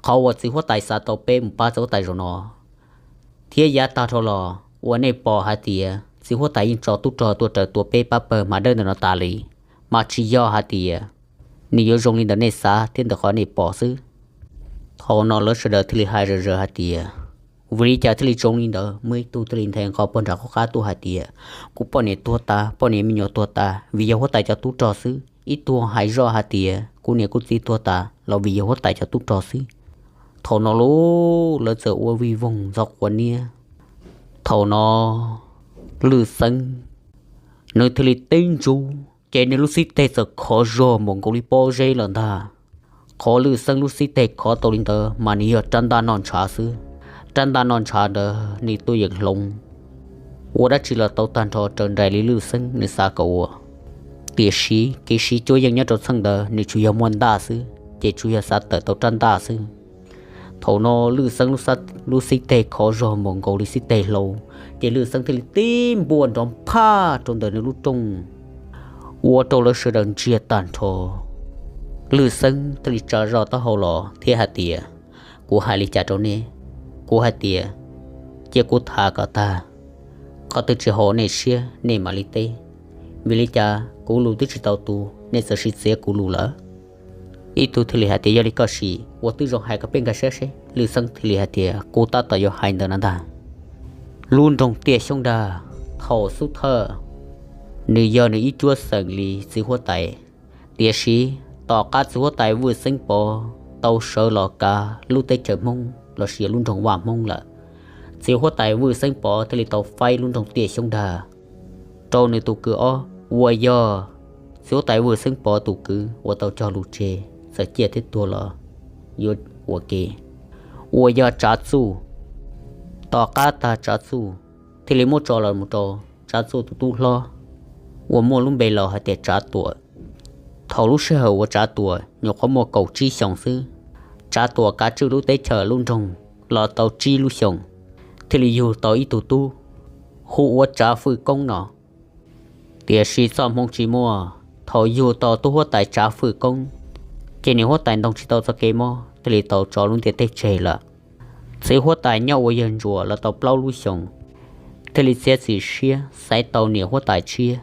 Qhov uas txiv huab tais xav tau peb mus pab txiv huab tais zaum no, thiab yav tag dhau los uas nej pom hais tias txiv huab tais yeej tso tub rog tuaj raws tua peb pab pawg Hmar Dawb ntawm no tas li, mas tsis yog hais tias nws yuav zoo li ntawm nej xav thiab ntawm qhov nej pom xwb. Thaum no lawv sawv daws thiaj li hais zom zaws hais tias, vim li cas thiaj li zoo li ntawd? Muaj ib tug thiaj li nthe nqho pog nram qhov qab tuaj hais tias, kuv poj niam tuag tas, poj niam me nyuam tuag tas vim yog huab tais cov tub rog xwb. Ib tug hais zoj hais tias, kuv niam kuv txiv tuag tas los vim yog huab tais cov tub rog xwb. Thaum no lawv txawm ua vij voog ntxhov quav niab. Thaum no Lwj Xeeb nws thiaj li tib ntsub, ces nws lub xib teg txawm khov zog npaum nkaus li pob zeb lawm ntag. Qhov Lwj Xeeb lub xib teg khov tau li ntawd mas nws yog rab ntaj noj ntshav xwb. Rab ntaj noj ntshav ntawd nws tuaj yeem hloov, ua dab tsi los tau tag nrho raws nraim li Lwj Xeeb nws xav kom ua. Tiam sis kev siv cuab yeej nyob rau txheej ntawd nws tsuas yog muaj ntaj xwb, ces tsuas yog xav tawm tau rab ntaj xwb. Thaum no Lwj Xeeb lub xib teg khov zog npaum nkaus li xib teg hlau, ces Lwj Xeeb thiaj li tib npuaj nrov phaj rau ntawm nws lub rooj, ua rau lawv sawv daws ntsiag tag nrho. Lwj Xeeb thiaj li tsa zog taub hau los thiab hais tias, kuv hais li cas rau nej? Kuv hais tias, cia kuv tham kom tag, qhov twg tsis haum nej siab nej mam li teb. Vim li cas kuv lus twb tsis tau tu nej txawm sim txiav kuv lus lawm? Ib tug thiaj li hais tias, yog li koj sim ua twb zoo hais kom peb nkag siab seb. Lwj Xeeb thiaj li hais tias, kuv tab tom yuav hais ntawm no ntag. Lub nroog Tiaj Xyoob Dag, thaum xub thawj nws yog nws ib cuab xeem li txiv huab tais, tiam sis tom qab txiv huab tais Vwj Xeeb Pov tau sawv los kav lub teb chaws Hmoob los sis lub nroog Vaj Hmoob lawm, txiv huab tais Vwj Xeeb Pov thiaj li tau faib lub nroog Tiaj Xyoob Dag rau nws tus kwv ob uas yog txiv huab tais Vwj Xeeb Pov tus kwv uas tau cog lus tseg txawm ciaj thiab tuag los yuav ua ke, uas yog Tsav Txuj. Tom qab tag Tsav Txuj thiaj li muab tso los mus rau Tsav Txuj tus tub hlob uas muaj lub npe laus hais tias Tsav Tuam. Thaum lub sij hawm uas Tsav Tuam nyuam qhuav muaj kaum tsib xyoos xwb, Tsav Tuam kav tswj lub teb chaws lub nroog los tau tsib lub xyoos, thiaj li yug tau ib tug tub hu ua Tsav Fwj Koob no. Tiam sis txoj hmoo tsis muaj, thaum yug tau tub huab tais Tsav Fwj Koob, ces niam huab tais ntoo tsis tau txoj kev mob thiaj li tau tso lub ntiaj teb tseg lawm. Txiv huab tais nyob ua yawg ntsuas los tau plaub lub xyoos, thiaj li txiav txim siab xaiv tau niam huab tais tshiab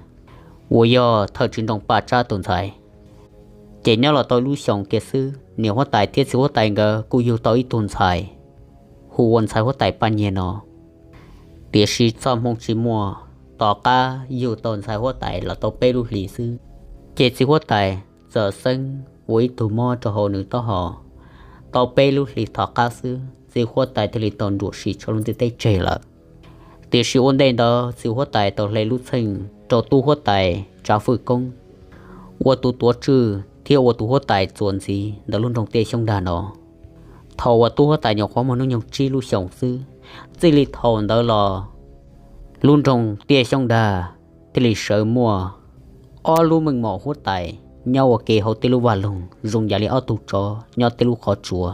uas yog thawj tswj nroog Paj Tsab tus ntxhais. Ces nyob los tau lub xyoos kiag xwb, niam huab tais thiab txiv huab tais nkawd kuj yug tau ib tug ntxhais hu ua ntxhais huab tais Paj Nyiag no. Tiam sis txoj hmoo tsis muaj, tom qab yug tau ntxhais huab tais los tau peb lub hlis xwb, ces txiv huab tais txawm xeeb ua ib tug mob rau hauv nws taub hau. Tau peb lub hlis tom qab xwb, txiv huab tais thiaj li tau nruam sim tso lub ntiaj teb tseg lawm. Tiam sis ua ntej ntawd txiv huab tais tau hle lub txheej rau tub huab tais Tsav Fwj Koob ua tus tuav tswj thiab ua tus huab tais txuas ntxiv ntawm lub nroog Tiaj Xyoob Dag no. Thaum uas tub huab tais nyuam qhuav muaj hnub nyoog tsib lub xyoos xwb, txij li thaum ntawd los lub nroog Tiaj Xyoob Dag thiaj li sawv muaj ob lub meej mom huab tais nyob ua ke hauv tej lub vaj loog zoo yam li ob tug tsov nyob tej lub qhov tsua.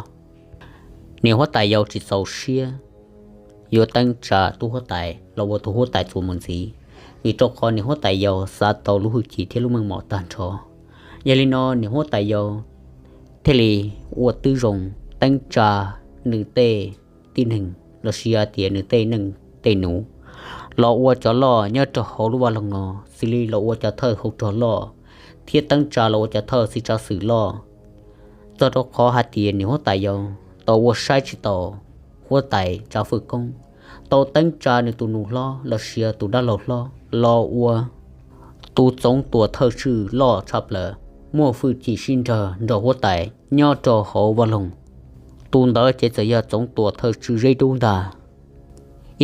Niam huab tais yau tsis txaus siab yuav teeb tsa tub huab tais los ua tus huab tais txuas mus ntxiv, vim rau qhov niam huab tais yau xav tau lub hwj chim thiab lub meej mom tag nrho. Yog li no niam huab tais yau thiaj li ua tib zoo teeb tsa nws tej tib neeg los sis hais tias nws tej neej tej nus los ua cov loj nyob rau hauv lub vaj loog no, xws li los ua cov thawj hauv rog loj thiab teeb tsa los ua cov thawj txiv tsav xwm loj. Txog rau qhov hais tias niam huab tais yau tau ua saib tsis taus huab tais Tsav Fwj Koob, tau teeb tsa nws tus nus hlob los sis tus dab laug hlob los ua tus txoov tuam thawj tswj loj tshaj plaws, muaj hwj chim sib nrag nrog huab tais nyob rau hauv vaj loog. Tus ntawd ces txawm yog txoov tuam thawj tswj Zeb Dub ntag.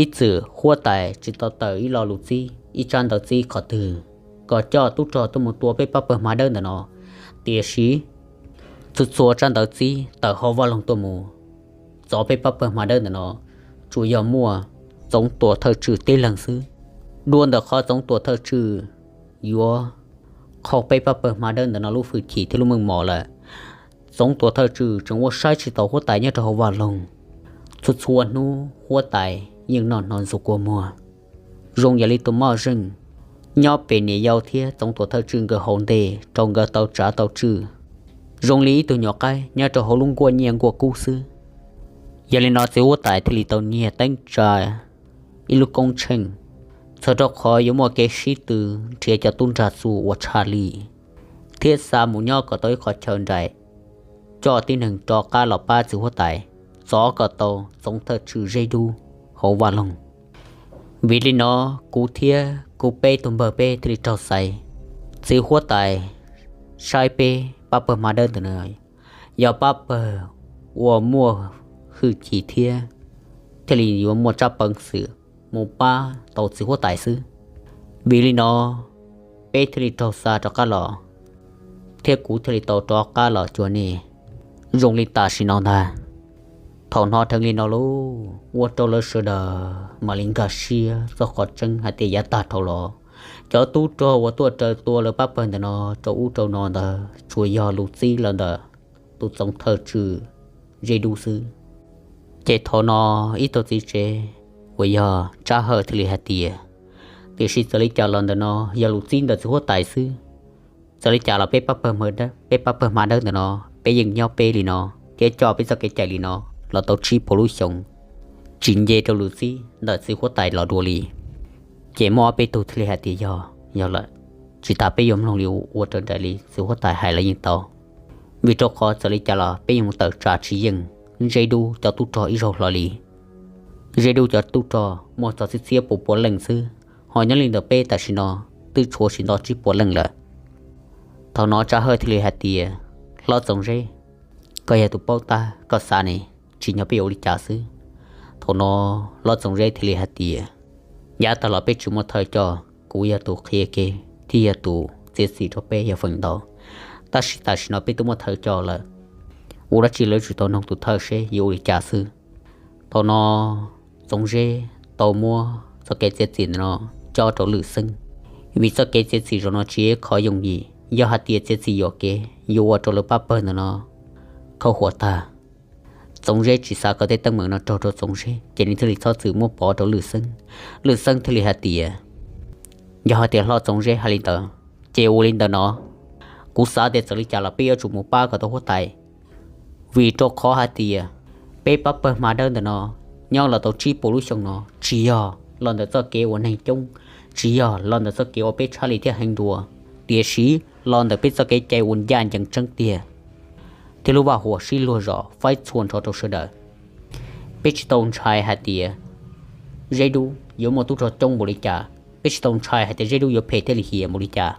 Ib txwm huab tais tsis tau tawm ib lo lus txib ib tsab ntawv txib qhov twg kom coj tub rog tuaj mus tua peb pab pawg hma dawb ntawm no, tiam sis txhua txhua tsab ntawv txib tawm hauv vaj loog tuaj mus txov peb pab pawg hma dawb ntawm no tsuas yog muaj txoov tuam thawj tswj tib leeg xwb. Dua ntawm qhov txoov tuam thawj tswj yuav qhau peb pab pawg hma dawb ntawm no lub hwj chim thiab lub meej mom lawm, txoov tuam thawj tswj tseem ua saib tsis taus huab tais nyob rau hauv vaj loog. Txhua txhua hnub huab tais yeej noj hno ntxuag kua muag, zoo yam li tus moj zeej nyob pem niam yau thiab txoov tuam thawj tswj nkawd hauv ntej rau nkawd tau tsav tau tswj, zoo li ib tug nyuam qaib nyob rau hauv lub nkuaj nyiaj nkuaj kub xwb. Yog li no txiv huab tais thiaj li tau nyiag teeb tsa ib lub koob tsheej, txhawm rau qhov yuav muaj kev sib tw nrhiav cov tub nrag txuj uas tshaj lij, thiab xa mus nyob kom tau ib qhov chaw nraim, coj tib neeg rov qab los pab txiv huab tais txov kom tau txoov thawj tswj Zeb Dub hauv vaj loog. Vim li no kuv thiab kuv peb tus npawg peb thiaj li raug xaiv txiv huab tais saib peb pab pawg hma dawb ntawm no yog pab pawg uas muaj hwj chim thiab thiaj li yuav muaj tsab peev xwm mus pab tau txiv huab tais xwb. Vim li no peb thiaj li raug xa rov qab los, thiab kuv thiaj li tau rov qab los cuag nej zoo li tam sim no ntag. Thaum hnov dheev li no lauj, ua rau lawv sawv daws mam li nkag siab txog qhov tseeb hais tias yav tag dhau los cov tub rog uas tuaj raws tua lawv pab pawg ntawm no rau ub rau no ntawd tsuas yog lus txib los ntawm tus txoov thawj tswj Zeb Dub xwb. Ces thaum no ib tug txiv tsev uas yog Tsab Hawj thiaj li hais tias, tiam sis txawm li cas los ntawm no yog lus txib ntawm txiv huab tais xwb, Txawm li cas los peb pab pawg hma dawb, peb pab pawg hma dawb ntawm no, peb yeej nyob peb li no thiab coj peb txoj kev cai li no los tau tsib puas lub xyoo, tsis nce rau lwm txib ntawm txiv huab tais los dua li. Ces muaj ob peb tug thiaj li hais tias yog, yog lawm, tsis tas peb yuav mloog li ua raws nraim li txiv huab tais hais los yeej tau. Vim rau qhov txawm li cas los peb yuav mus tawm tsam tsis yeej Zeb Dub cov tub rog ib zaug hlo li. Zeb Dub cov tub rog muaj txog txhiab txhiab puas puas leej xwb, ho nyob li ntawm peb tam sim no twb tshuav tsis nto tsib puas leej lawm. Thaum no Tsab Hawj thiaj li hais tias, Hlob Txoov Zeb, koj yog tus paub tab koj xav ne, tsim nyog peb yuav ua li cas xwb. Thaum no Hlob Txoov Zeb thiaj li hais tias, Yav tag los peb tsis muaj thawj coj, kuv yog tus qhia kev thiab yog tus txiav txim rau peb yog feem ntau, tab sis tam sim no peb twb muaj thawj coj lawm, ua dab tsi lawv yuav tsum tau noog tus thawj seb yuav ua li cas xwb. Thaum no Txoov Zeb tau muab txoj kev txiav txim ntawm no cob rau Lwm Xeeb, vim txoj kev txiav txim zaum no tsis yog qhov yooj yim, yog hais tias txiav txim yuam kev yuav ua rau lawv pab pawg ntawm no khaub huam tag. Txoov Zeb tsis xav kom tej teeb meem no raug rau Txoov Zeb ces nws thiaj li txhob txwm muab pov rau Lwm Xeeb. Lwm Xeeb thiaj li hais tias, Yog hais tias Hlob Txoov Zeb hais li ntawd, ces ua li ntawm no, kuv xav tias txawm li cas los peb yuav tsum mus pab kom tau huab tais, vim rau qhov hais tias peb pab pawg hma dawb ntawm no nyob los tau tsib puas lub xyoo no tsis yog los ntawm txoj kev uas neeg coob, tsis yog los ntawm txoj kev uas peb tshab li thiab heev dua, tiam sis los ntawm peb txoj kev cai uas ncaj ncees tseeb tiag thiab lub vaj huam sib luag zos faib txhua nrho rau sawv daws. Peb tsis tau ntshai hais tias Zeb Dub yuav muaj tub rog coob npaum li cas, peb tsis tau ntshai hais tias Zeb Dub yuav phem thiab lim hiam npaum li cas,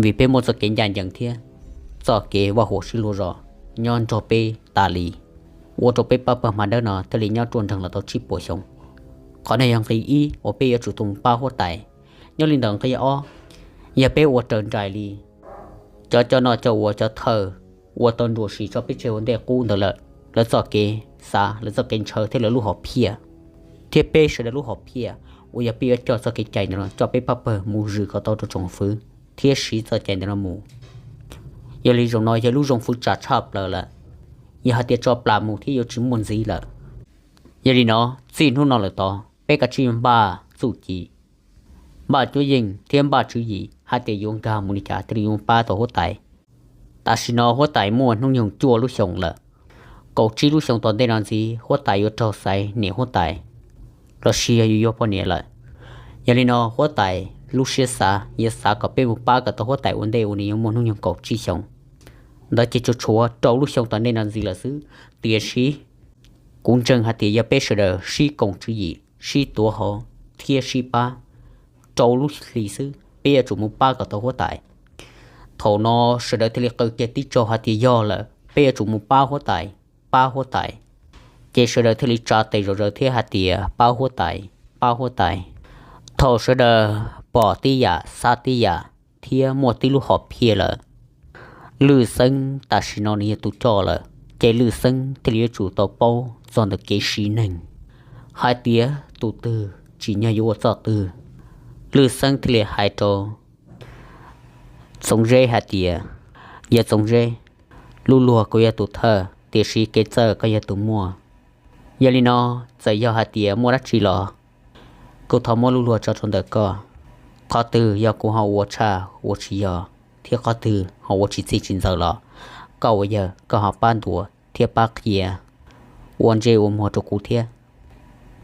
vim peb muaj txoj kev ncaj ncees thiab txoj kev vaj huam sib luag zos nyob nrog peb tas li, ua rau peb pab pawg hma dawb no thiaj li nyob ruaj nreeg los tau tsib puas xyoo. Qhov no yog nqe ib uas peb yuav tsum tau mus pab huab tais. Nyob li ntawm nqe ob, yog peb ua raws nraim li cov coj noj coj ua, cov thawj uas tau nruam sim tso peb tseg ua ntej qub ntawd lawm, lawv txoj kev xav, lawv txoj kev ntshaw thiab lawv lub hom phiaj, thiab peb sawv daws lub hom phiaj uas yog peb yuav coj txoj kev cai ntawm no coj peb pab pawg mus zwm kom tau rau tsoom fwv thiab siv txoj cai ntawm no mus. Yog li zaum no yog lub zoo fwv tsam tshaj plaws lawm, yog hais tias tso plam mus thiab yuav tsis muaj ntxiv lawm. Yog li no, txij hnub no lawm tod peb kav tsij npaj txuj ci, npaj cuab yeej thiab npaj tswv yim hais tias yuav nkag mus li cas thiaj li yuav pab tau huab tais. Tam sim no huab tais muaj hnub nyoog cuaj lub xyoos lawm, kaum tsib lub xyoo tom ntej no ntxiv huab tais yuav raug xaiv niam huab tais los sis yog yuav yuav poj niam lawm. Yog li no huab tais lub siab xav yuav xav kom peb mus pab kom tau huab tais ua ntej uas nws yuav muaj hnub nyoog kaum tsib xyoos. Ntawd ces tsuas tshuav rau lub xyoo tom ntej no ntxiv lawm xwb, tiam sis kuv ntseeg hais tias yog peb sawv daws sib koom tswv yim, sib tuav hauv thiab sib pab, rau lub hlis xwb peb yuav tsum mus pab kom tau huab tais. Thaum no sawv daws thiaj li qw kiag tib tsaug hais tias yog lawm, peb yuav tsum mus pab huab tais, pab huab tais. Ces sawv daws thiaj li tsa tes zom zaws thiab hais tias pab huab tais, pab huab tais. Thaum sawv daws pom tib yam xav tib yam thiab muaj tib lub hom phiaj lawm, Lwm Xeeb tam sim no nws yog tus coj lawm, ces Lwm Xeeb thiaj li yuav tsum tau paub txog ntawm kev siv neeg, hais tias tus twg tsim nyog yuav ua txoj twg. Lwm Xeeb thiaj li hais rau Txoov Zeb hais tias, Yawg Txoov Zeb, lub luag kuv yog tus thawj, tiam sis kev txawj koj yog tus muaj. Yog li no, txawm yog hais tias muaj dab tsi los kuv thov muab lub luag tso rau ntawm koj. Qhov twg yog kuv ho ua tshaj ua tsis yog, thiab qhov twg ho ua tsis txij tsis ntxaws los, koj ua yawg koj ho pab ntuas thiab pab qhia ua ntsej ua muag rau kuv thiab.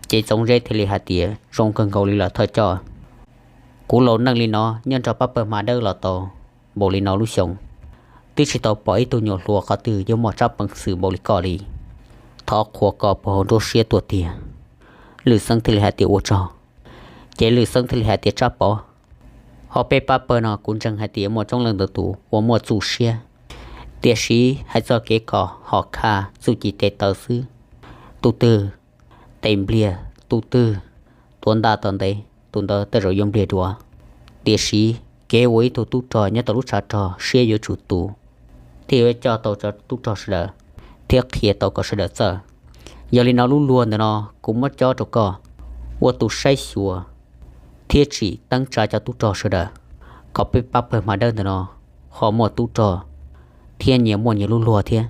Ces Txoov Zeb thiaj li hais tias, Zoo kawg nkaus li lawm thawj coj. Kuv laus neej li no nyob nrog pab pawg hma dawb los tau npaum li no lub xyoo, twb tsis tau pom ib tug nyuam hluas qhov twg yuav muaj tsab peev xwm npaum li koj li. Thov qhuas koj puag hauv nruab siab tuaj tiag. Lwm Xeeb thiaj li hais tias, Ua tsaug. Ces Lwm Xeeb thiaj li hais tias, Tsab Pov, ho peb pab pawg no kuv ntseeg hais tias muaj coob leej ntau tus uas muaj txuj siab, tiam sis hais txog kev kom hom khaj txuj ci tes taw xwb, tus twg tes npliag, tus twg tuav ntaj tom ntev, tus ntawd tej zaum yuav npliag dua. Tiam sis kev ua ib tug tub rog nyob tau lub tshav rog siab yuav tsum tus, thiaj yuav coj tau cov tub rog sawv daws thiab qhia tau kom sawv daws txawj. Yog li no lub luag ntawm no kuv muab cob rau koj ua tus saib xyuas thiab tsim teeb tsa cov tub rog sawv daws, kom peb pab pawg hma dawb ntawm no ho muaj tub rog thiab nyias muaj nyias lub luag thiab.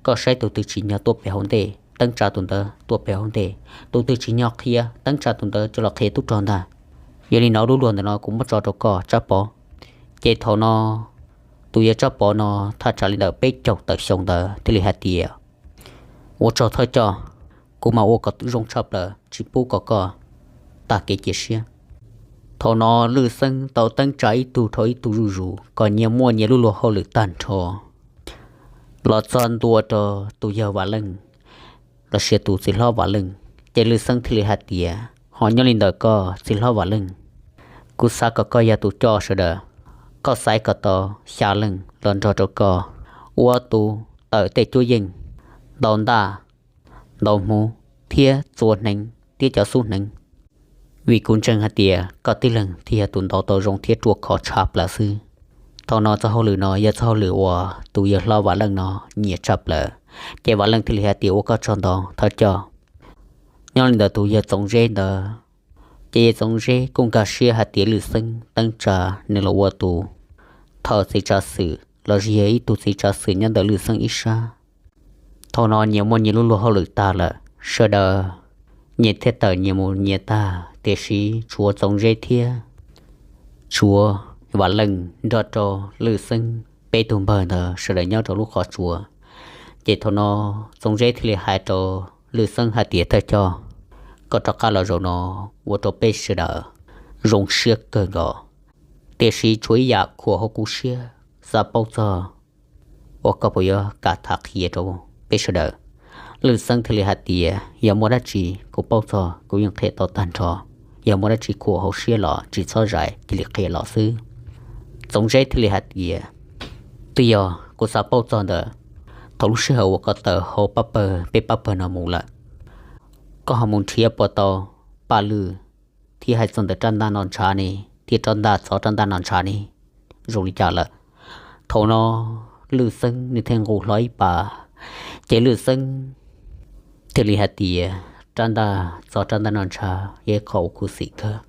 Koj saib tus twg tsim nyog tuaj pem hauv ntej, teeb tsa tus ntawd tuaj pem hauv ntej, tus twg tsim nyog qhia, teeb tsa tus ntawd coj los qhia tub rog ntag. Yog li no lub luag ntawm no kuv muab tso rau koj Tsab Pov. Ces thaum no Tus yawg Tsab Pov no thaj tsam li ntawm peb caug tawm xyoo ntawd thiaj li hais tias, ua tsaug thawj coj, kuv mam ua kom zoo tshaj plaws tsis pub kom koj tag kev cia siab. Thaum no Lwj Xeeb tau teeb tsa ib tug dhau ib tug zuj zus kom nyias muaj nyias lub luag hauj lwm tag nrho. Los txog ntua rau tus yawg Vam Leej los sis tus txiv hlob Vam Leej, ces Lwj Xeeb thiaj li hais tias, ho nyob li ntawm koj txiv hlob Vam Leej, kuv xav kom koj yog tus coj sawv daws, koj xaiv kom tau xya leej los nrog rau koj ua tus tawm tej cuab yeej, ntaus ntaj, ntaus hmuv thiab txua hneev thiab cov xub hneev, vim kuv ntseeg hais tias koj tib leeg thiaj yog tus ntaus tau zoo thiab ruaj khov tshaj plaws xwb. Thaum no txoj hauj lwm no yog txoj hauj lwm uas tus yawg hlob Vam Leej no nyiam tshaj plaws, ces Vam Leej thiaj li hais tias, ua koj tsaug ntau thawj coj. Nyob li ntawm tus yawg Txoov Zeb ntawd, ces yawg Txoov Zeb kuj nkag siab hais tias Lwj Xeeb teeb tsa nws los ua tus thawj txiv tsav xwm los sis yog ib tug txiv tsav xwm nyob ntawm Lwj Xeeb ib sab. Thaum no nyias muaj nyias lub luag hauj lwm tag lawm, sawv daws nyias thiaj tawm nyias mus nyias tag, tiam sis tshuav Txoov Zeb thiab tshuav Vam Leej nrog rau Lwj Xeeb peb tug npawg ntawd sawv daws nyob rau lub qhov tsua. Ces thaum no Txoov Zeb thiaj li hais rau Lwj Xeeb hais tias, thawj coj, koj rov qab los zaum no ua rau peb sawv daws zoo siab kawg nkaus, tiam sis tshuav ib yam khuam hauv kuv siab, xav paub txog uas koj puas yuav kam tham qhia rau peb sawv daws. Lwj Xeeb thiaj li hais tias, yog muaj dab tsi kuv paub txog kuv yeej qhia tau tag nrho, yog muaj dab tsi khuam hauv siab los tsis txhob zais, cia li qhia los xwb. Txoov Zeb thiaj li hais tias, twb yog kuv xav paub txog ntawm thaum lub sij hawm uas koj tawm hauv pab pawg, peb pab pawg no mus lawm, koj ho mus nrhiav puas tau Paj Lwj thiab hais txog ntawm rab ntaj no ntshav ne, thiab rab ntaj txov rab ntaj no ntshav ne zoo li cas lawm. Thaum no Lwj Xeeb nws thiaj nqus hlo ib pas, ces Lwj Xeeb thiaj li hais tias, rab ntaj txov rab ntaj no ntshav yog ib qho uas khuv xim kawg.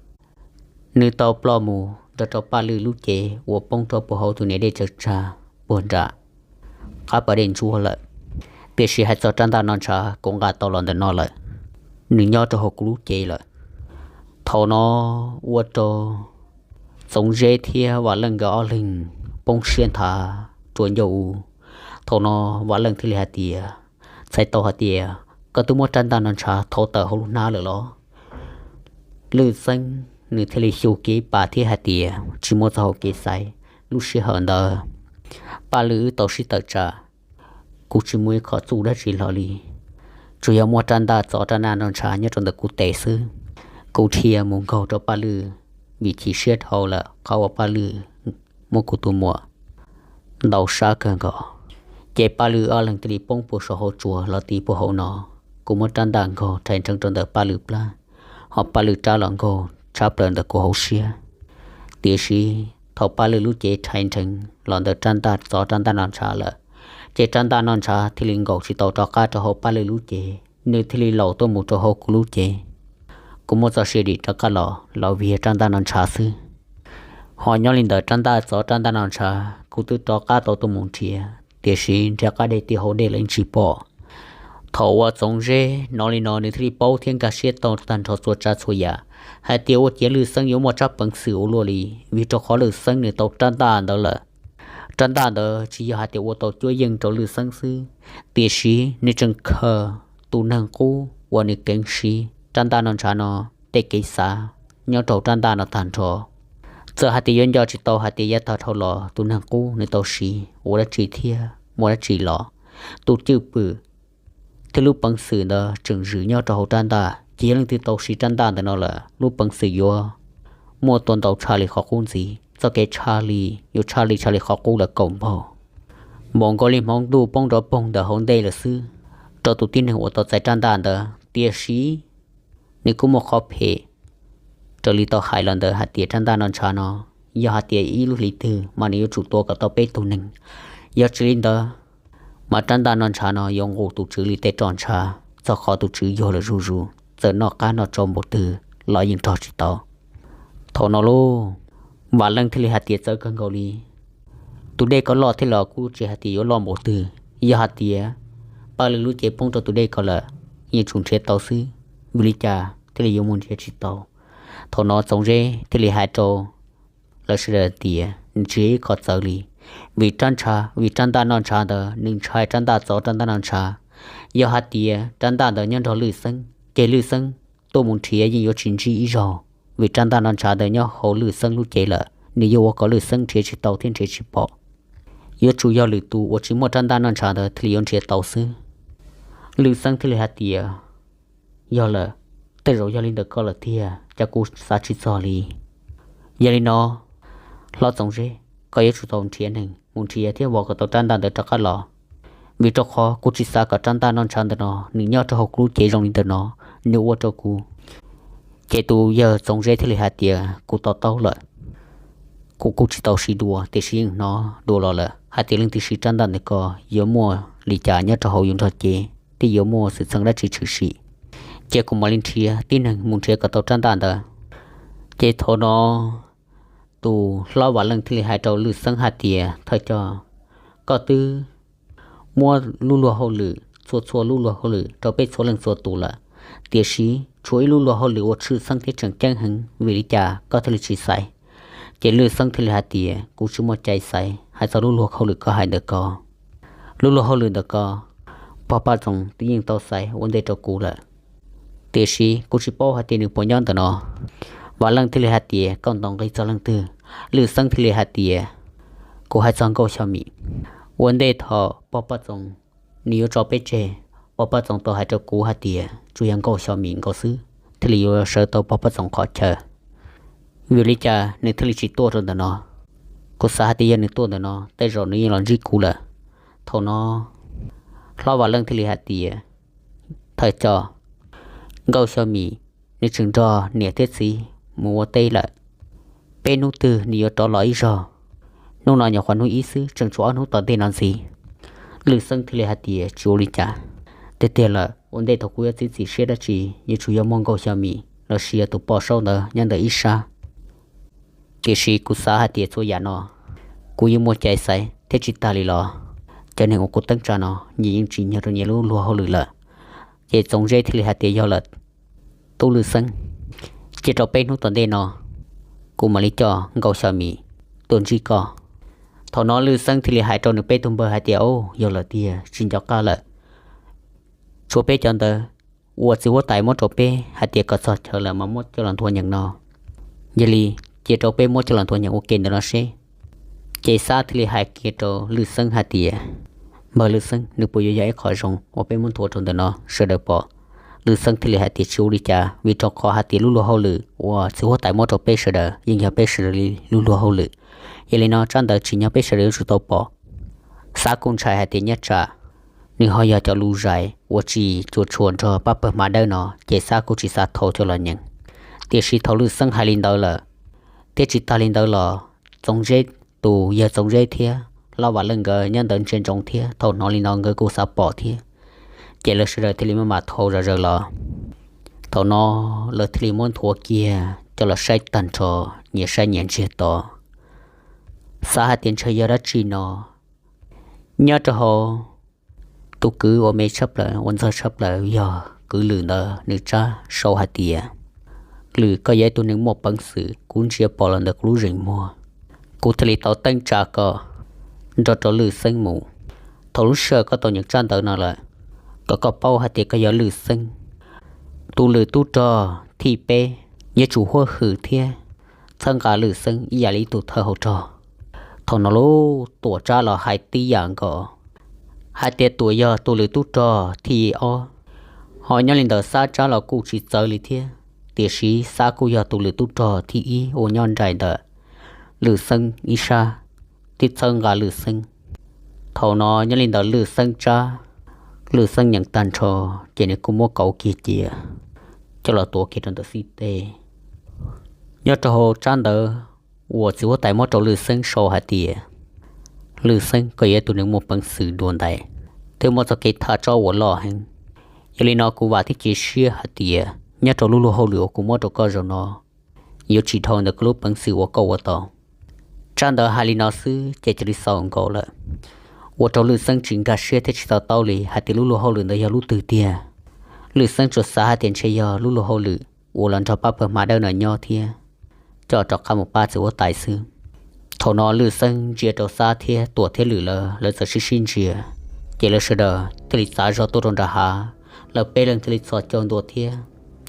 Nws tau ploj mus nrog rau Paj Lwj lub cev uas poob rau puag hauv tus niam dej tsaws tsag puag nram qab pas dej ntsuab lawm. Tiam sis hais txog rab ntaj no ntshav kuv nqa tau los ntawm no lawm, nws nyob rau hauv kuv lub cev lawm. Thaum no ua rau Txoov Zeb thiab Vam Leej nkawd ob leeg poob siab nthav rua ncauj u. Thaum no Vam Leej thiaj li hais tias, txhais tau hais tias koj twb muab rab ntaj no ntshav thauv tawm hauv lub hnab lawm los? Lwj Xeeb nws thiaj li xyu kiag ib pas thiab hais tias, tsis muaj txoj hau kev xaiv. Lub sij hawm ntawd Paj Lwj wb tau sib tawm tsam, kuv tsis muaj ib qho txuj dab tsi hlo li, tsuas yog muaj rab ntaj txov rab ntaj no ntshav nyob rau ntawm kuv tes xwb. Kuv dhia mus nkaug rau Paj Lwj, vim chim siab dhau lawm qhov uas Paj Lwj muab kuv tus muam ntaus sab kawg nkaus. Ces Paj Lwj ob leeg thiaj li poob puag saum hauv tsua los ti puag hauv no. Kuv muab rab ntaj nkaug rhais nreeg rau ntawm Paj Lwj plab, ho Paj Lwj rab los nkaug tshab plaws ntawm kuv hauv siab. Tiam sis thaum Paj Lwj lub cev rhais nreeg los ntawm rab ntaj txov rab ntaj no ntshav lawm, ces rab ntaj no ntshav thiaj li nkaum tsis tau rov qab rau hauv Paj Lwj lub cev, nws thiaj li laus tuaj mus rau hauv kuv lub cev. Kuv muab txoj sia dim rov qab los, los vim rab ntaj no ntshav xwb. Ho nyob li ntawm rab ntaj txov rab ntaj no ntshav, kuv twb rov qab tau tuaj mus nrhiav, tiam sis nrhiav qab dej tim hauv dej los yeej tsis pom. Thaum uas Txoov Zeb hnov li no nws thiaj li paub thiab nkag siab tau tag nrho txhua tsav txhua yam, hais tias ua ciav Lwj Xeeb yuav muaj tsab peev xwm ua luaj li, vim rau qhov Lwj Xeeb nws tau rab ntaj ntawd lawm. Rab ntaj ntawd tsis yog hais tias ua tau cuab yeej rau Lwj Xeeb xwb, tiam sis nws tseem khaws tus neeg qub uas nws keev siv rab ntaj no ntshav no tej kev xav nyob rau rab ntaj no tag nrho. Txawm hais tias yuav nco tsis tau hais tias yav tag dhau los tus neeg qub nws tau siv ua dab tsi thiab muaj dab tsi los, tus cwj pwm thiab lub peev xwm ntawd tseem zwm nyob rau hauv rab ntaj. Ces yog leej twg tau siv rab ntaj ntawm no lawm, lub peev xwm yuav muaj tua ntau tshaj li qhov qub ntxiv, txoj kev tshaj li yuav tshaj li tshaj li qhov qub lawm kaum npaug, npaum nkaus li hmoov ntuj poob nrov poog ntawm hauv ntej lawm xwb, rau tus tib neeg uas tau txais rab ntaj ntawd. Tiam sis nws kuj muaj qhov phem raws li tau hais los ntawd hais tias rab ntaj no ntshav no, yog hais tias ib lub hlis twg mas nws yuav tsum tua kom tau peb tug neeg. Yog tsis li ntawd mas rab ntaj no ntshav no yuav nqus tus tswv li tej roj ntshav, txog qhov tus tswv yuag lawm zuj zus, txawm noj qab noj tsau npaum twg los yeej rog tsis tau. Thaum no lauj, Vam Leej thiaj li hais tias txawv kawg nkaus li. Tus dej ko loj thiab los kuj tsis hais tias yuav loj npaum twg, yog hais tias Paj Lwj lub cev poob rau tus dej ko lawm, yeej tsum nrhiav tau xwb, vim li cas thiaj li yuav mus nrhiav tsis tau? Thaum no Txoov Zeb thiaj li hais rau lawv sawv daws tias nws tsis yog ib qho txawv li, Vim rab ntshav, vim rab ntaj noj ntshav ntawd nws ntshai rab ntaj txov rab ntaj noj ntshav. Yog hais tias rab ntaj ntawd nyob nrog Lwj Xeeb ces Lwj Xeeb tuaj mus nrhiav yeej yuav tsis ntsib ib zaug, vim rab ntaj noj ntshav ntawd nyob hauv Lwj Xeeb lub cev lawm, nws yuav ua kom Lwj Xeeb nrhiav tsis tau thiab nrhiav tsis pom. Yuav tsum yog lwm tus uas tsis muaj rab ntaj noj ntshav ntawd thiaj li yuav nrhiav tau xwb. Lwj Xeeb thiaj li hais tias, yog lawm, tej zaum yog li ntawm koj lawm tiag, cas kuv xav tsis txog li. Yog li no, hlob Txoov Zeb, koj yuav tsum tau nrhiav neeg mus nrhiav thiab vov kom tau rab ntaj ntawd rov qab los, vim rau qhov kuv tsis xav kom rab ntaj noj ntshav ntawm no nws nyob rau hauv kuv lub cev zoo li ntawm no, nws ua rau kuv. Ces tus yawg Txoov Zeb thiaj li hais tias, kuv to taub lawm, kuv kuj tsis tau siv dua tiam sis yeej hnov dua los lawm hais tias leej twg siv rab ntaj ntawm ko yuav muaj li cas nyob rau hauv yus nrog cev, thiab yuav muaj xwm txheej dab tsi tshwm sim. Ces kuv mam li nrhiav tib neeg mus nrhiav kom tau rab ntaj ntawd. Ces thaum no tus hlob Vam Leej thiaj li hais rau Lwj Xeeb hais tias, thawj coj, koj twb muab lub luag hauj lwm txhua txhua lub luag hauj lwm rau peb txhua leej txhua tus lawm, tiam sis tshuav ib lub luag hauj lwm uas tshwj xeeb thiab tseem ceeb heev, vim li cas koj thiaj li tsis xaiv? Ces Lwj Xeeb thiaj li hais tias, kuv tsis muaj cai xaiv hais txog lub luag hauj lwm koj hais ntawm ko. Lub luag hauj lwm ntawm ko, pog Paj Txoov twb yeej tau xaiv ua ntej rau kuv lawm, tiam sis kuv tsis paub hais tias nws puas nyob ntawm no. Vam Leej thiaj li hais tias, koj ntaus nqi txog leej twg? Lwj Xeeb thiaj li hais tias, kuv hais txog Nkauj Xyo Mim. Ua ntej thaum pog Paj Txoov nws yuav tso peb tseg, pog Paj Txoov tau hais rau kuv hais tias tsuas yog Nkauj Xyo Mim nkaus xwb thiaj li yuav sawv tau pog Paj Txoov qhov chaw. Vim li cas nws thiaj li tsis tuaj rau ntawm no? Kuv xav hais tias yog nws tuaj ntawm no tej zaum nws yeej los ntsib kuv lawm. Thaum no hlob Vam Leej thiaj li hais tias, thawj coj, Nkauj Xyo Mim nws tseem nrog niam thiab txiv mus ua teb lawm. Peb hnub twg nws yuav rov los ib zaug? Hnub no nyuam qhuav hnub ib xwb, tseem tshuav ob hnub tom ntej no ntxiv. Lwj Xeeb thiaj li hais tias, tsis ua li cas. Tiag tiag lawm, ua ntej thaum kuv yuav txiav txim siab dab tsi yuav tsum yog muaj Nkauj Xyo Mim los sis yog tus poj saub ntawd nyob ntawm ib sab. Tiam sis kuv xav hais tias txhua yam no kuv yeej muaj cai xaiv thiab tsis tag li los cov neeg uas kuv teeb tsa no nyias yeej tsim nyog rau nyias lub luag hauj lwm lawm. Ces Txoov Zeb thiaj li hais tias, yog lawm, tub Lwj Xeeb, cia rau peb hnub tom ntej no kuv mam li coj Nkauj Xyo Mim tuaj ntsib koj. Thaum no Lwj Xeeb thiaj li hais rau nws peb tug npawg hais tias, o, yog lawm tiag, tsis nco qab lawm. Tshuav peb cov ntawd uas txiv huab tais muab rau peb hais tias kom txog chaw lawm mas muab coj los nthuav nyeem no. Yog li, cia rau peb muab coj los nthuav nyeem ua ke ntawm no seb. Ces Xab thiaj li hais kiag rau Lwj Xeeb hais tias, npawg Lwj Xeeb, nws puas yuav yog ib qho zoo uas peb muab nthuav rau ntawm no sawv daws pom? Lwj Xeeb thiaj li hais tias, tsis ua li cas, vim rau qhov hais tias lub luag hauj lwm uas txiv huab tais muab rau peb sawv daws yeej yog peb sawv daws li lub luag hauj lwm. Yog li no tsab ntawv tsim nyog peb sawv daws yuav tsum tau pom. Xab kuj ntshai hais tias nyob tsam nws ho yog cov lus zais uas tsis cuam tshuam nrog pab pawg hma dawb no, ces Xab kuj tsis xav thau coj los nyeem. Tiam sis thaum Lwj Xeeb hais li ntawd lawm, thiab tsis tag li ntawd los, Txoov Zeb, tus yawg Txoov Zeb thiab Hlob Vam Leej nkawd nyob ntawd ntsia ntsoov thiab, thaum hnov li no nkawd kuj xav pom thiab. Ces lawv sawv daws thiaj li maj mam thau zom zaws los. Thaum no lawv thiaj li muab nthuav kiag coj los saib tag nrho, nyias saib nyias ntsiag to. Xav hais tias ntshe yog dab tsi no. Nyob rau hauv tus kwv uas me tshaj plaws, uas ntxawg tshaj plaws yog kwv Lwm ntawd, nws tsab sau hais tias, Lwm, koj yog ib tug neeg muaj peev xwm, kuv ntsia pom los ntawm kuv lub zeem muag. Kuv thiaj li tau teeb tsa koj nrog rau Lwj Xeeb mus. Thaum lub sij hawm koj tau nyeem tsab ntawv no lawm, kom koj paub hais tias koj yog Lwj Xeeb tus lwm tub rog thib peb. Yuav tsum huab hwm thiab txhawb nqa Lwj Xeeb ib yam li ib tug thawj hauv rog. Thaum no lub Tuam tsab los hais tib yam nkaus, hais tias Tuam yog tus lwm tub rog thib ob. Ho nyob li ntawd Xab tsab los kuj tsis txawv li thiab, tiam sis Xab kuj yog tus lwm tub rog thib ib uas nyob nraim ntawm Lwj Xeeb ib sab, thiab txhawb nqa Lwj Xeeb. Thaum no nyob li ntawd Lwj Xeeb tsab, Lwj Xeeb nyeem tag nrho, ces nws kuj muab kauv kiag cia coj los tuav kiag rau ntawm xib teg. Nyob rau hauv tsab ntawv uas txiv huab tais muab rau Lwj Xeeb sau hais tias, Lwj Xeeb, koj yog ib tug neeg muaj peev xwm dua ntais, thiab muaj txoj kev tham tsob uas loj heev. Yog li no kuv vam thiab cia siab hais tias nyob rau lub luag hauj lwm uas kuv muab rau koj zaum no, yuav tsis dhau ntawm koj lub peev xwm uas koj ua tau. Tsab ntawv hais li no xwb ces cia li xaus nkaus lawm, ua rau Lwj Xeeb tsis nkag siab thiab tsis to taub li hais tias lub luag hauj lwm ntawd yog lub twg tiag. Lwj Xeeb tsuas xav hais tias ntshe yog lub luag hauj lwm uas los nrog pab pawg hma dawb no nyob thiab coj rov qab mus pab txiv huab tais xwb. Thaum no Lwj Xeeb ntsia rau Xab thiab Tuam thiab Lwm lawv, lawv txawm sib sib ntsia, ces lawv sawv daws thiaj li txav zog tuaj rau nram hav. Lawv peb leeg thiaj li txhos caug ntua thiab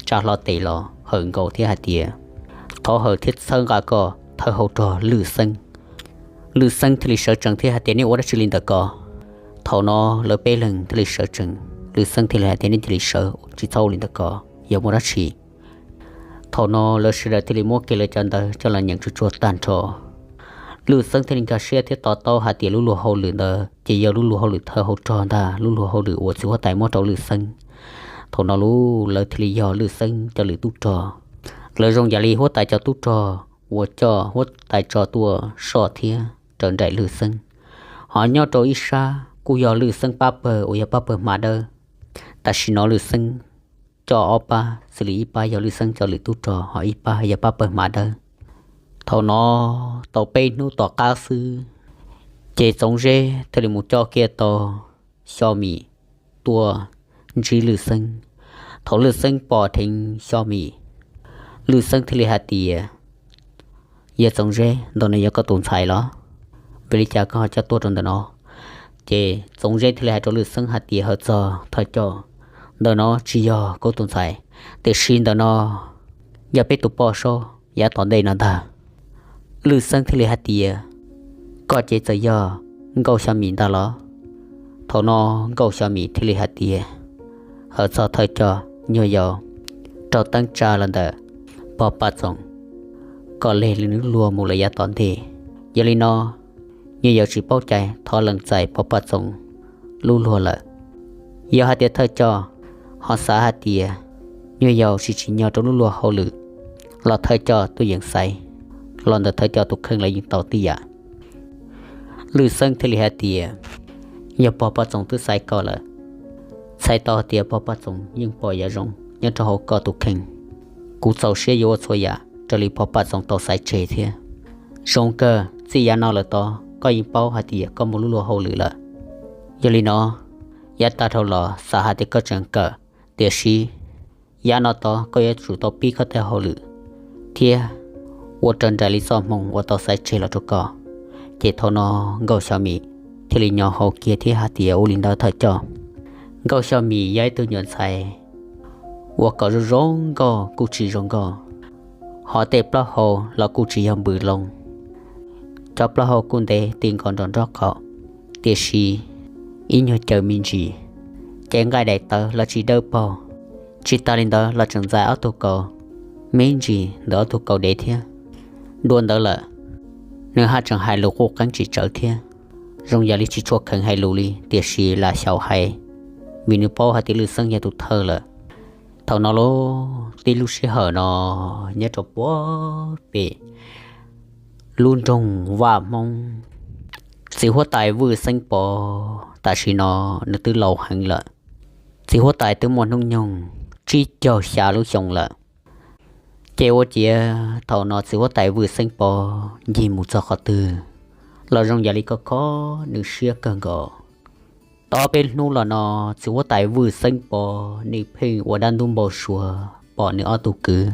tsa hlo tes los hawm nkaus thiab hais tias, Thov hawm thiab txhawb nqa koj thawj hau rog Lwj Xeeb. Lwj Xeeb thiaj li sawv tsees thiab hais tias, Nej ua dab tsi li ntawm ko? Thaum no lawv peb leeg thiaj li sawv tsees, Lwj Xeeb thiaj li hais tias, Nej cia li sawv, tsis txhob ua li ntawm ko, yog muaj dab tsi. Thaum no lawv sawv daws thiaj li muab kiag lawv cov ntawv coj los nyeem tsuag tsuag tag nrho. Lwj Xeeb thiaj li nkag siab thiab to taub hais tias lub luag hauj lwm ntawd ces yog lub luag hauj lwm thawj hau rog ntag, lub luag hauj lwm uas txiv huab tais muab rau Lwj Xeeb. Thaum no lub lawv thiaj li yog Lwj Xeeb cov lwm tub rog. Lawv zoo yam li huab tais cov tub rog uas coj huab tais tso tuaj soj thiab raws nraim Lwj Xeeb. Ho nyob rau ib sab kuj yog Lwj Xeeb pab pawg uas yog pab pawg hma dawb. Tam sim no Lwj Xeeb coj ob pab, xws li ib pab yog Lwj Xeeb cov lwm tub rog, ho ib pab yog pab pawg hma dawb. Thaum no tau peb hnub tom qab xwb, ces Txoov Zeb thiaj li mus coj kiag tau Xyo Mim tuaj ntsib Lwj Xeeb. Thaum Lwj Xeeb pom dheev Xyo Mim, Lwj Xeeb thiaj li hais tias, Yog Txoov Zeb, ntawm no yog koj tus ntxhais los? Vim li cas koj ho coj tuaj rau ntawm no? Ces Txoov Zeb thiaj li hais rau Lwj Xeeb hais tias, Hawm txog thawj coj, ntawm no tsis yog kuv tus ntxhais, tiam sis ntawm no yog peb tus poj saub yav tom ntej no ntag. Lwj Xeeb thiaj li hais tias, Koj ces txawm yog Nkauj Xyo Mim ntag los? Thaum no Nkauj Xyo Mim thiaj li hais tias, Hawm txog thawj coj, nyuag yaus raug teeb tsa los ntawm pog Paj Txoos kom leg li nws luag mus lawm yav tom ntej. Yog li no nyuag yaus tsis paub cai, thov lees txais pog Paj Txoos lub luag lawm. Yog hais tias thawj coj ho xav hais tias nyuag yaus tsis tsim nyog rau lub luag hauj lwm los thawj coj tuaj yeem xaiv los ntawm thawj coj tus kheej los yeej tau tib yam. Lwj Xeeb thiaj li hais tias, Yog pog Paj Txoos twb xaiv koj lawm, txhais tau hais tias pog Paj Txoos yeej pom yam zoo nyob rau hauv koj tus kheej. Kuv txaus siab yuav ua txhua yam raws li pog Paj Txoos tau xaiv tseg thiab. Zoo kawg, txij yav no lawm tod koj yeej paub hais tias koj muaj lub luag hauj lwm lawm. Yog li no, yav tag dhau los xav hais tias koj tseem kawm, tiam sis yav no tod koj yuav tsum tau pib koj tej hauj lwm thiab ua raws nraim li txoj hmoo uas tau xaiv tseg los rau koj. Ces thaum no Nkauj Xyo Mim thiaj li nyo hau kiag thiab hais tias, Ua li ntawd thawj coj. Nkauj Xyo Mim yog ib tug nyuam ntxhais uas kom zoo zoo nkauj kuj tsis zoo nkauj, ho tej plaub hau los kuj tsis yog npws loo. Cov plaub hau kuj ntev ti nkaus nrov nrob qaum, tiam sis ib nyuag caws me ntsis, ces nqaij daim tawv los tsis dawb paug. Tsis tas li ntawd los tseem ntxais ob tug kaus me ntsis ntawm ob tug kaus dev thiab. Dua ntawd lawm, nws haj tseem hais lus quj qeeb tsis tsawv thiab. Zoo yam li tsis tshua kheev hais lus li, tiam sis lam xyaum hais, vim nws paub hais tias Lwj Xeeb yog tus thawj lawm. Thaum no lauj, tib lub sij hawm no nyob rau puag pem lub nroog Vaj Hmoob, txiv huab tais Vwj Xeeb Pov tam sim no nws twb laus heev lawm. Txiv huab tais twb muaj hnub nyoog tsib caug xya lub xyoo lawm. Ces ua ciav thaum no txiv huab tais Vwj Xeeb Pov ncig mus txog qhov twg los zoo yam li koj kho nws siab kawg nkaus. Tau peb hnub los no, txiv huab tais Vwj Xeeb Pov nws pheej ua dab ntub npau suav pom nws ob tug kwv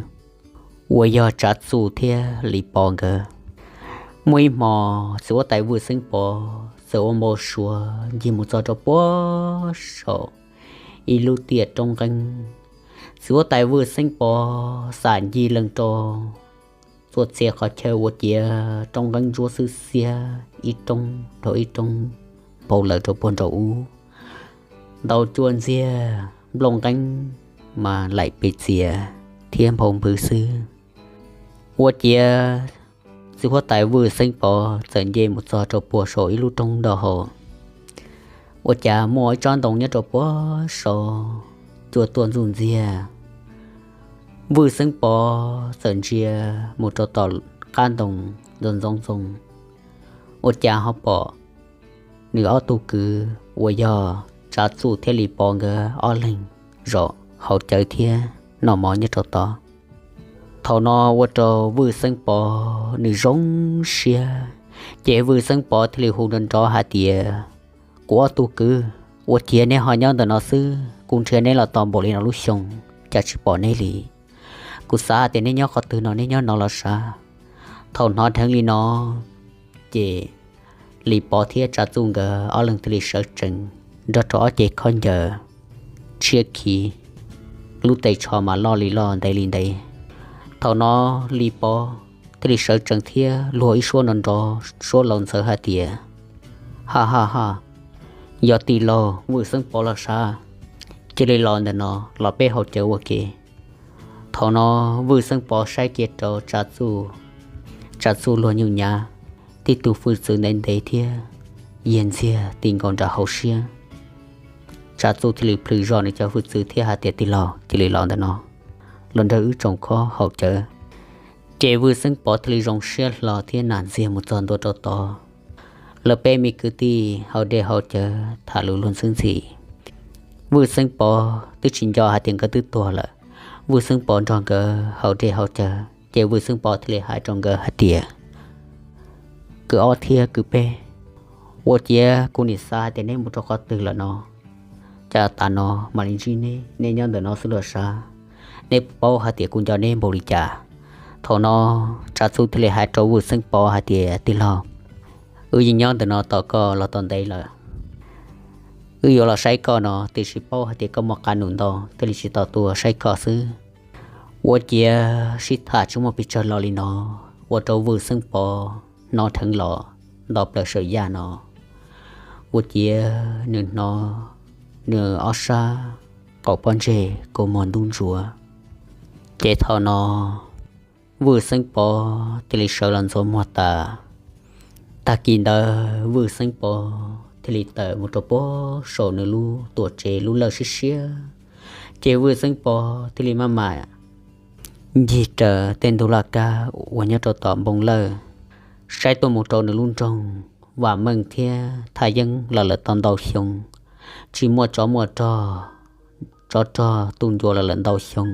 uas yog Tsav Txuj thiab Lis Pov nkawd. Muaj ib hmo, txiv huab tais Vwj Xeeb Pov txawm ua npau suav ncig mus txog rau puag saum ib lub tiaj roob nqeeb. Txiv huab tais Vwj Xeeb Pov xam ncig lees rau txhua txhia qhov chaw ua ciav roob nqeeb ntsuab xwb xiab, ib roob dhau ib roob npau lawm rau puag nraum ub. Ntau cuaj ntxiag, nplooj nqeeb mas laim pes txias thiab nphau npwv xwb. Ua ciav txiv huab tais Vwj Xeeb Pov txawm nce mus txog rau puag saum ib lub roob nraub hau, ua cas muaj ib tsob ntoo nyob rau puag saud cua tuaj ntxuj ntxiag. Vwj Xeeb Pov txawm ntsia mus rau tom qab ntoo ntxoov ntxoo ntxoo, ua cas ho pom nws ob tug kwv uas yog Tsav Txuj thiab Lis Pov nkawd ob leeg zaum hauv cawv thiab noj mov nyob rau tod. Thaum no ua rau Vwj Xeeb Pov nws zoo siab, ces Vwj Xeeb Pov thiaj li hu nrov nrov hais tias, Kuv ob tug kwv, ua ciav neb ho nyob ntawm no xwb, kuv nrhiav neb los tau npaum li no lub xyoo, cas tsis pom neb li. Kuv xav hais tias neb nyob qhov twg no, neb nyob no los sav. Thaum hnov dheev li no, Ces Lis Pov thiab Tsav Txuj nkawd ob leeg thiaj li sawv tsees nrog rau ob cev khaub ncaws tshiab khiv, lub tes tsho mas loj li loj ntev li ntev. Thaum no Lis Pov thiaj li sawv tsees thiab luag ib suab nrov nrov suab laus ntxhawv hais tias, Ha ha ha, yog tij laug Vwj Xeeb Pov los sav, cia li los ntawm no los peb haus cawv ua ke. Thaum no Vwj Xeeb Pov saib kiag rau Tsav Txuj, Tsav Txuj luag nyuj nyav, tib tug hwj txwv ntev ntev thiab yiag ntxiag ti nkaus nram hauv siab. Tsav Txuj thiaj li plhws zog nws cov hwj txwv thiab hais tias, Tij laug, cia li los ntawm no, los nrog wb tsoom khob haus cawv. Ces Vwj Xeeb Pov thiaj li zoo siab hlo thiab nag ntxiag mus txog ntua rau tod. Lawv peb me kwv tij haus dej haus cawv tham lus luag ntxwb ntxhi. Vwj Xeeb Pov twb tsis nco hais tias nkawd twb tuag lawm. Vwj Xeeb Pov nrog nkawd haus dej haus cawv ces Vwj Xeeb Pov thiaj li hais rau nkawd hais tias, Kwv ob thiab kwv peb, ua ciav kuv nim xav hais tias neb mus rau qhov twg lawm no, cas tas no mam li ntsib neb, neb nyob ntawm no xwb los sav. Neb paub hais tias kuv nco neb npaum li cas? Thaum no Tsav Txuj thiaj li hais rau Vwj Xeeb Pov hais tias, Tij laug, wb yeej nyob ntawm no tos koj los tau ntev lawm. Wb yuav los saib koj no, tiam sis paub hais tias koj muaj qab num ntau thiaj li tsis tau tuaj saib koj xwb. Ua ciav sib tham tsis muaj pes tsawg los li no, ua rau Vwj Xeeb Pov hnov dheev los nto plaws saum yaj no. Ua ciav nws hnov nws ob sab qaum pob ntseg kua muag ntub ntsuav. Ces thaum no Vwj Xeeb Pov thiaj li sawv los ntxuav muag tas. Tag kis ntawd Vwj Xeeb Pov thiaj li tawm mus rau puag saum nws lub tuam tsev lub lawj siab siab. Ces Vwj Xeeb Pov thiaj li maj mam ncig raws tej ntug laj kab uas nyob rau tom npoo lawj, saib tuaj mus rau nws lub nroog Vam Meej thiab Thaj Yeeb los lawm tau ntau xyoo, tsis muaj tsov muaj rog, tsov rog tu ncua los lawm ntau xyoo.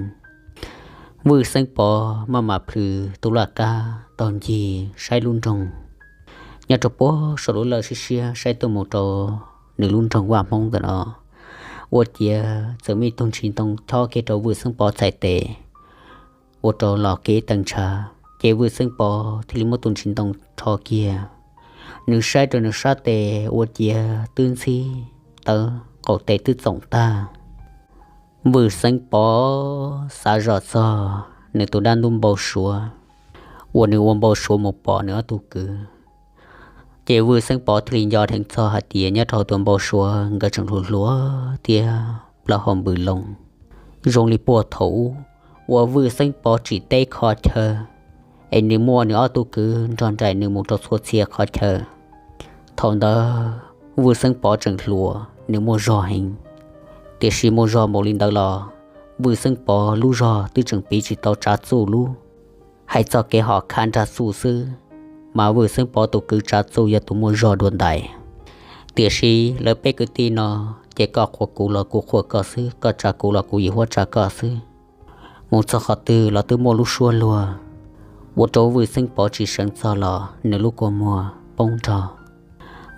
Vwj Xeeb Pov maj mam plhws tus laj kab taug ncig saib lub nroog nyob rau puag saum lub lawj siab siab saib tuaj mus rau nws lub nroog Vaj Hmoob ntawm no. Ua ciav txawm muaj ib tug ntshis ntoo chob kiag rau Vwj Xeeb Pov txhais tes, ua rau los kev tees ntshav, ces Vwj Xeeb Pov thiaj li muab tus ntshis ntoo rho kiag. Nws saib rau nws sab tes ua ciav twb ntxhib tawv, qaum tes twb txoom tag. Vwj Xeeb Pov xav zoj txog nws tus dab ntub npau suav uas nws ua npau suav mus pom nws ob tug kwv. Ces Vwj Xeeb Pov thiaj li nco dheev txog hais tias nyob rau hauv tus npau suav nkawd tseem hluas hluas thiab plaub hau npws loo. Zoo li puag thaum ub uas Vwj Xeeb Pov tsim teb kho chaw, es nws muaj nws ob tug kwv nrog nraim nws mus rau txhua txhia qhov chaw. Thaum ntawd Vwj Xeeb Pov tseem hluas, nws muaj zog heev. Tiam sis muaj zog npaum li ntawd los Vwj Xeeb Pov lub zog twb tseem piv tsis tau Tsav Txuj lub. Hais txog kev hom khab nrag txuj xwb, mas Vwj Xeeb Pov tus kwv Tsav Txuj yog tus muaj zog dua ntais. Tiam sis lawv peb kwv tij no, ces koj qhuas kuv los kuv qhuas koj xwb, koj tsa kuv los kuv yim huab tsa koj xwb. Mus txog qhov twg los twb muaj lub suab luag, ua rau Vwj Xeeb Pov tsis seev txog los nws lub kua muag poob nrog.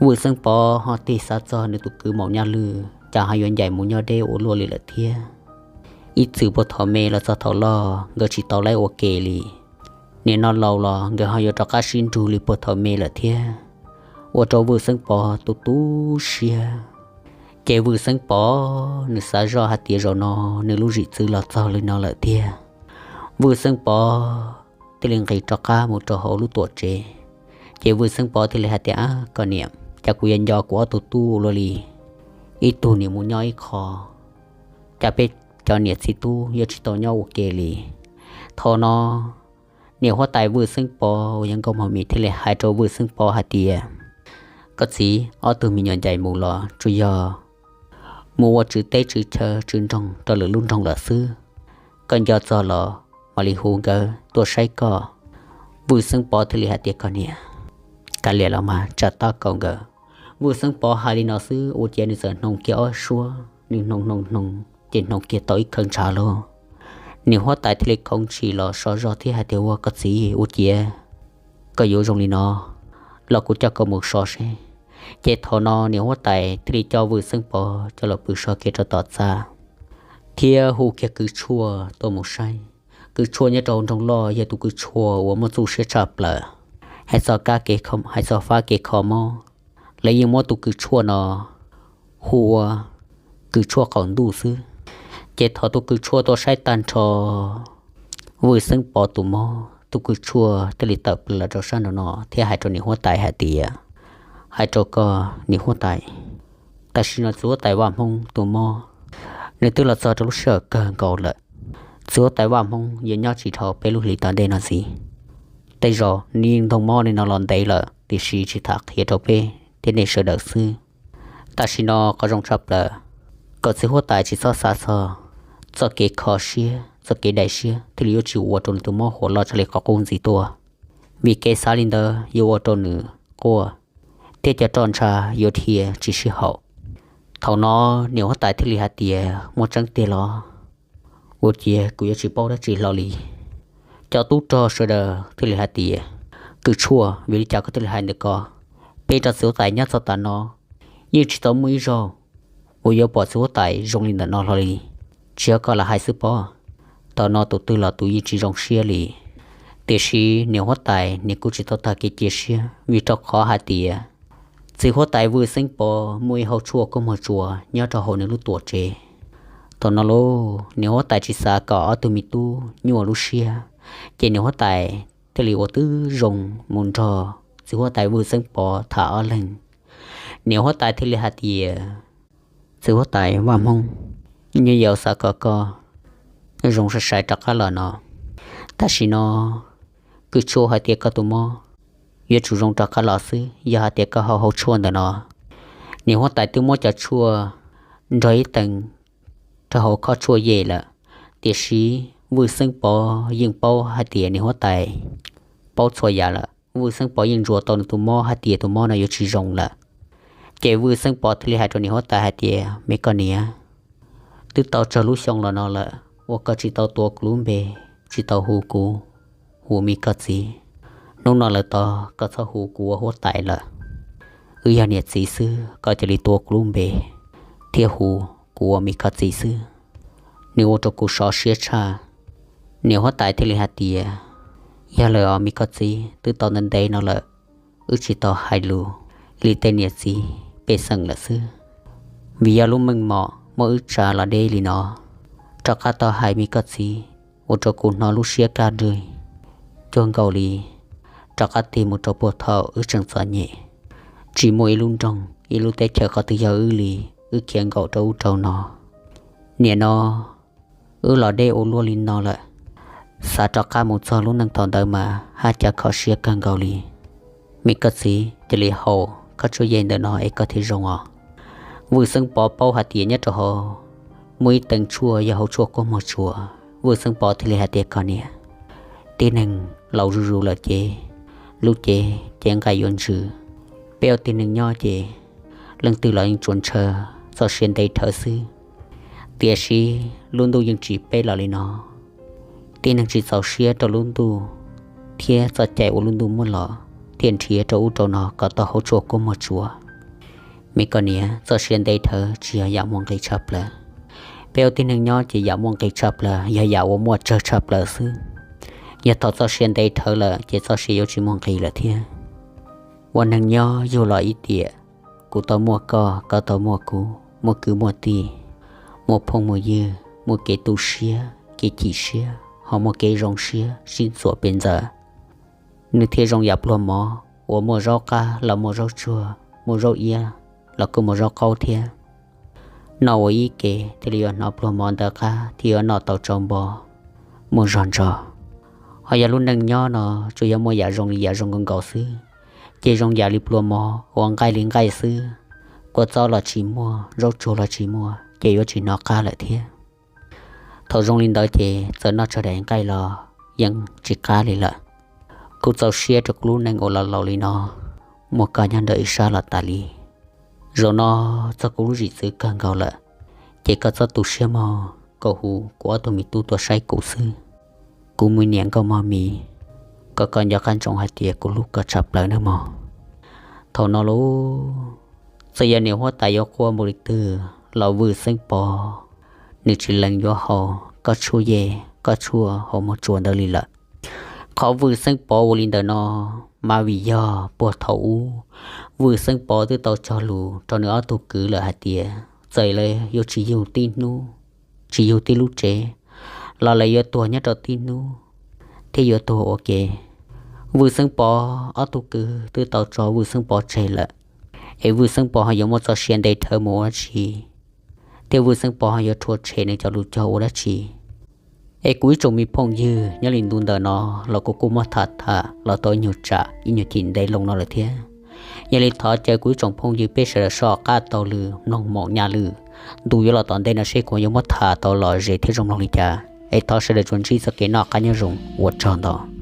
Vwj Xeeb Pov ho tig xav txog nws tus kwv Maum Nyaj Lwj cas ho yuav ncaim mus nyob deb ua luaj li lawm thiab. Ib txwm puag thaum me los txog thaum loj nkawd tsis tau laib ua ke li. Nim no laus los nkawd ho yuav rov qab sib nrug li puag thaum me lawm thiab, ua rau Vwj Xeeb Pov tu tu siab. Ces Vwj Xeeb Pov nws xav zoj hais tias zaum no nws lub zim txwv los txog li no lawm tiag. Vwj Xeeb Pov thiaj li nqis rov qab mus rau hauv lub tuam tsev. Ces Vwj Xeeb Pov thiaj li hais tias, Ab, koj niam, cas kuv yuav nco kuv ob tug tub luaj li, ib tug nim mus nyob ib qho, cas peb cov niam txiv tub yuav tsis tau nyob ua ke li. Thaum no niam huab tais Vwj Xeeb Pov uas yog Nkauj Mog Mis thiaj li hais rau Vwj Xeeb Pov hais tias, Koj txiv, ob tug me nyuam ncaim mus los tsuas yog mus ua tswv teb tswv chaw tswv nroog rau lwm lub nroog lawm xwb. Koj nco txog los mam li hu nkawd tuaj saib koj. Vwj Xeeb Pov thiaj li hais tias, Koj niam, kav liam los mas tsam tab kaum nkawd. Vwj Xeeb Pov hais li no xwb ua ciav nws txawm hnoos kiag ob suab, nws hnoos hnoos hnoos ces hnoos kiag tau ib khawv ntshav lauj. Niam huab tais thiaj li khoov ntshis los so zog thiab hais tias, Ua koj txiv, ua ciav koj yuav zoo li no los kuv coj koj mus so seb. Ces thaum no niam huab tais thiaj li coj Vwj Xeeb Pov coj los pw so kiag rau tom txaj, thiab hu kiag kws tshuaj tuaj mus saib. Kws tshuaj nyob rau nroog loj yog tus kws tshuaj uas muaj txuj siab tshaj plaws. hais txog kab kev, hais txog fab kev kho mob, lawv yeej muab tus kws tshuaj no hu ua kws tshuaj qaum ntuj xwb. Ces thaum tus kws tshuaj tuaj saib tag nrho Vwj Xeeb Pov tus mob, tus kws tshuaj thiaj li tawm plaws los rau sab nraum no thiab hais rau niam huab tais hais tias, hais rau koj niam huab tais, tam sim no txiv huab tais Vaj Hmoob tus mob, nws twb los txog rau lub sij hawm kawg nkaus lawm. Txiv huab tais Vaj Hmoob yuav nyob tsis dhau peb lub hlis tom ntej no ntxiv. Tej zaum nws yeej ntoog mob li no los ntev lawm, tiam sis tsis tham qhia rau peb thiab nej sawv daws xwb. Tam sim no qhov zoo tshaj plaws, kom txiv huab tais tsis txhob xav txog txoj kev kho siab, txoj kev daim siab thiaj li yuav tsis ua rau nws tus mob huam loj tsav li qhov qub ntxiv tuaj, vim kev xav li ntawd yuav ua rau nws quaj thiab cov roj ntsha yuav dhia tsis sib haum. Thaum no niam huab tais thiaj li hais tias, muaj tseeb tiag los? Ua ciav kuv yuav tsis paub dab tsi hlo li. Cov tub rog sawv daws thiaj li hais tias, kws tshuaj, vim li cas koj thiaj li hais ntawm ko? Peb rau txiv huab tais nyob txog tav no yeej tsis tau muaj ib zaug uas yuav pom txiv huab tais zoo li ntawm no hlo li. Tsis yog koj lam hais xwb pob. Thaum no tus twg los tus yeej tsis zoo siab li. Tiam sis niam huab tais nws kuj tsis tau tag kev cia siab, vim rau qhov hais tias txiv huab tais Vwj Xeeb Pov muaj ib hauv tshuaj kub muag tsuas nyob rau hauv nws lub tuam tsev. Thaum no lauj, niam huab tais tsis xav kom ob tug me tub nyuaj lub siab, ces niam huab tais thiaj li ua tib zoo mus nrog txiv huab tais Vwj Xeeb Pov tham ob leeg. Niam huab tais thiaj li hais tias, txiv huab tais Vaj Hmoob, nyuam yaus xav kom koj zoo sai sai rov qab los no. Tam sim no kws tshuaj hais tias koj tus mob yuav tsum zoo rov qab los xwb, yog hais tias koj haus hauv tshuaj ntawm no. Niam huab tais twb muab cov tshuaj nrog ib teev rau hauv khob tshuaj yej lawm, tiam sis Vwj Xeeb Pov yeej paub hais tias niam huab tais paub txhua yam lawm. Vwj Xeeb Pov yeej ntsuas tau nws tus mob hais tias tus mob no yuav tsis zoo lawm. Ces Vwj Xeeb Pov thiaj li hais rau niam huab tais hais tias, me koj niam, twb tau tsawg lub xyoo los no lawm uas koj tsis tau tuav kuv lub npe, tsis tau hu kuv ua me koj txiv. Hnub no lawm tod koj txhob hu kuv ua huab tais lawm, wb yog niam txiv xwb, koj cia li tuav kuv lub npe thiab hu kuv ua me koj txiv xwb. Nws ua rau kuv sov siab tshaj. Niam huab tais thiaj li hais tias, yog lawm os me koj txiv, twb tau ntev ntev no lawm, wb tsis tau hais lus li tej niam txiv pej xeem lawm xwb. Vim yog lub meej mom muab wb tsa los deb li no, rov qab tau hais me koj txiv ua rau kuv hnov lub siab kaj nrig cuag nkaus li rov qab tig mus rau puag thaum wb tseem txom nyem, tsis muaj ib lub nroog ib lub teb chaws qhov twg yog wb li, wb khiav nkaum rau ub rau no. Nim no wb los deb ua luaj li no lawm, xav rov qab mus txog lub neej thaum ntawd mas haj cav kho siab kawg nkaus li. Me koj txiv, cia li haus khob tshuaj yej ntawm no es koj thiaj zoo os. Vwj Xeeb Pov paub hais tias nyob rau hauv muaj ib teev tshuaj yog hauv tshuaj kub muag tsuas. Vwj Xeeb Pov thiaj li hais tias, koj niam, tib neeg laus zuj zus lawm ces lub cev ces nqaij yuav ntsws. Peb ua tib neeg nyob ces leej twg los yeej tsuas ntshaw txoj sia nte dhawv xwb. Tiam sis lub ntuj yeej tsis peb los li no, tib neeg tsis txaus siab rau lub ntuj thiab txoj cai uas lub ntuj muab los, thiaj nrhiav rau ub rau no kom tau hauv tshuaj kub muag tsuas. Me koj niam, txoj sia nte dhawv tsis yog yam muaj nqis tshaj plaws. Peb ua tib neeg nyob ces yam muaj nqis tshaj plaws yog yam uas muaj tsawg tshaj plaws xwb. Yog thaum txoj sia nte dhawv lawm ces txoj sia yuav tsis muaj nqis lawm thiab. Ua neeg nyob yug los ib tiam, kuv tau muaj koj, koj tau muaj kuv, muaj kwv muaj tij, muaj phooj muaj ywg, muaj kev tu siab kev chim siab ho muaj kev zoo siab sib ntxuam pes ntxaws. Nws thiaj zoo yam pluag mov uas muaj zaub qab los muaj zaub tsuag, muaj zaub iab los kuj muaj zaub qaub thiab. Noj ua ib ke thiaj li yuav hnov pluag mov ntawd qab thiaj yuav noj tau tsau npo, muaj zog ntso. Ho yog lub neej nyob no tsuas yog muaj yam zoo li yam zoo nkaus nkaus xwb, ces zoo yam li pluag mov uas nqaij li nqaij xwb, kua txob los tsis muaj, zaub tsuag los tsis muaj ces yuav tsis hnov qab lawm thiab. Thaum zoo li ntawd ces txawm noj tsawg daim nqaij los yeej tsis qab li lawm. Kuv txaus siab rau kuv lub neej uas los laus li no, muaj koj nyob nrog ib sab los tas li. Zaum no txog kuv lub zim txwv kawg nkaus lawm, ces koj txhob tu siab mog, koj hu kuv ob tug me tub tuaj saib kuv xwb. Kuv me niam nkauj mog mis, kom koj nco qab ntsoov hais tias kuv hlub koj tshaj plaws nawb mog. Thaum no lauj, txawm yog niam huab tais yuav quaj npaum li twg los Vwj Xeeb Pov nws tsis lees yuav haus koj tshuaj yej koj tshuaj hauv muag tsuas ntawd li lawm. Qhov Vwm Xeeb Pov ua li ntawm no mas vim yog puag thaum ub Vwm Xeeb Pov twb tau cog lus rau nws ob tug kwv lawm hais tias txawm lawv yuav tsis yug tib hnub, tsis yug tib lub tsev, los lawv yuav tuag nyob rau tib hnub thiab yuav tuag ua ke. Vwm Xeeb Pov ob tug kwv twb tau tso Vwm Xeeb Pov tseg lawm, es Vwm Xeeb Pov ho yuav muaj txoj sia nte dhawv mus ua dab tsi, thiab Vwm Xeeb Pov ho yuav rhuav tshem nws cov lus cog ua dab tsi. Es kuv ib tsoom me phooj ywg, nyob li ntu ntawm no los kuv kuj muab tham tham los tau ib nyuag tsam ib nyuag cim ntev loo no lawm thiab. Yog li thov caw kuv ib tsoom phooj ywg peb sawv daws soj qab taug lw mloog moom nyaj lwm ntu yuav los tom ntej no seb kuv yuav muab tham tau lom zem thiab zoo mloog li cas. Es thov sawv daws tsuas ntsib txoj kev noj qab nyob zoo, ua tsaug ntau.